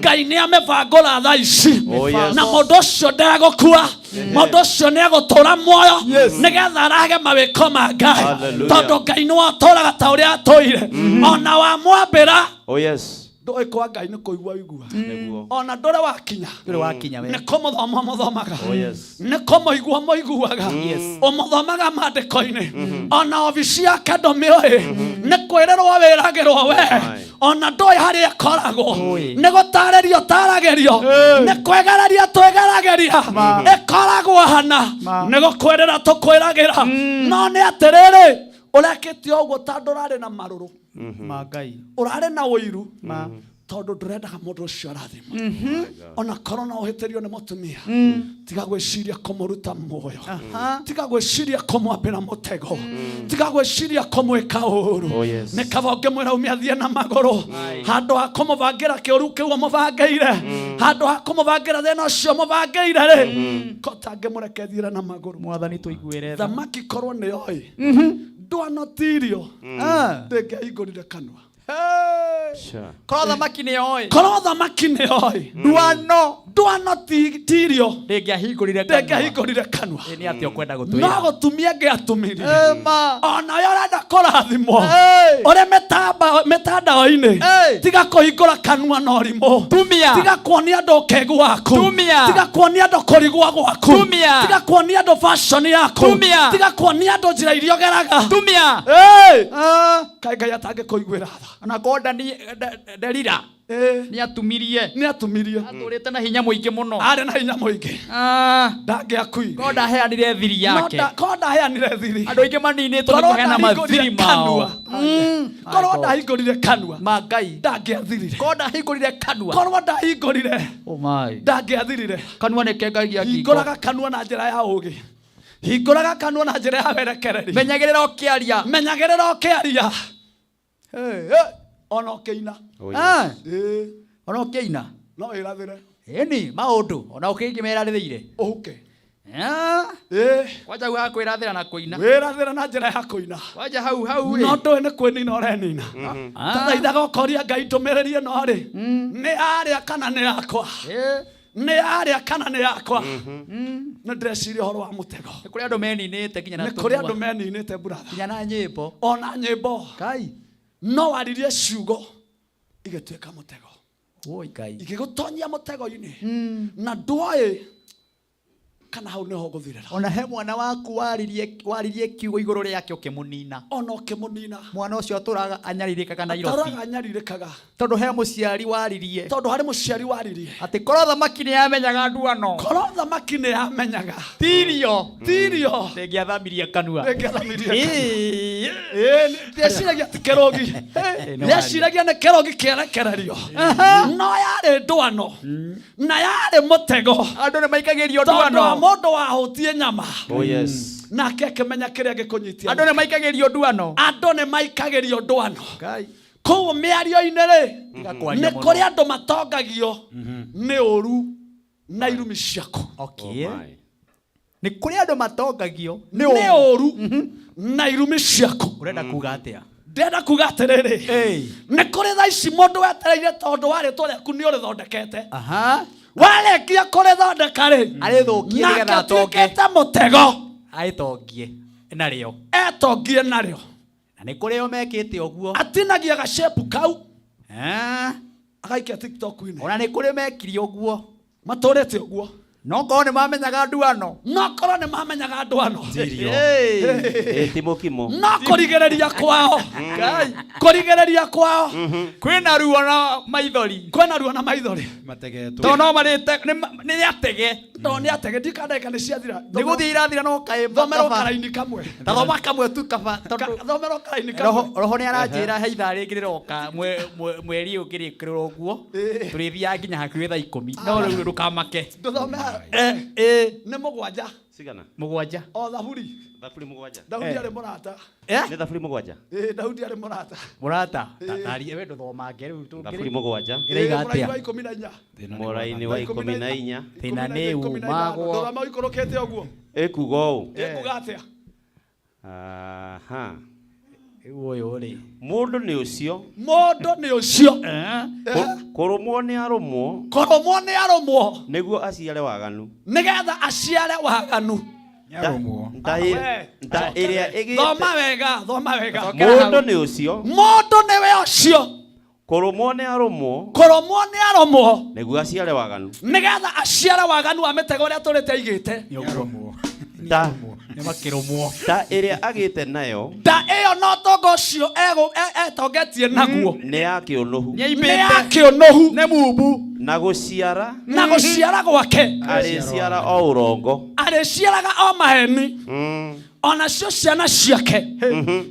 Ngai nĩ amĩbangũra thaa ici. Oh, yes. Na mũndũ ũcio ndegũkua, mũndũ ũcio nĩ egũtũra muoyo nĩgetha arage mawĩko ma Ngai. Hallelujah. Tondũ Ngai nĩwe ũtũraga ta ũrĩa atũire, ona wamwambĩra. Oh, yes. Ndũĩ kwa Ngai nĩ kũigua ũigua. Nĩguo. Ona ndũrĩ wakinya. Ndũrĩ wakinya we. Nĩ kũmũthoma mũthomaga. Oh, yes. Nĩ kũmũigua mũiguaga, ũmũthomaga maandĩko-inĩ, ona obici yake ndũmĩũĩ, nĩ kwĩrĩrwo wĩragĩrwo we, ona ndũĩ harĩa ĩkoragwo, nĩ gũtarĩrio taragĩrio, nĩ kwĩgereria twĩgeragĩria ĩkoragwo hana, nĩ gũkwĩrĩra tũkwĩragĩra. No nĩ atĩrĩrĩ, ũrekĩte ũguo tondũ ũrarĩ na marũrũ Ma Ngai. Ũrarĩ na ũiru, Ma. Tondũ ndũrendaga mũndũ ũcio arathima. Ona korwo no ũhĩtĩrio nĩ mũtumia, tiga gwĩciria kũmũruta muoyo, tiga gwĩciria kũmwambĩra mũtego, tiga gwĩciria kũmwĩka ũru. Oh, yes. Nĩ kaba ũngĩmwĩra ume athiĩ na magũrũ, handũ ha kũmũbangĩra kĩũru kĩu ũmũbangĩire, handũ ha kũmũbangĩra thĩna ũcio ũmũbangĩire rĩ, kotangĩmũreke thiĩre na magũrũ. Mwathani tũiguĩre tha. Thamaki korwo nĩ yoĩ ndwano tirio, ndĩngĩahingũrire kanua. Sure. Korwo thamaki nĩ yoĩ. Korwo thamaki nĩ yoĩ Ndwano. Ndwano tirio, Ndĩngĩahingũrire kanua. Ndĩngĩahingũrire kanua. Ĩ, nĩ atĩa ũkwenda No gũtwĩra? gũtumia ngĩatumirie. Ma. Onawe ũrenda kũrathimwo, Hey. ũrĩ mĩtandao-inĩ, Hey. tiga kũhingũra kanua na ũrimũ. Tumia. Tiga kuonia andũ ũkĩgu waku. Tumia. Tiga kuonia andũ kũrigwo gwaku. Tumia. Tiga kuonia andũ fashion yaku. Tumia. Tiga kuonia andũ njĩra iria ũgeraga. Tumia. Hey! Ah. Kaĩ Ngai atangĩkũiguĩra tha? Ona korwo Delila nĩ atumirie. Nĩ atumirie. Atũrĩte na hinya mũingĩ mũno. Arĩ na hinya mũingĩ. Ndangĩakuire. Korwo ndaheanire thiri yake. Korwo ndaheanire thiri. Andũ aingĩ maninĩtwo nĩ Korwo kũheana ndahingũrire mathiri mao. kanua. Korwo ndahingũrire kanua. Ma Ngai. Ndangĩathirire. Korwo ndahingũrire kanua. Korwo ndahingũrire. Oh my. Ndangĩathirire. Kanua nĩ kengagia ngingo. Hingũraga kanua na njĩra ya ũũgĩ. Hingũraga kanua na njĩra ya werekereri. Menyagĩrĩra ũkĩaria. Menyagĩrĩra ũkĩaria. Ona ũkĩina. Oh, yes. Ona ũkĩina. No wĩrathĩre. Ĩni maũndũ ona ũkĩngĩmerathĩire. Ũhuke. Kwanja hau ha kwĩrathĩra na kũina. Wĩrathĩra na njĩra ya kũina. Kwanja hau hau No ndũĩ nĩ kwĩnina ũrenina. Tathaithaga ũkoria Ngai ndũmĩrĩri ĩno rĩ. Nĩ yarĩa kana nĩ yakwa. Nĩ yarĩa kana nĩ yakwa. Nĩ ndĩreciria ũhoro wa mũtego. Nĩ kũrĩ andũ meninĩte nginya na Nĩ kũrĩ tũnua. andũ meninĩte brother. Nginya na nyĩmbo. Ona nyĩmbo. Kai. No waririe ciugo igĩtuĩka mũtego. Woi Ngai. Igĩgũtonyia mũtego-inĩ. Na ndũĩ kana hau nĩho ũgũthirĩra. Ona he mwana waku waririe kiugo igũrũ rĩake ũkĩmũnina. Ona ũkĩmũnina. Mwana ũcio atũraga anyarirĩkaga Nairobi. Atũraga anyarirĩkaga. Tondũ he mũciari waririe. Tondũ harĩ mũciari waririe. Atĩ korwo thamaki nĩ yamenyaga nduano. Korwo thamaki nĩ yamenyaga. Tirio. Tirio. Ndĩngĩathamirie kanua. Ndĩngĩathamirie kanua. Ndĩeciragia ti kĩrũgi. Ndĩeciragia nĩ kĩrũgi kĩerekererio. No yarĩ ndwano. Na yarĩ mũtego. Andũ nĩ maikagĩrio Tondũ wa ndwano. mũndũ wahũtie nyama. Oh yes. Nake akĩmenya kĩrĩa gĩkũnyitia. Andũ nĩ maikagĩrio ndwano. Andũ nĩ maikagĩrio ndwano. Ngai. Kũu mĩario-inĩ rĩ, kwaria nĩ mũno. kũrĩ andũ matongagio nĩ ũru na irumi ciaku. Okay. Nĩ kũrĩ andũ matongagio nĩ ũru na irumi ciaku. Ũrenda kuga atĩa? Ndĩrenda kuga atĩrĩrĩ, nĩ kũrĩ thaa ici mũndũ wetereire tondũ wa rĩtwa rĩaku nĩ ũrĩthondekete. Warĩkia kũrĩthondeka rĩ, Arĩthũkie nake nĩgetha atonge. atuĩkĩte mũtego. Aĩtongie narĩo. Etongie narĩo. Na nĩ kũrĩ o mekĩte ũguo. Atinagia gacepu kau. Agaikia TikTok-inĩ. Ona nĩ kũrĩ mekire ũguo. Matũrĩte ũguo. No korwo nĩ mamenyaga nduano. No korwo nĩ mamenyaga ndwano. Tirio. Ti mũkimo. No kũrigĩrĩria kwao. Ngai. Kũrigĩrĩria kwao. Kwĩna ruo na maithori. Kwĩna ruo na maithori. Mategetwo. Tondũ no marĩte nĩ atege. Tondũ nĩ atege ndikandagĩka nĩ ciathira. Nĩ gũthiĩ irathira no kaĩ. Thomera karaini kamwe. Ta thoma kamwe tu kaba tondũ Thomera karaini kamwe. Roho nĩ aranjĩra he ithaa rĩngĩ rĩroka mweri ũngĩrĩkĩrĩra ũguo tũrĩthiaga nginya hakuhĩ thaa 10 no rĩu ndũkamake. Ndũthome nĩ 7. Cigana? 7. O thaburi. Thaburi 7. Daudi arĩ mũrata. Nĩ thaburi 7. Daudi arĩ mũrata. Mũrata. Taria we ndũthomange rĩu tũngĩrĩ. Thaburi 7. Ĩraiga Mũraini wa atĩa? 14. Mũraini wa 14. Thĩna nĩ umagwo. Ndũthoma ũikũrũkĩte ũguo. Ĩkuga ũũ. Ĩkuga atĩa? Aha. Rĩu ũyũ rĩ. Mũndũ nĩ ũcio. Mũndũ nĩ ũcio. Kũrũmwo nĩ arũmwo. Kũrũmwo nĩ arũmwo. Nĩguo aciare waganu. Nĩgetha aciare waganu. Nda ĩrĩa ĩgĩte. Thoma wega, thoma wega. Mũndũ nĩ ũcio. Mũndũ nĩwe ũcio. Kũrũmwo nĩ arũmwo. Kũrũmwo nĩ arũmwo. Nĩguo aciare waganu. Nĩgetha aciare waganu wa mĩtego ĩrĩa atũrĩte aigĩte. Nda Nĩ makĩrũmwo. Nda ĩrĩa agĩte nayo. Nda ĩyo no ũtonga ũcio etongetie naguo. Nĩ ya kĩũnũhu. Nĩ ya kĩũnũhu. Nĩ mumbu. Na gũciara. Na gũciara gwake. Arĩciara o ũrongo. Arĩciaraga o maheni. Onacio ciana ciake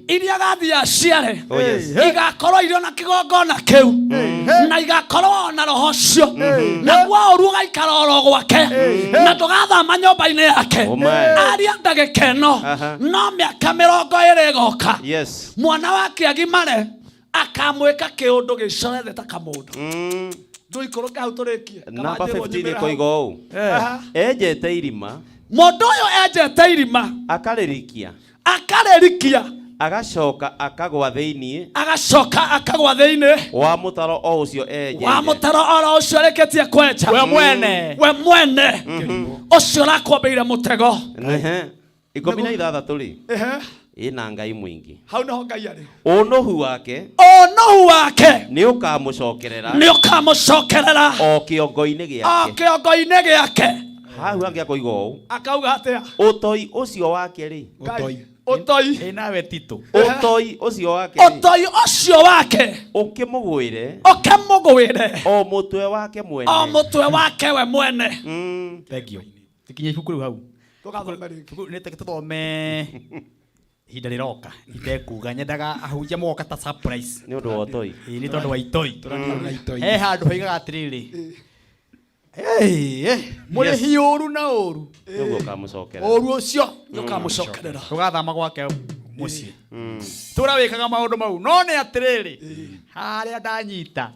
iria agathiĩ aciare Oh, yes. igakorwo irĩ ona kĩgongona kĩu na igakorwo ona roho ũcio naguo ũru ũgaikara oro gwake na ndũgathama nyũmba-inĩ yake aria ndagĩka ĩno no mĩaka 20 ĩgoka Yes. mwana wake agimare akamwĩka kĩũndũ gĩcore thĩ ta kamũndũ ndũikũrũke hau tũrĩkie Namba 15 ĩkoiga ũũ. Enjete irima. Mũndũ ũyũ enjete irima. Akarĩrikia. Akarĩrikia. Agacoka akagwa thĩinĩ. Agacoka akagwa thĩinĩ. Wa mũtaro o ũcio enjete. Wa mũtaro oro ũcio arĩkĩtie kwenja. We mwene. We mwene. Ũcio ũrakwambĩire mũtego. 16 rĩ. Ĩna Ngai mũingĩ. Hau nĩho Ngai arĩ. Ũnũhu wake. Ũnũhu wake. Nĩ ũkamũcokerera. Nĩ ũkamũcokerera. O kĩongo-inĩ gĩake. O kĩongo-inĩ gĩake. Hau hangĩ akoiga ũũ. Akauga atĩa? Ũtoi ũcio wake rĩ. Ũtoi. Ũtoi. Ĩ nawe Tito. Ũtoi ũcio wake rĩ, Ũtoi ũcio wake ũkĩmũgwĩre ũkĩmũgwĩre o mũtwe wake mwene. O mũtwe wake we mwene. Thank you. Tikinya ibuku rĩu hau. Tũgathome rĩngĩ. Ibuku nĩ tũthome ihinda rĩroka itekuga nyendaga ahunjia moka ta surprise. Nĩ ũndũ wa ũtoi. Ĩĩ nĩ tondũ wa itoi. Tũrathiĩ na itoi. He handũ hoigaga atĩrĩrĩ. Hey, mũrĩhi ũru na ũru. Nĩguo ũkamũcokerera. Ũru ũcio Nĩ ũkamũcokerera. Ndũgathama gwake mũciĩ. Tũra wĩkaga maũndũ mau no nĩ atĩrĩrĩ harĩa ndanyita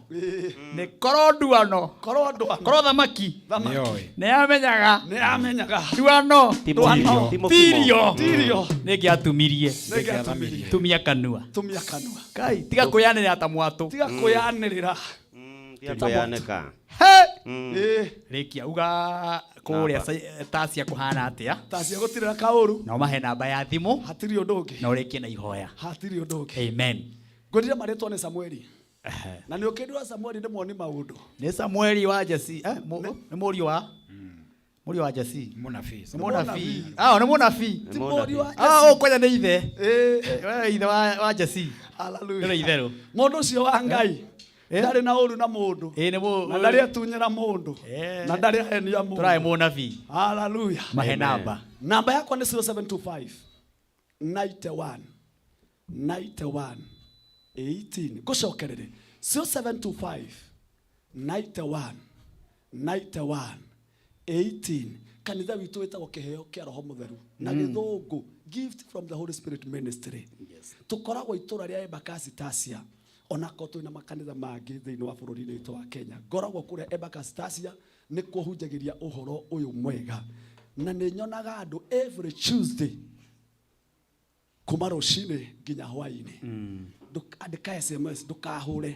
nĩ korwo nduano Korwo nduano. korwo thamaki Nĩoĩ. nĩ amenyaga Nĩ amenyaga. nduano Ti Nduano. mũkimo. tirio Tirio. nĩ ngĩatumirie. Nĩ ngĩatumirie. Tumia kanua. Tumia kanua. Kai tiga kwĩyanĩrĩra ta mwatũ. Tiga kwĩyanĩrĩra. Tiga kwĩyanĩka. He! Ĩĩ. Rĩkia uga kũrĩa Namba. Tacia kũhana atĩa. Tacia gũtirĩ na kaũru. Na ũmahe namba ya thimũ Hatirĩ ũndũ ũngĩ. na ũrĩkie na ihoya. Hatirĩ ũndũ ũngĩ. Amen. Ngwĩrire marĩtwa nĩ Samueli. Na nĩ ũkĩndua Samueli nĩ muoni maũndũ. Nĩ Samueli wa Jesi, nĩ mũriũ wa mũriũ wa Jesi. Mũnabii. Nĩ mũnabii. Ah, nĩ mũnabii. Ti mũriũ wa Ah, Jesi. ũkwenya nĩ ithe. Ĩĩ. We ithe wa Jesi. Hallelujah. Nĩ itherũ. Mũndũ ũcio wa Ngai ndarĩ na ũru na mũndũ. Ĩĩ nĩ mũ Na ndarĩ atunyĩra mũndũ. Na ndarĩ ahenia mũndũ. Tũrae mũnabii. Hallelujah. Mahe namba. Namba yakwa nĩ 0725 91 91 18. Ngũcokerere 0725 91 91 18. Kanitha witũ wĩtagwo Kĩheo kĩa Roho Mũtheru na Gĩthũngũ Gift from the Holy Spirit Ministry. Tũkoragwo itũra rĩa Embakasi Tasia, onakorwo twĩna makanitha mangĩ thĩinĩ wa bũrũri-inĩ witũ wa Kenya. Ngoragwo kũrĩa Embakasi Tasia nĩkuo hunjagĩria ũhoro ũyũ mwega, na nĩ nyonaga andũ every Tuesday kuma rũcinĩ nginya hwaĩ-inĩ. Andĩka SMS, ndũkahũre.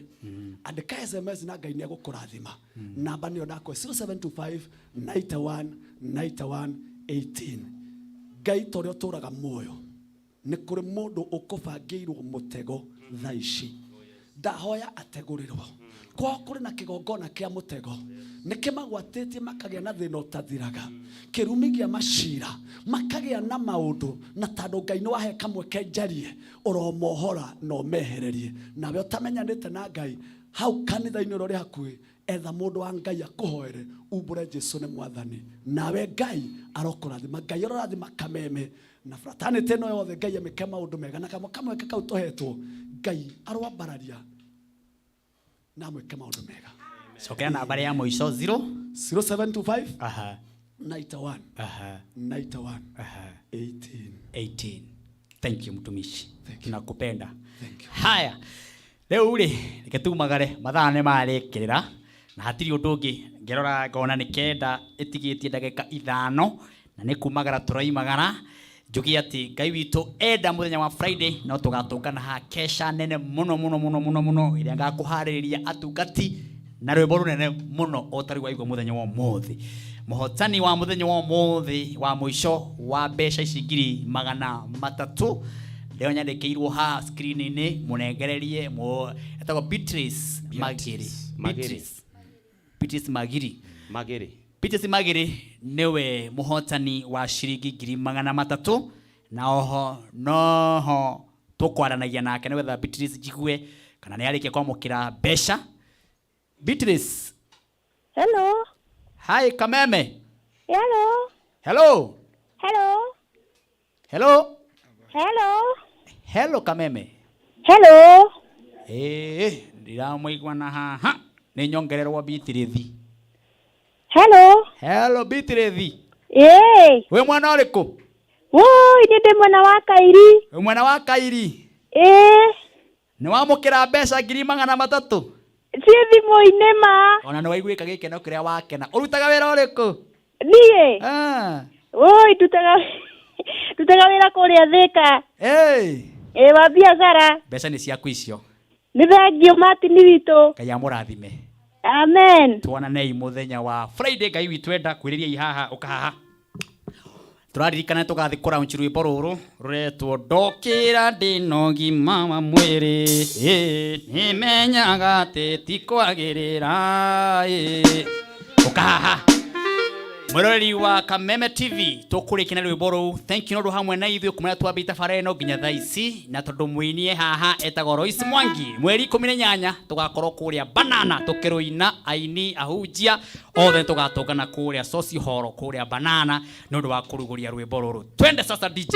Andĩka SMS na Ngai nĩ egũkũrathima. Namba nĩyo ndakũhe 0725 91 91 18. Ngai ta ũrĩa ũtũraga muoyo, nĩ kũrĩ mũndũ ũkũbangĩirwo mũtego thaa ici. Ndahoya ategũrĩrwo. Kwao kũrĩ na kĩgongona kĩa mũtego. Nĩ kĩmagwatĩtie makagĩa na thĩna ũtathiraga. Kĩrumi gĩa macira, makagĩa na maũndũ, na tondũ Ngai nĩ wahe kamweke njarie, ũromohora na ũmehererie. Nawe ũtamenyanĩte na Ngai, hau kanitha-inĩ ũrĩa ũrĩ hakuhĩ, etha mũndũ wa Ngai akũhoere, umbũre Jesu nĩ mwathani. Nawe Ngai arokũrathima. Ngai arorathima kameme na fraternity ĩno yothe. Ngai amĩke maũndũ mega, na kamwe kamweke kau tũhetwo, Ngai aroambararia na amwĩke maũndũ mega. Cokera namba ya mũico 0 0725 Aha. 91 Aha. 91 Aha. 18. 18. Thank you mtumishi. Tunakupenda. Haya. Rĩu rĩ, reke tumagare mathaa nĩ marĩkĩrĩra na hatirĩ ũndũ ũngĩ ngĩrora ngona nĩ 9 ĩtigĩtie ndagĩka 5 na nĩ kumagara tũraimagara. Njuge atĩ Ngai witũ enda mũthenya wa Friday no tũgatũngana haha kesha nene mũno mũno mũno mũno mũno ĩrĩa ngakũharĩrĩria atungati na rwĩmbo rũnene mũno o ta rĩu waigua mũthenya wa ũmũthĩ. Mũhotani wa mũthenya wa ũmũthĩ wa mũico wa mbeca ici 300,000 leo nyandĩkĩirwo haha screen-inĩ, mũnengererie etagwo Beatrice Magiri. Magiri. Beatrice. Beatrice Magiri. Magiri. Beatrice Magiri nĩwe mũhotani wa ciringi 300,000 na oho noho tũkwaranagia nake nĩgetha Beatrice njigue kana nĩ arĩkia kwamũkĩra mbeca. Beatrice. Hello. Hi Kameme. Hello. Hello. Hello. Hello. Hello. Hello Kameme. Hello. Ndiramũigua na haha. Nĩ nyongererwo Beatrice. Hello. Hello Beatrice. Ĩĩ. Wĩ mwena ũrĩkũ? Woi, nĩ ndĩ mwena wa Kairi. Wĩ mwena wa Kairi? Ĩĩ. Nĩ wamũkĩra mbeca 300,000? Ciĩ thimũ-inĩ ma. Ona nĩ waiguĩka gĩkeno kĩrĩa wakena. Ũrutaga wĩra ũrĩkũ? Niĩ? Ah. Woi, ndutaga wĩra kũrĩa Thĩka. Ĩĩ. Ĩĩ, wa biacara. Mbeca nĩ ciaku icio. Nĩ thengiũ Martin witũ. Ngai amũrathime. Amen. Tuonanei mũthenya wa Friday. Ngai witũ enda kwĩrĩria ihaha ũkahaha. Tũraririkana tũgathiĩ kũraunch rwĩmbo rũrũ rũretwo Ndokĩra ndĩna ũgima wa mwĩrĩ. Ĩĩ, nĩmenyaga atĩ ti kwagĩrĩra. Ĩĩ, ũkahaha. Mwiroreri wa Kameme TV tukurikia na rwimbo rũu. Thank you nĩ ũndũ hamwe na ithuĩ kumana twambia tabara ĩno nginya thaa ici, na tondũ mũinie haha etagwo Royce Mwangi. Mweri 18 tugakorwo kũrĩa Banana tukĩrũina aini ahunjia othe tũgatũngana kũrĩa Soci Hall kũrĩa Banana nĩ ũndũ wa kũrugũria rwĩmbo rũrũ. Twende sasa DJ.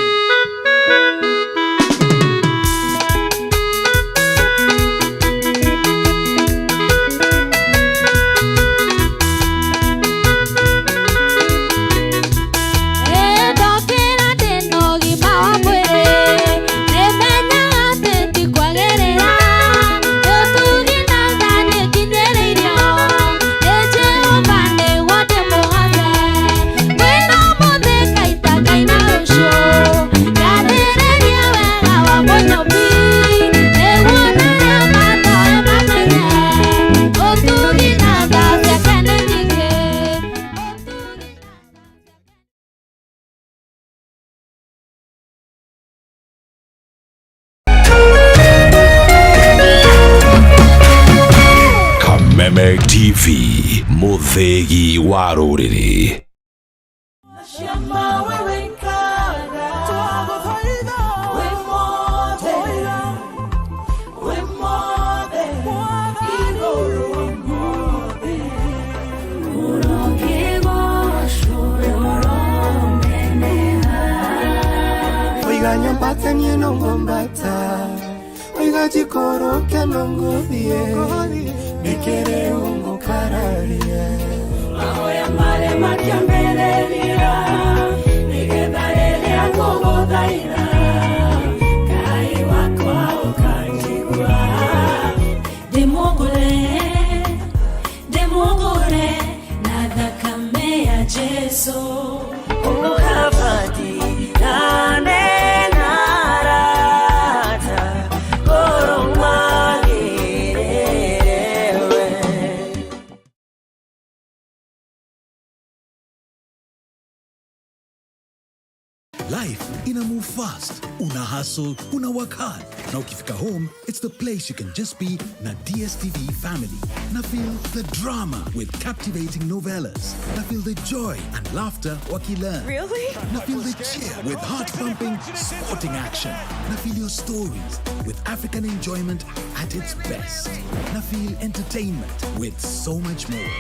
Ndokĩra ndĩna ũgima wa mwĩrĩ, nĩmenyaga atĩ ti kwagĩrĩra. Ũtugi na tha nĩnginyĩrĩirio, nĩ Jehova nĩguo ndĩmũhote. Kwĩna ũmũthĩ ngaita ngaina rũciũ, ngathĩrĩria wega wa Mũnyũmbi. Nĩguo narĩo matoe mamenye, ũtugi na tha ciake nĩ nyingĩ. Kameme TV, mũthĩgi wa rũrĩrĩ. Oiga nyambata niĩ no ngwambata, oiga njikũrũke no ngũthiĩ, nĩkĩrĩ ũngũkararia. Mahoya marĩa makĩambĩrĩria, nĩgetha rĩrĩa ngũgũthaitha, Ngai wakwa ũkanjigua. Ndĩmũgũre, ndĩmũgũre na thakame ya Jesũ. Ũkabati-rane na arata, ngoro magĩrĩre we. Life ina move fast. Una hustle, una work hard. Na ukifika home, it's the place you can just be na DSTV family. Na feel the drama with captivating novellas. Na feel the joy and laughter wakilearn. Really? Na feel the cheer with heart-pumping sporting action. Na feel your stories with African enjoyment at its best. Na feel entertainment with so much more.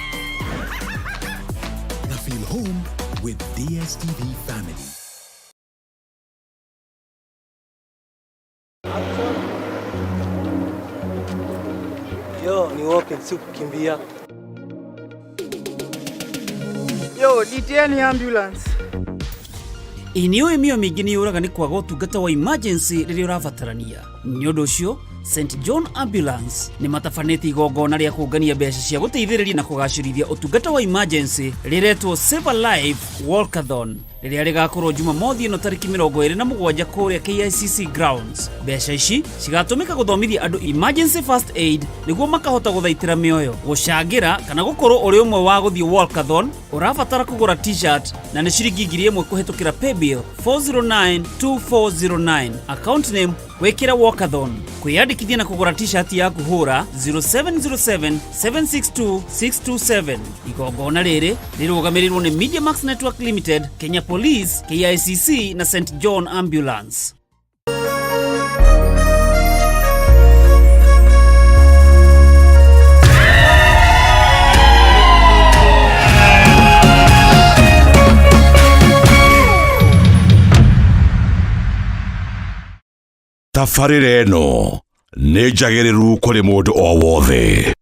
Na feel home with DSTV family. Yo, ni walking, si kukimbia. Yo, nitieni ambulance. Ĩ nĩ ũĩ mĩoyo mĩingĩ nĩ yũraga nĩ kwaga ũtungata wa emergency rĩrĩa ũrabatarania. Nĩ ũndũ ũcio, St John Ambulance nĩ matabanĩtie igongona rĩa kũngania mbeca cia gũteithĩrĩria na kũgacĩrithia ũtungata wa emergency rĩretwo Save a Life Walkathon rĩrĩa rĩgakorwo Jumamothi ĩno tarĩki 27 kũrĩa KICC grounds. Mbeca ici cigatũmĩka gũthomithia andũ emergency first aid nĩguo makahota gũthaitĩra mĩoyo. Gũcangĩra kana gũkorwo ũrĩ ũmwe wa gũthiĩ Walkathon ũrabatara kũgũra t-shirt na nĩ ciringi 1000 kũhĩtũkĩra paybill 4092409, account name wĩkĩre Walkathon. Kwĩyandĩkithia na kũgũra t-shirt yaku hũra 0707 762 627. Igongona rĩrĩ rĩrũgamĩrĩirwo nĩ Media Max Network Limited, Kenya Police, KICC na St John Ambulance. Tabarĩra ĩno nĩ njagĩrĩru kũrĩ mũndũ o wothe.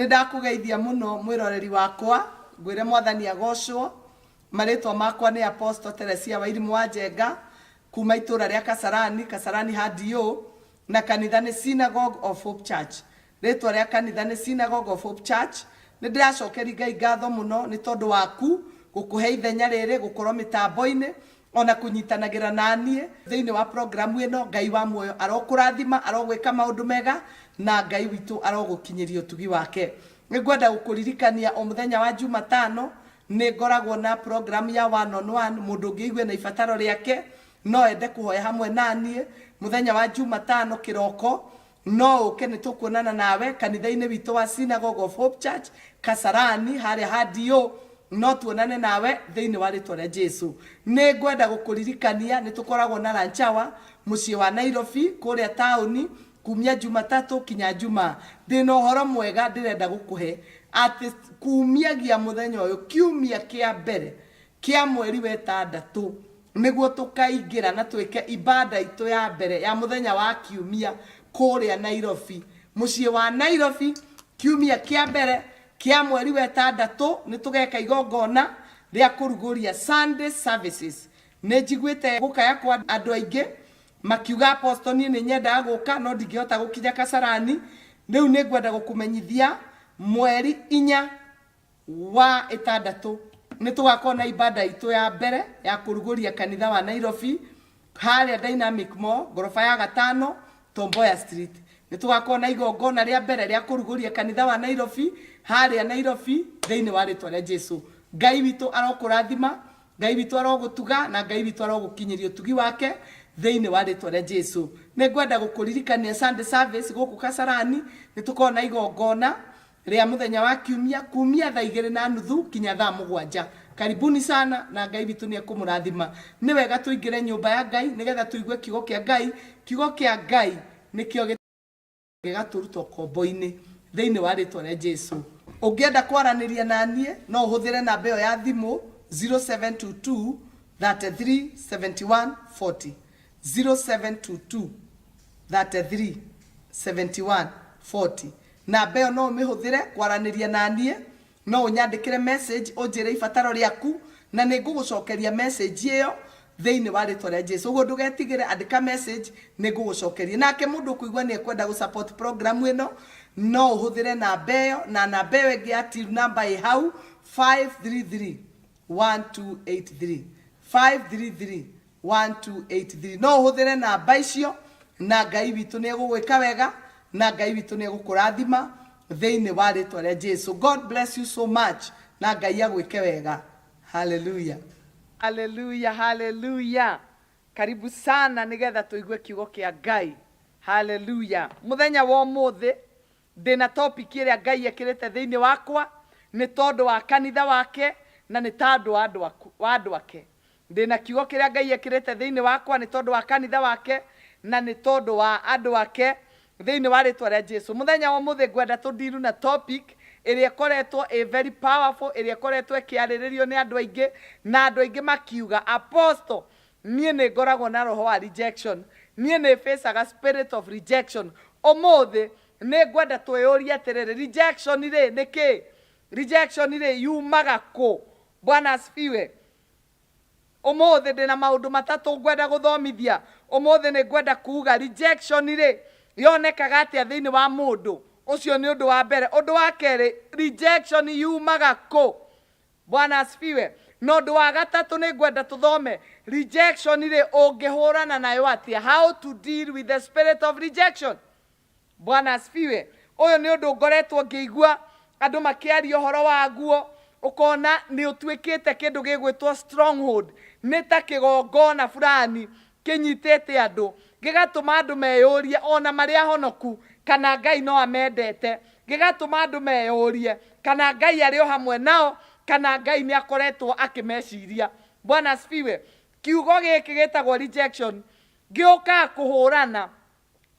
Nĩ ndakũgeithia mũno mwĩroreri wakwa, ngwĩre mwathani agocwo. Marĩtwa makwa nĩ Apostle Teresia Wairimu wa Njenga, kuma itũra rĩa Kasarani, Kasarani HDO, na kanitha nĩ Synagogue of Hope Church. Rĩtwa rĩa kanitha nĩ Synagogue of Hope Church. Nĩ ndĩracokeria Ngai ngatho mũno nĩ tondũ waku gũkũhe ithenya rĩrĩ gũkorwo mĩtambo-inĩ ona kũnyitanagĩra na niĩ thĩinĩ wa programu ĩno. Ngai wa muoyo arokũrathima, arogwĩka maũndũ mega, na Ngai witũ arogũkinyĩria ũtugi wake. Nĩ ngwenda gũkũririkania o mũthenya wa Jumatano nĩ ngoragwo na program ya one on one. Mũndũ ũngĩigue na ibataro rĩake no ende kũhoya hamwe na niĩ mũthenya wa Jumatano kĩroko, no ũke, nĩ tũkuonana nawe kanitha-inĩ witũ wa Synagogue of Hope Church Kasarani harĩa ha DO. No tuonane nawe thĩinĩ wa rĩtwa rĩa Jesu. Nĩ ngwenda gũkũririkania nĩ tũkoragwo na lunch hour mũciĩ wa Nairobi kũrĩa taũni kumia Jumatatũ kinya Jumaa. Ndĩna ũhoro mwega ndĩrenda gũkũhe atĩ kumiagia mũthenya ũyũ kiumia kĩa mbere kĩa mweri wa ĩtandatũ nĩguo tũkaingĩra na twĩke ibada itũ ya mbere ya mũthenya wa kiumia kũrĩa Nairobi, mũciĩ wa Nairobi. Kiumia kĩa mbere kĩa mweri wa ĩtandatũ nĩ tũgeka igongona rĩa kũrugũria Sunday services. Nĩ njiguĩte gũkaya kwa andũ aingĩ makiuga, "Apostle, niĩ nĩ nyendaga gũka no ndingĩhota gũkinya Kasarani." Rĩu nĩ ngwenda gũkũmenyithia mweri 4 wa ĩtandatũ nĩ tũgakorwo na ibada itũ ya mbere ya kũrugũria kanitha wa Nairobi harĩa Dynamic Mall, ngoroba ya gatano, Tomboya Street. Nĩ tũgakorwo na igongona rĩa mbere rĩa kũrugũria kanitha wa Nairobi harĩa Nairobi thĩinĩ wa rĩtwa rĩa Jesu. Ngai witũ arokũrathima, Ngai witũ arogũtuga, na Ngai witũ arogũkinyĩria ũtugi wake thĩinĩ wa rĩtwa rĩa Jesu. Nĩ ngwenda gũkũririkania Sunday service gũkũ Kasarani nĩ tũkorwo na igongona rĩa mũthenya wa kiumia kumia thaa 2:30 kinya thaa 7. Karibuni sana na Ngai witũ nĩ ekũmũrathima. Nĩ wega tũingĩre nyũmba ya Ngai nĩgetha tũigue kiugo kĩa Ngai. Kiugo kĩa Ngai nĩkĩo gĩgatũruta ũkombo-inĩ thĩinĩ wa rĩtwa rĩa Jesu. Ũngĩenda kwaranĩria na niĩ no ũhũthĩre namba ĩyo ya thimũ 0722 33 71 40, 0722 33 71 40. Namba ĩyo no ũmĩhũthĩre kwaranĩria na niĩ. No ũnyandĩkĩre message ũnjĩre ibataro rĩaku na nĩ ngũgũcokeria message ĩyo thĩinĩ wa rĩtwa rĩa Jesu. Ũguo ndũgetigĩre, andĩka message, nĩ ngũgũcokeria. Nake mũndũ ũkũigua nĩ ekwenda gũ support program ĩno no ũhũthĩre namba ĩyo na namba ĩyo ĩngĩ ya till number ĩ hau, 533 1283, 533 1283. No ũhũthĩre namba icio na Ngai witũ nĩ egũgwĩka wega na Ngai witũ nĩ egũkũrathima thĩinĩ wa rĩtwa rĩa Jesu. God bless you so much na Ngai agwĩke wega. Haleluya, haleluya, haleluya! Karibu sana nĩgetha tũigue kiugo kĩa Ngai. Haleluya! Mũthenya wa ũmũthĩ ndĩna topic ĩrĩa Ngai ekĩrĩte thĩinĩ wakwa nĩ tondũ wa kanitha wake na nĩ tondũ wa andũ ake. Ndĩna kiugo kĩrĩa Ngai ekĩrĩte thĩinĩ wakwa nĩ tondũ wa kanitha wake na nĩ tondũ wa andũ ake thĩinĩ wa rĩtwa rĩa Jesu. Mũthenya wa ũmũthĩ ngwenda tũndiru na topic ĩrĩa ĩkoretwo ĩ very powerful, ĩrĩa ĩkoretwo ĩkĩarĩrĩrio nĩ andũ aingĩ na andũ aingĩ makiuga, "Apostle, niĩ nĩ ngoragwo na roho wa rejection, niĩ nĩ facaga spirit of rejection." Ũmũthĩ nĩ ngwenda twĩyũrie atĩrĩrĩ, rejection rĩ nĩ kĩ? Rejection rĩ yumaga kũ? Bwana asifiwe. Ũmũthĩ ndĩna maũndũ matatũ ngwenda gũthomithia. Ũmũthĩ nĩ ngwenda kuga rejection rĩ yonekaga atĩa thĩinĩ wa mũndũ ũcio, nĩ ũndũ wa mbere. Ũndũ wa kerĩ, rejection yumaga kũ? Bwana asifiwe. Na ũndũ wa gatatũ, nĩ ngwenda tũthome rejection rĩ ũngĩhũrana nayo atĩa, how to deal with the spirit of rejection. Bwana asifiwe. Ũyũ nĩ ũndũ ngoretwo ngĩigua andũ makĩaria ũhoro waguo, ũkona nĩ ũtuĩkĩte kĩndũ gĩgwĩtwo stronghold, nĩ ta kĩgongona fulani kĩnyitĩte andũ gĩgatũma andũ meyũrie ona marĩ ahonoku kana Ngai no amendete, gĩgatũma andũ meyũrie kana Ngai arĩ o hamwe nao, kana Ngai nĩ akoretwo akĩmeciria. Bwana asifiwe. Kiugo gĩkĩ gĩtagwo rejection gĩũkaga kũhũrana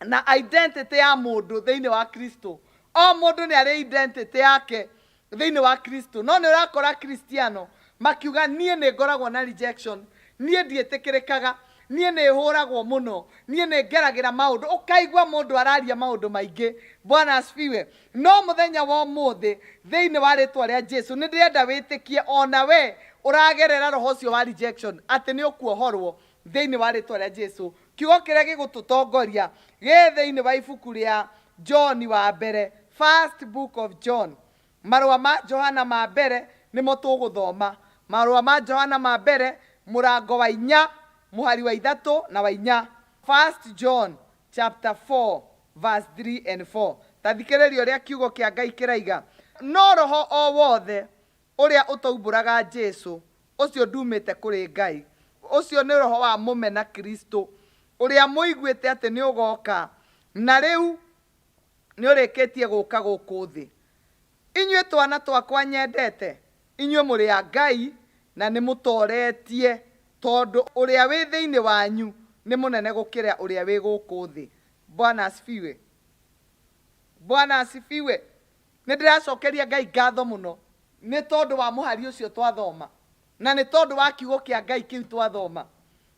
na identity ya mũndũ thĩinĩ wa Kristo. O mũndũ nĩ arĩ identity yake thĩinĩ wa Kristo, no nĩ ũrakora Kristiano makiuga, "Niĩ nĩ ngoragwo na rejection, niĩ ndiĩtĩkĩrĩkaga, Niĩ nĩ hũragwo mũno, niĩ nĩ ngeragĩra maũndũ, ũkaigua mũndũ araria maũndũ maingĩ. Bwana asifiwe. No mũthenya wa ũmũthĩ thĩinĩ wa rĩtwa rĩa Jesu nĩ ndĩrenda wĩtĩkie ona we ũragerera roho ũcio wa rejection atĩ nĩ ũkuohorwo thĩinĩ wa rĩtwa rĩa Jesu. Kiugo kĩrĩa gĩgũtũtongoria gĩ thĩinĩ wa ibuku rĩa John wa mbere, first book of John, marũa ma Johana ma mbere nĩmo tũgũthoma. Marũa ma Johana ma mbere mũrango wa 4 mũhari wa 3 na wa 4. First John chapter 4 verse 3 and 4. Ta thikĩrĩria ũrĩa kiugo kĩa Ngai kĩraiga. No roho o wothe ũrĩa ũtaumbũraga Jesu, ũcio ndumĩte kũrĩ Ngai. Ũcio nĩ roho wa mũmena Kristo, ũrĩa mũiguĩte atĩ nĩ ũgoka, na rĩu nĩ ũrĩkĩtie gũka gũkũ thĩ. Inyuĩ twana twakwa nyendete, inyuĩ mũrĩ a Ngai na nĩ mũtoretie, tondũ ũrĩa wĩ thĩinĩ wanyu nĩ mũnene gũkĩra ũrĩa wĩ gũkũ thĩ. Bwana asifiwe. Bwana asifiwe. Nĩ ndĩracokeria Ngai ngatho mũno nĩ tondũ wa mũhari ũcio twathoma, na nĩ tondũ wa kiugo kĩa Ngai kĩu twathoma.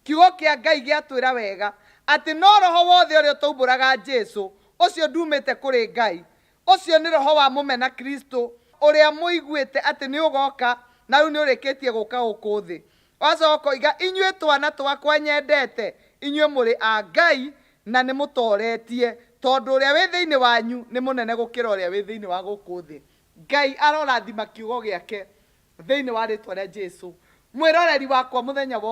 Kiugo kĩa Ngai gĩatwĩra wega atĩ no roho wothe ũrĩa ũtaumbũraga Jesu, ũcio ndumĩte kũrĩ Ngai. Ũcio nĩ roho wa mũmena Kristo, ũrĩa mũiguĩte atĩ nĩ ũgoka, na rĩu nĩ ũrĩkĩtie gũka gũkũ thĩ. Wacoka ũkoiga, inyuĩ twana twakwa nyendete, inyuĩ mũrĩ a Ngai na nĩ mũtoretie, tondũ ũrĩa wĩ thĩinĩ wanyu nĩ mũnene gũkĩra ũrĩa wĩ thĩinĩ wa gũkũ thĩ. Ngai arorathima kiugo gĩake thĩinĩ wa rĩtwa rĩa Jesu. Mwĩroreri wakwa mũthenya wa